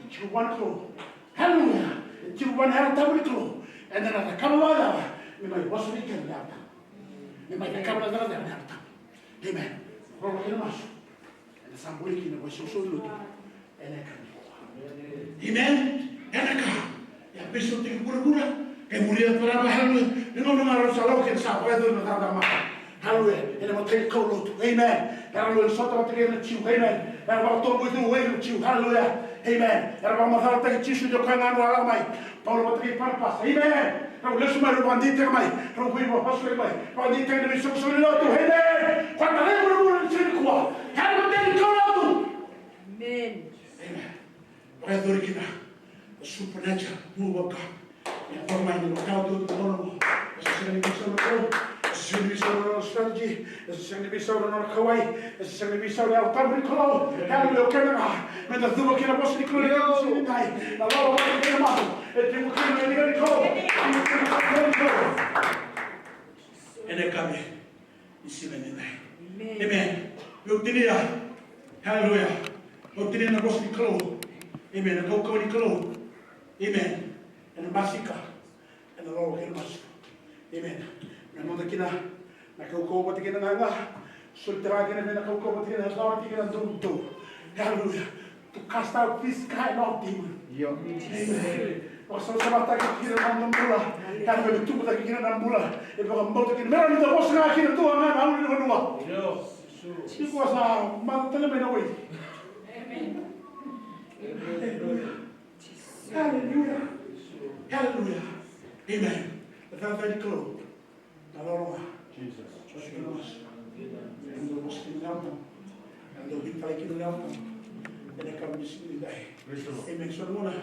tiko vua na Kalou. Haleluya. E tiko vua na Yalo Tabu ni Kalou. Eda na cakava vakacava me mai vosa vei keda na Yalo Tabu. Me mai cakava na cakacaka na Yalo Tabu. Amen. Roro kei na masu. Ena sa buli kina vaisoso ni lotu. Ena ka ni koa. Amen. Ena ka. Ia veisautaki vuravura. E muria tarava, haleluya. Ni gauna ga rau sa lako kina sa vakayacori na cakacaka mata. Haleluya. Ena matai ni kaulotu. Amen. Era lako sota vata kei na Jiu. Amen. Era vakatoboicu vei na Jiu. Haleluya. Amen. Era vakamacalataki Jisu ni o koya ga nua lako mai. Paula vata kei Panapasa. Amen. Rau lesu mai, rau vakadeitaka mai. Rau veivakasulaki mai. Vakadeitaka na veisoqosoqo ni lotu. Amen. Koya tarai vuravura ni siga nikua. Era matai ni kaulotu. Amen. Amen. Vakayacori kina the supernatural move of God. Ia, tau mai ni vakayacori tu na lolo. E se sega ni veisau na Kalou. E se sega ni veisau na nona strategy. E se sega ni veisau na nona kauwai. E se sega ni veisau na Yalo Tabu ni Kalou. Haleluya, o keda ga. Meda cuva kina vosa ni Kalou ni siga nidai. Na lolo vata kei na masu. E tiko kina na liga ni Kalou. E tiko kina na liga ni Kalou. Ena yakavi ni siga nidai. Amen. Amen. Meu tinia. Haleluya. Meu tinia na vosa ni Kalou. Amen. Na kaukauwa ni Kalou. Amen. Ena basika ena lolo kei na masu. Amen. Me noda kina na kaukauwa vata kei na gaga. Soli tara kina me na kaukauwa vata kei na gaga vata kei na dou dou. Haleluya. To cast out this kind of demon. Io. Amen. Vakasavasavataki kina na noda bula. Ka me tubutaki kina na bula. E vakabauta kina. Me rawa ni da vosa ga kina tu ga na auna ni vanua. Io. Tiko sa mata tale mai na wai. Amen. Haleluya. Haleluya. Amen. Cakacaka ni Kalou. Na lolo ga. Jesus. Vosa kina na masu. Ena dau vosa kina na Yalo Tabu. Ena dau veitalai kina na Yalo Tabu. Ena yakavi ni siga nidai. Praise the Lord. Amen. So na gauna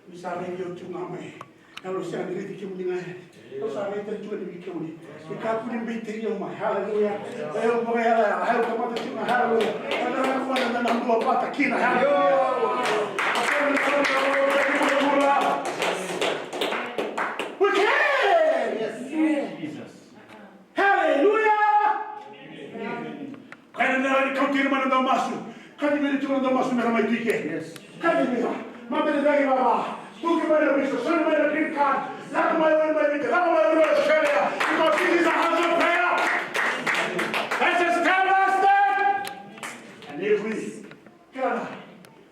ni sa raici au tiko ga mai. Au sega ni raici kemuni ga. Au sa raica tiko ni vei kemuni. Ni kakua ni beitaki au mai. Haleluya. Au vakayalayala. Au tamata tiko ga. Haleluya. Au na rawa ni na dua vata kina. Haleluya. We can. Jesus. Haleluya! Kaya na nena ni kauti ira mai na daumasu. Kaci vei ira tiko na daumasu me ra mai tu i ke. Kaci vei ira. Mata ni cagi vava. Tuki mai na visa. Soli mai na green card. Lako mai, wai mai Viti. Lako mai, wai mai Australia. Because this is a house of prayer. Let's establish that. And every Kila na.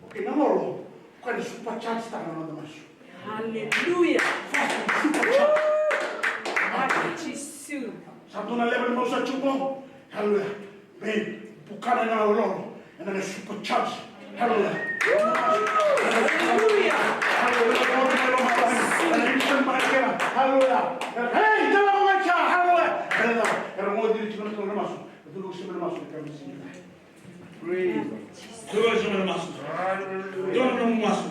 Okay, na lolo. Koya ni supercharge taka na noda masu. Hallelujah. Fast and supercharge. Mata Jisu. Sa dua na level ni masu sa tiko. Hallelujah. Vei bukana na lolo. Ena na supercharge. Hallelujah. Hallelujah. Hallelujah. Hallelujah. Hallelujah. Hey, tala mo mai kea. Hallelujah. Hallelujah. Era mo diri tiko na masu. Era dulu sima na masu. Era dulu sima na masu. Dua vei iko na masu. Dua na masu.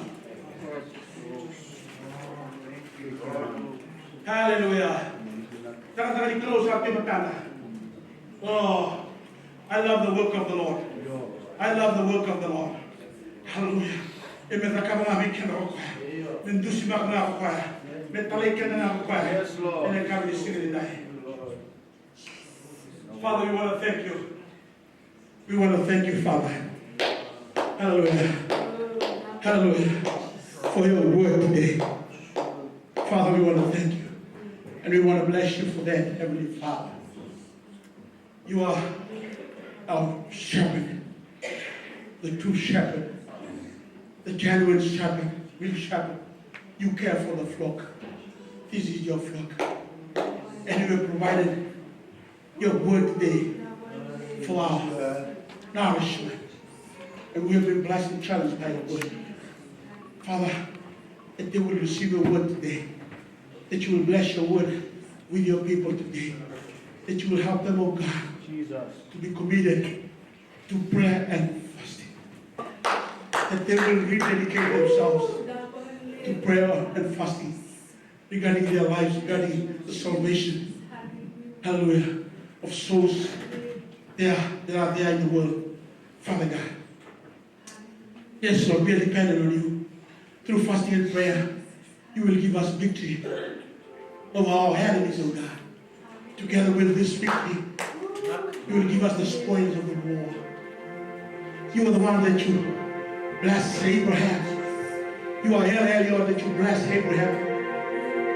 Hallelujah. Takataka ni Kalou sa tei matana. Oh, I love the work of the Lord. I love the work of the Lord. Hallelujah. E me cakava ga vei keda ko koya. Me dusimaka ga ko koya. Me talai keda ga ko koya. Yes, Lord. Ena yakavi ni siga nidai. Father, we want to thank you. We want to thank you, Father. Hallelujah. Hallelujah. For your word today. Father, we want to thank you. And we want to bless you for that, Heavenly Father. You are our shepherd, the true shepherd, the genuine shepherd, real shepherd. You care for the flock. This is your flock. And you have provided your word today for our nourishment. And we have been blessed and challenged by your word. Father, that they will receive your word today, that you will bless your word with your people today, that you will help them, oh God, Jesus, to be committed to prayer and fasting, that they will rededicate themselves to prayer and fasting regarding their lives, regarding the salvation, hallelujah, of souls there, that are there in the world. Father God, yes, Lord, we are dependent on you. Through fasting and prayer, you will give us victory over our enemies, oh God. Together with this victory, you will give us the spoils of the war. You are the one that you bless Abraham. You are El Elyon, that you bless Abraham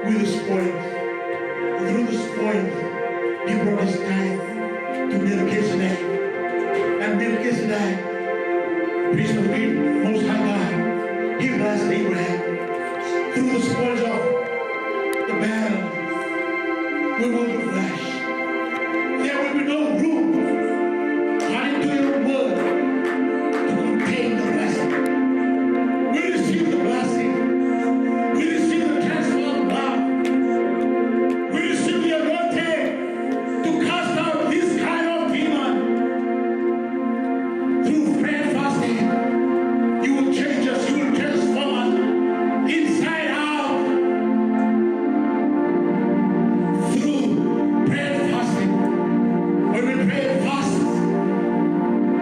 with the spoils. Through the spoils, he brought his tithe to Melchizedek. And Melchizedek, priest of the Most High God, he blessed Abraham. Through the spoils of the battle, we will be blessed. There will be no room, according to your word, to contain the blessing. We receive the blessing. We receive the transfer of love. We receive the anointing to cast out this kind of demon. Through prayer and fasting, you will change us, you will transform us inside out. Through prayer and fasting, when we pray and fast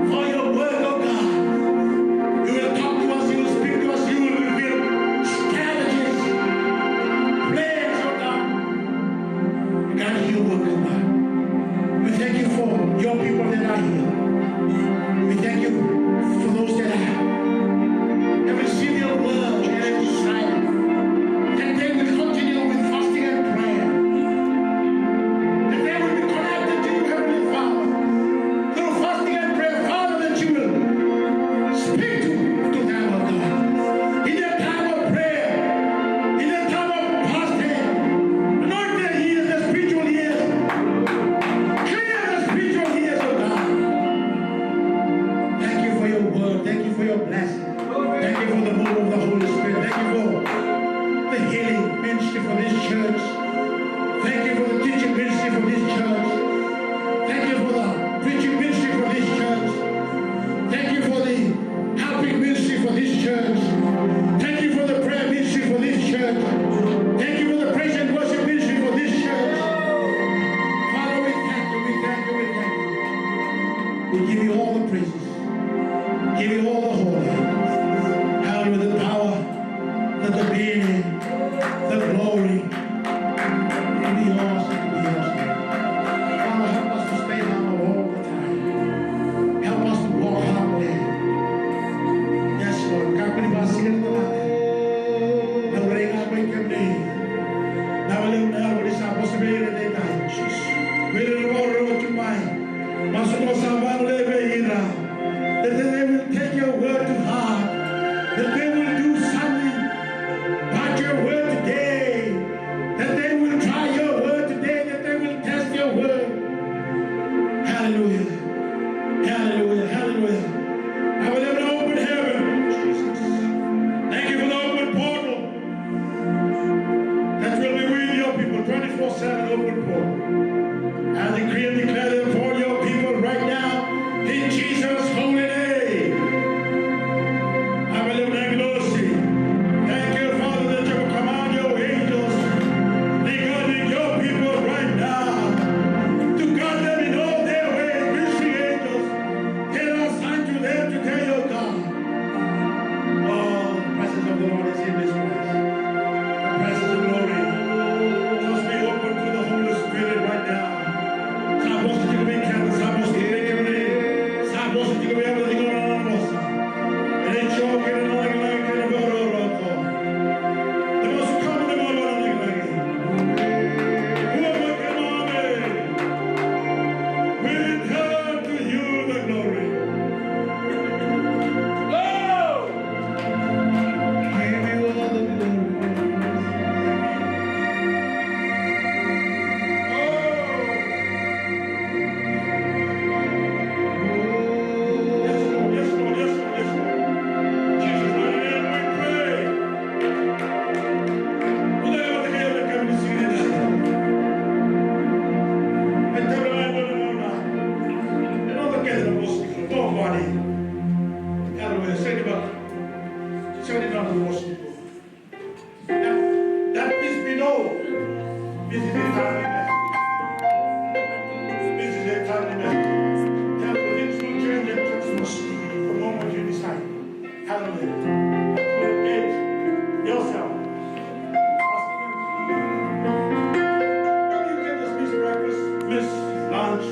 for your word, oh God, you will talk to us, you will speak to us, you will reveal strategies, plans, oh God. God, you will come back. We thank you for your people that are here. We thank you for those that are, have received your word and have decided that they will continue with fasting and prayer. That they will be connected to you, Heavenly Father. Through fasting and prayer, Father, that you will speak to, to them, oh God. In their time of prayer, in their time of fasting, anoint their ears, their spiritual ears. Clear their spiritual ears, oh God. Thank you for your word. Thank you for your blessing. Thank you for the move of the Holy Spirit. Thank you for the healing ministry for this church. Thank you for the teaching ministry for this church. Thank you for the preaching ministry for this church. Thank you for the helping ministry for this church. Thank you for the prayer ministry for this church. Thank you for the praise and worship ministry for this church. Father, we thank you, we thank you, we thank you. We give you all the praises. Give you all the honor. Hallelujah. The power, the dominion, the glory. Be yours, be yours. Father, help us to stay humble all the time. Help us to walk humbly. Yes, Lord. Kakua ni vakasigalekaleka. Na vale ga mai kemuni. Na vale ga mai kemuni sa vosa vei ira edaidai. Vei ira na vakarorogo tu mai. Masu mo sa vagolei vei ira. That they will take your word to heart. That they will do something about your word today. That they will try your word today. That they will test your word. Hallelujah. Hallelujah. Hallelujah. I will have an open heaven. Jesus. Thank you for the open portal. That will be with your people twenty-four seven open portal. I decree and declare that for your people right now, in Jesus' holy name. That, that peace be known. This is a timely message. This is a timely message. Tell the things will change at Christmas the moment you decide. Hallelujah. Engage yourself. Don't you get this miss breakfast, miss lunch,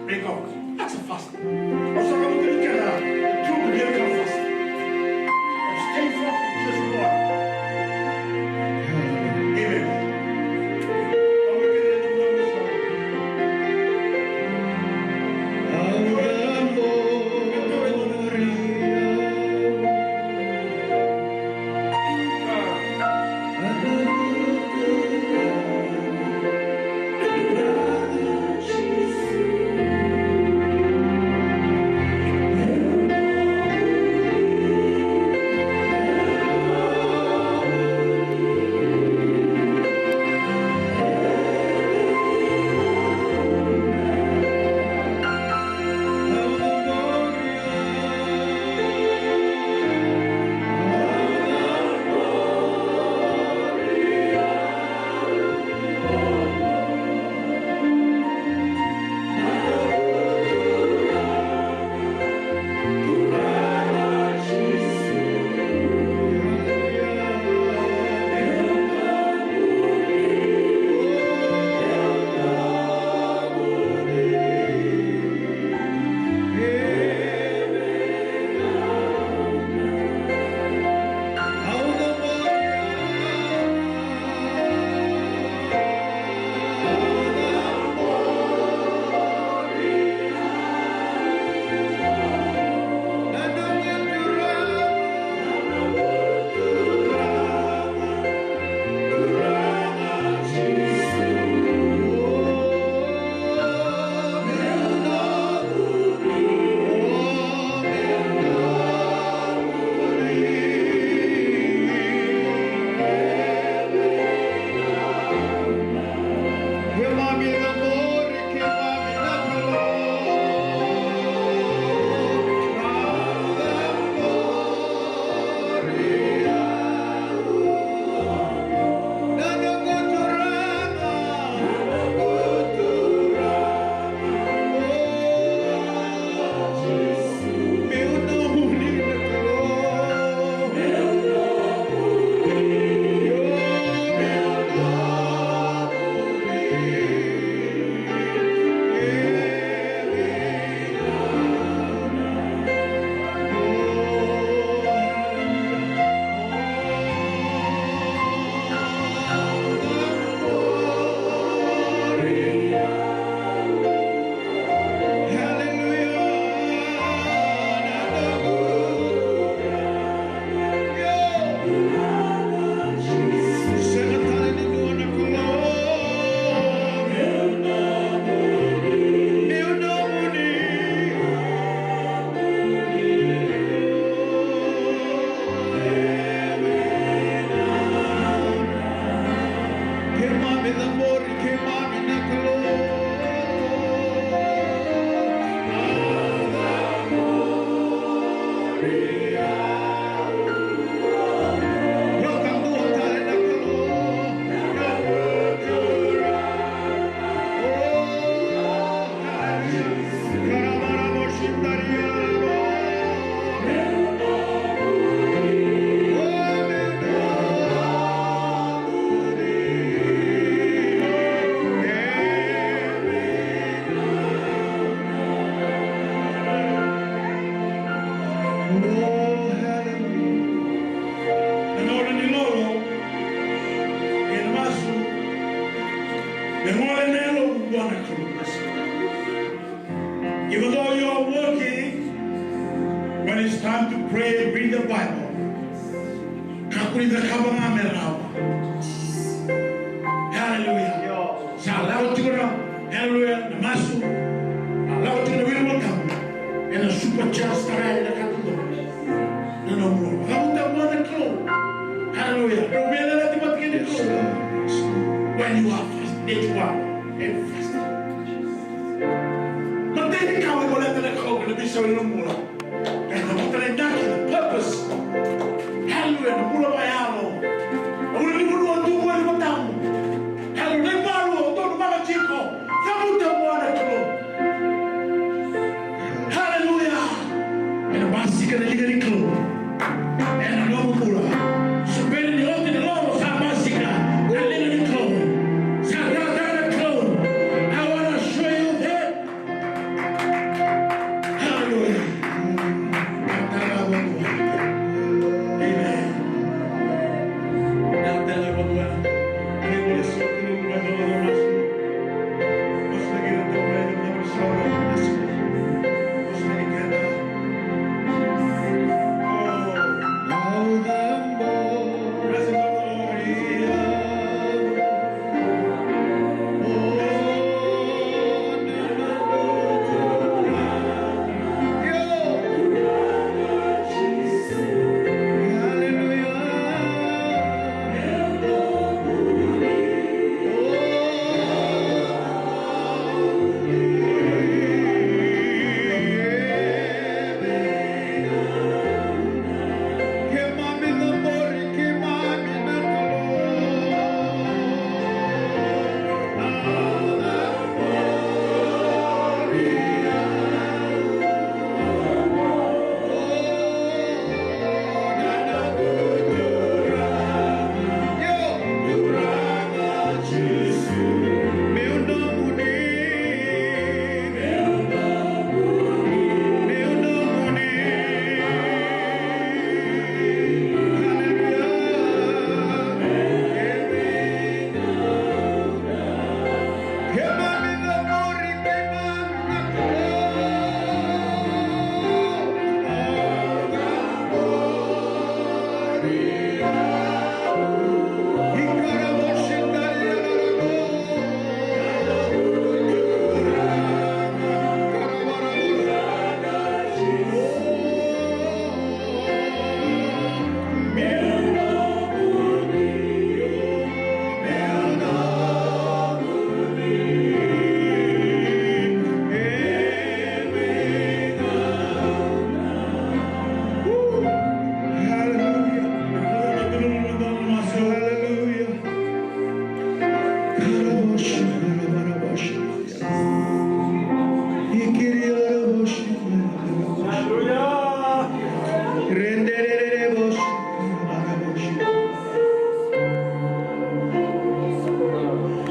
break off. That's a fast. Au sa kaya vei kemuni, the true biblical fast. Abstain from just one. Amen. Na gauna ni lolo kei na masu, me gole na yalomu vua na Kalou. Even though you are working, when it's time to pray and read the Bible, kakua ni cakava ga me rawa. Hallelujah. Sa lako tiko na, hallelujah, na masu. Sa lako tiko na wili Volatabu. Ena supercharge taka ena ka tiko. Na nomu. Cavuta vua na Kalou. Hallelujah. Dou veiyalayalati vata kei na Kalou. When you are fasting, that you are fasting. Matai ni ka me baleta na Kalou ena veisau ni nomu bula. Ena cavuta na inaki, the purpose. Basika na liga ni Kalou ena nomu bula. Suberi ni oti na lolo sa basika na liga ni Kalou. Sa tara na Kalou. I wanna show you that. Hallelujah. Amen.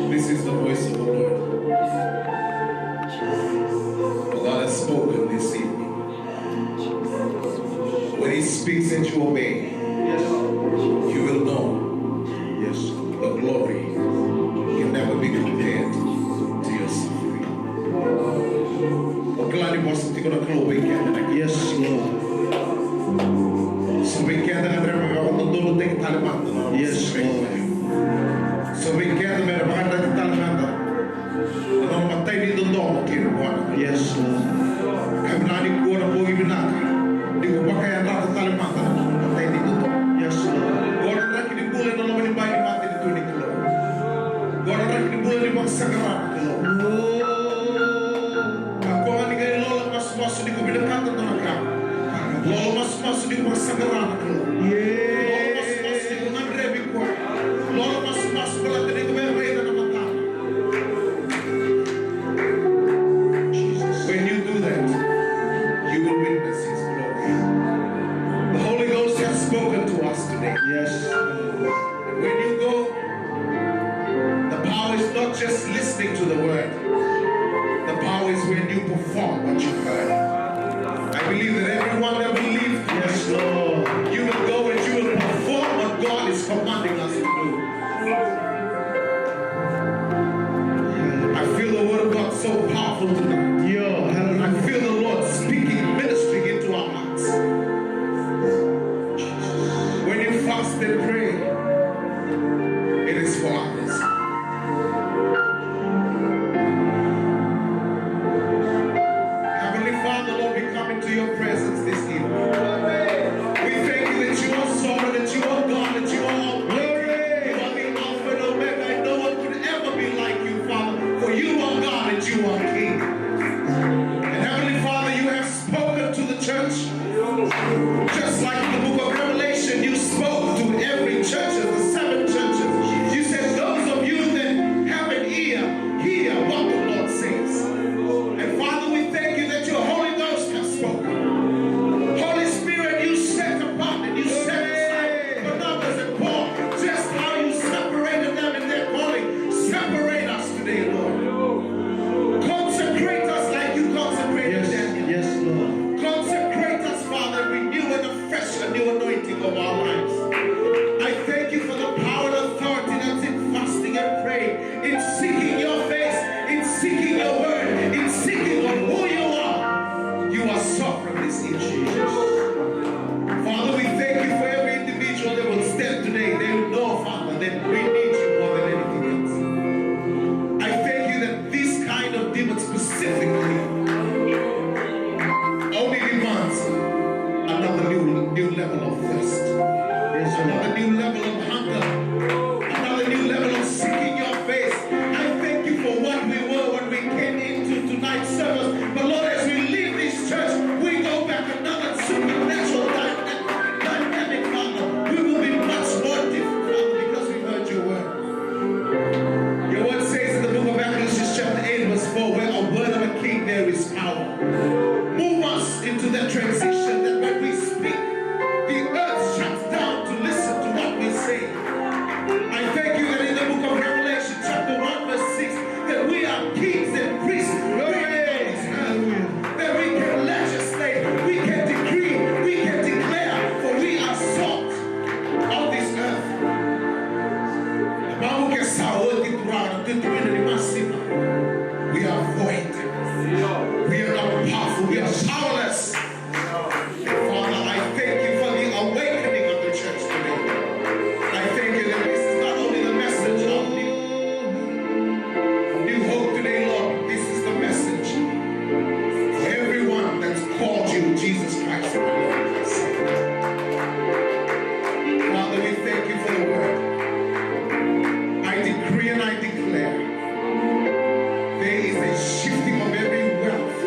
This is the voice of the Lord. The Lord has spoken this evening. When He speaks and you obey, you will know the glory can never be compared to your suffering. O kila ni vosa tiko na Kalou vei keda na. Yes, Lord. So vei keda na dreva vakadodonutaki tale mada. Yes, Lord. So vei keda me ra vakayadrati tale mada na noda matai ni dodomo kei na vuana. Yes, Lord. Ka vinaka nikua na bogi vinaka ni ko vakayadrata tale mada na noda matai ni dodomo. Yes, Lord. Qo na draki ni bula ena loma ni bai ni mata ni Tui ni Kalou. Qo na draki ni bula ni vakasaqara na Kalou. Ka koya ni qai lola masumasu ni ko vinakata dua na ka. Lola masumasu ni ko vakasaqara na Kalou. Lola masumasu ni ko gadrevi koya. Lola masumasu baleta ni ko via raica na matana. When you do that, you will witness His glory. The Holy Ghost has spoken to us today. Yes. When you go, the power is not just listening to the word. The power is when you perform what you heard. I believe that everyone that believes, yes, Lord, you will go and you will perform what God is commanding us to do. I feel the word of God so powerful tonight. Yeah, hallelujah. I feel the Lord speaking, ministering into our hearts. When you fast and pray, it is for others. Heavenly Father, Lord, we come into your presence this evening. We thank you that you are sovereign, that you are God, that you are Almighty. You are the Alpha and Omega, and no one could ever be like you, Father, for you are God and you are King. And Heavenly Father, you have spoken to the church. Just like in the book of Revelation, you spoke to every church, the seven churches. You said, "Those of you that have an ear, hear what the Lord says." And Father, we thank you that your Holy Ghost has spoken. Holy Father, we thank you for every individual that will stand today. They will know, Father, that we need you more than anything else. I thank you that this kind of demon specifically only demands another new, new level of thirst. There's another new level of hunger, another new level of seeking your face. I thank you for what we were when we came into tonight's service. But Lord, as we leave this church, we go back another supernatural dy-, dynamic, Father. We will be much more different, Father, because we heard your word. Your word says in the book of Ecclesiastes chapter eight verse four, "Where a word of a king there is power." Move us into that transition that when we speak, the earth shuts down to listen to what we say. I thank you that in the book of Revelation chapter one verse six, that we are kings and priests, that we can legislate, we can decree, we can declare, for we are salt of this earth. Na mamu ke sa oti Turaga na tutu ina ni masima. We are void. We are not powerful. We are powerless. Father, I thank you for the awakening of the church today. I thank you that this is not only the message of new, new hope today, Lord. This is the message for everyone that's called you, Jesus Christ. Father, we thank you for the word. I decree and I declare there is a shifting of every wealth,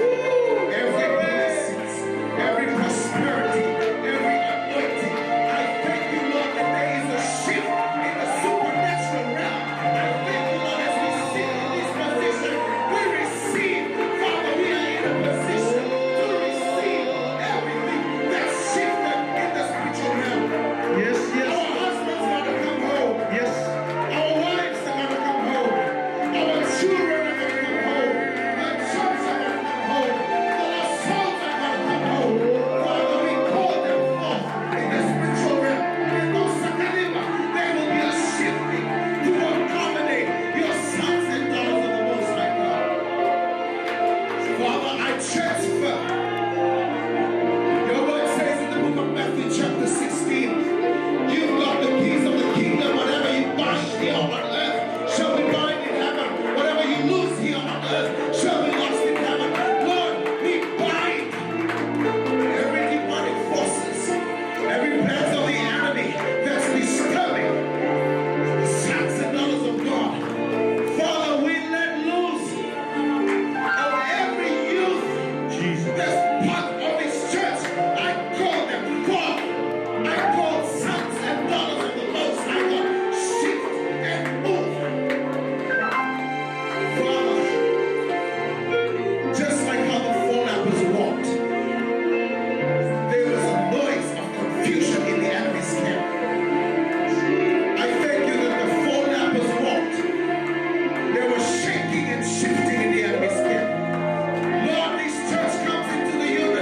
every blessings, every prosperity, every anointing. I thank you, Lord, that there is a shift in the supernatural realm. I thank you, Lord, as we sit in this position, we receive, Father, we are in a position to receive everything that's shifted in the spiritual realm. Yes, yes. Our husbands gotta come home. Yes. Our wives are gonna come home. Our children are gonna come home. The church are gonna come home. The lost souls are gonna come home. Father, we call them forth in the spiritual realm. And those Sakaliba, there will be a shifting to accommodate your sons and daughters of the Most High God. Father, I transfer. Your word says in the book of Matthew chapter sixteen, you've got the keys of the kingdom. Whatever you bind here on earth shall be bind in heaven. Whatever you loose here on earth shall be lost in heaven. Lord, we bind every demonic forces, every plans of the enemy that's disturbing the sons and daughters of God. Father, we let loose of every youth that's part of this church. I call them forth. I call sons and daughters of the Most High God. Shift and move. Father, just like how the four lepers walked, there was a noise of confusion in the enemy's camp. I thank you that the four lepers walked. There was shaking and shifting in the enemy's camp. Lord, this church comes into the youth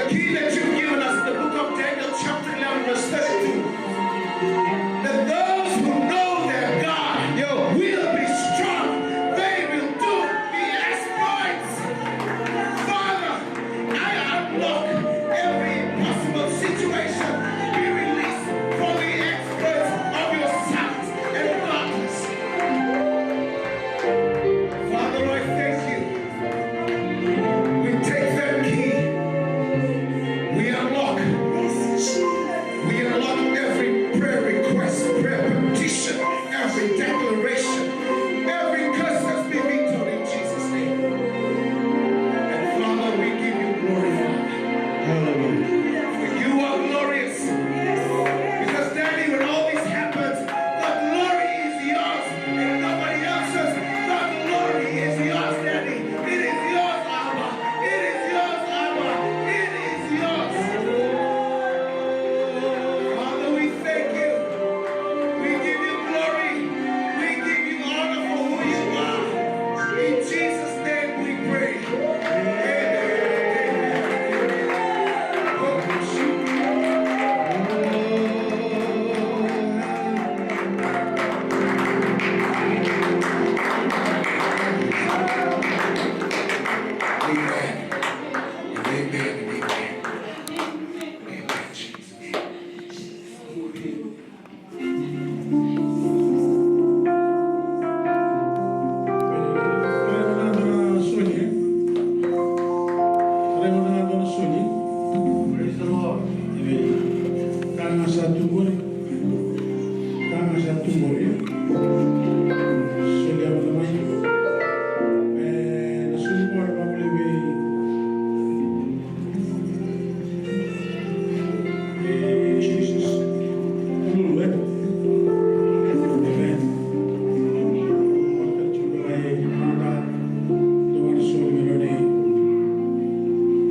Key that you've given us, the book of Daniel, chapter eleven, verse thirty-two. That those who know their God, yo, will be strong. They will do the exploits. Father, I unlock every impossible situation. Be released from the exploits of your sons and daughters. Father, I thank you. We take that key. We unlock. We unlock every prayer request, prayer petition, every declaration, every curse that's been vetoed in Jesus' name. And Father, we give you glory, Father. Hallelujah. For you are glorious. Because, Daddy, when all this happens, the glory is yours and nobody else's. The glory is yours, Daddy. It is yours, Abba. It is yours, Abba. It is yours. Father, we thank you. We give you glory. We give you honor for who you are. In Jesus' name we pray. Amen. Amen. Amen. Amen. Amen. Amen. Amen. Jesus. Praise the Lord. Amen. Ka ga sa tu qori. Ka ga sa tu qori. Solia mada mai. E, na soli qori vakalevu. E, Jesus. Lulu, e? Amen. Vaka tiko mai mada. Dua na soli me rawa ni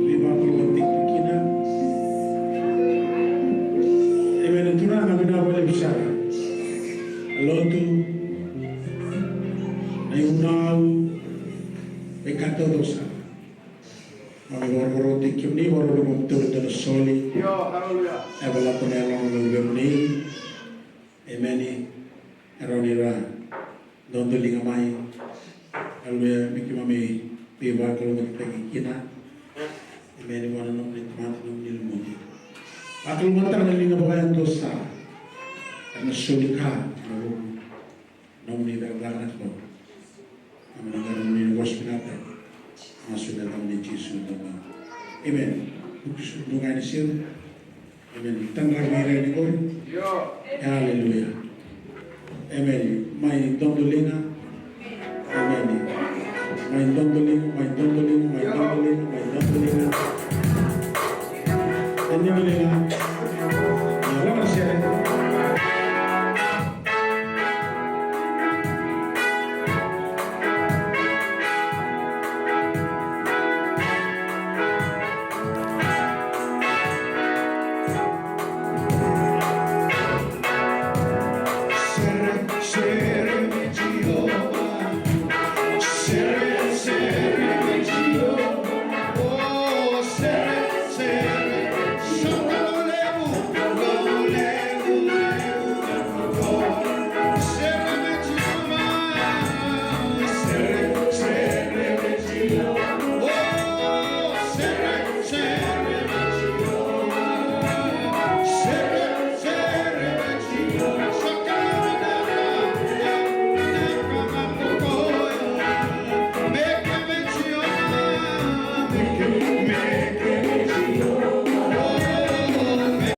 veivakalougatataki kina. Amen. Turaga, vinaka vakalevu sara. Lotu, na ivunau, e ka taucoko sara. Au via vakavinavinakataki kemuni, vakarau ni vakarau ni dua na soli. Io, haleluya. E vakalato na yalona vei kemuni. Emeni. E rawa ni ra dodoliga mai. Haleluya. Me keimami veivakalougatataki kina. Emeni. Vua na nomuni tamata, nomuni lumuti. Vakalougatataka na liga vakayadua sara. Ena soli ka ena vuku. Nomuni cakacaka na Kalou. Keimami na qarauna nomuni vosa vinaka. Masu ena yacamuni Jisu na Turaga. Emeni. Vuki suru ga ena siga. Emeni. Tadra vei ira yani qori. Aleluya. Emeni. Mai dodoliga. Emeni. Mai dodoliga, mai dodoliga, mai dodoliga, mai dodoliga. Emeni.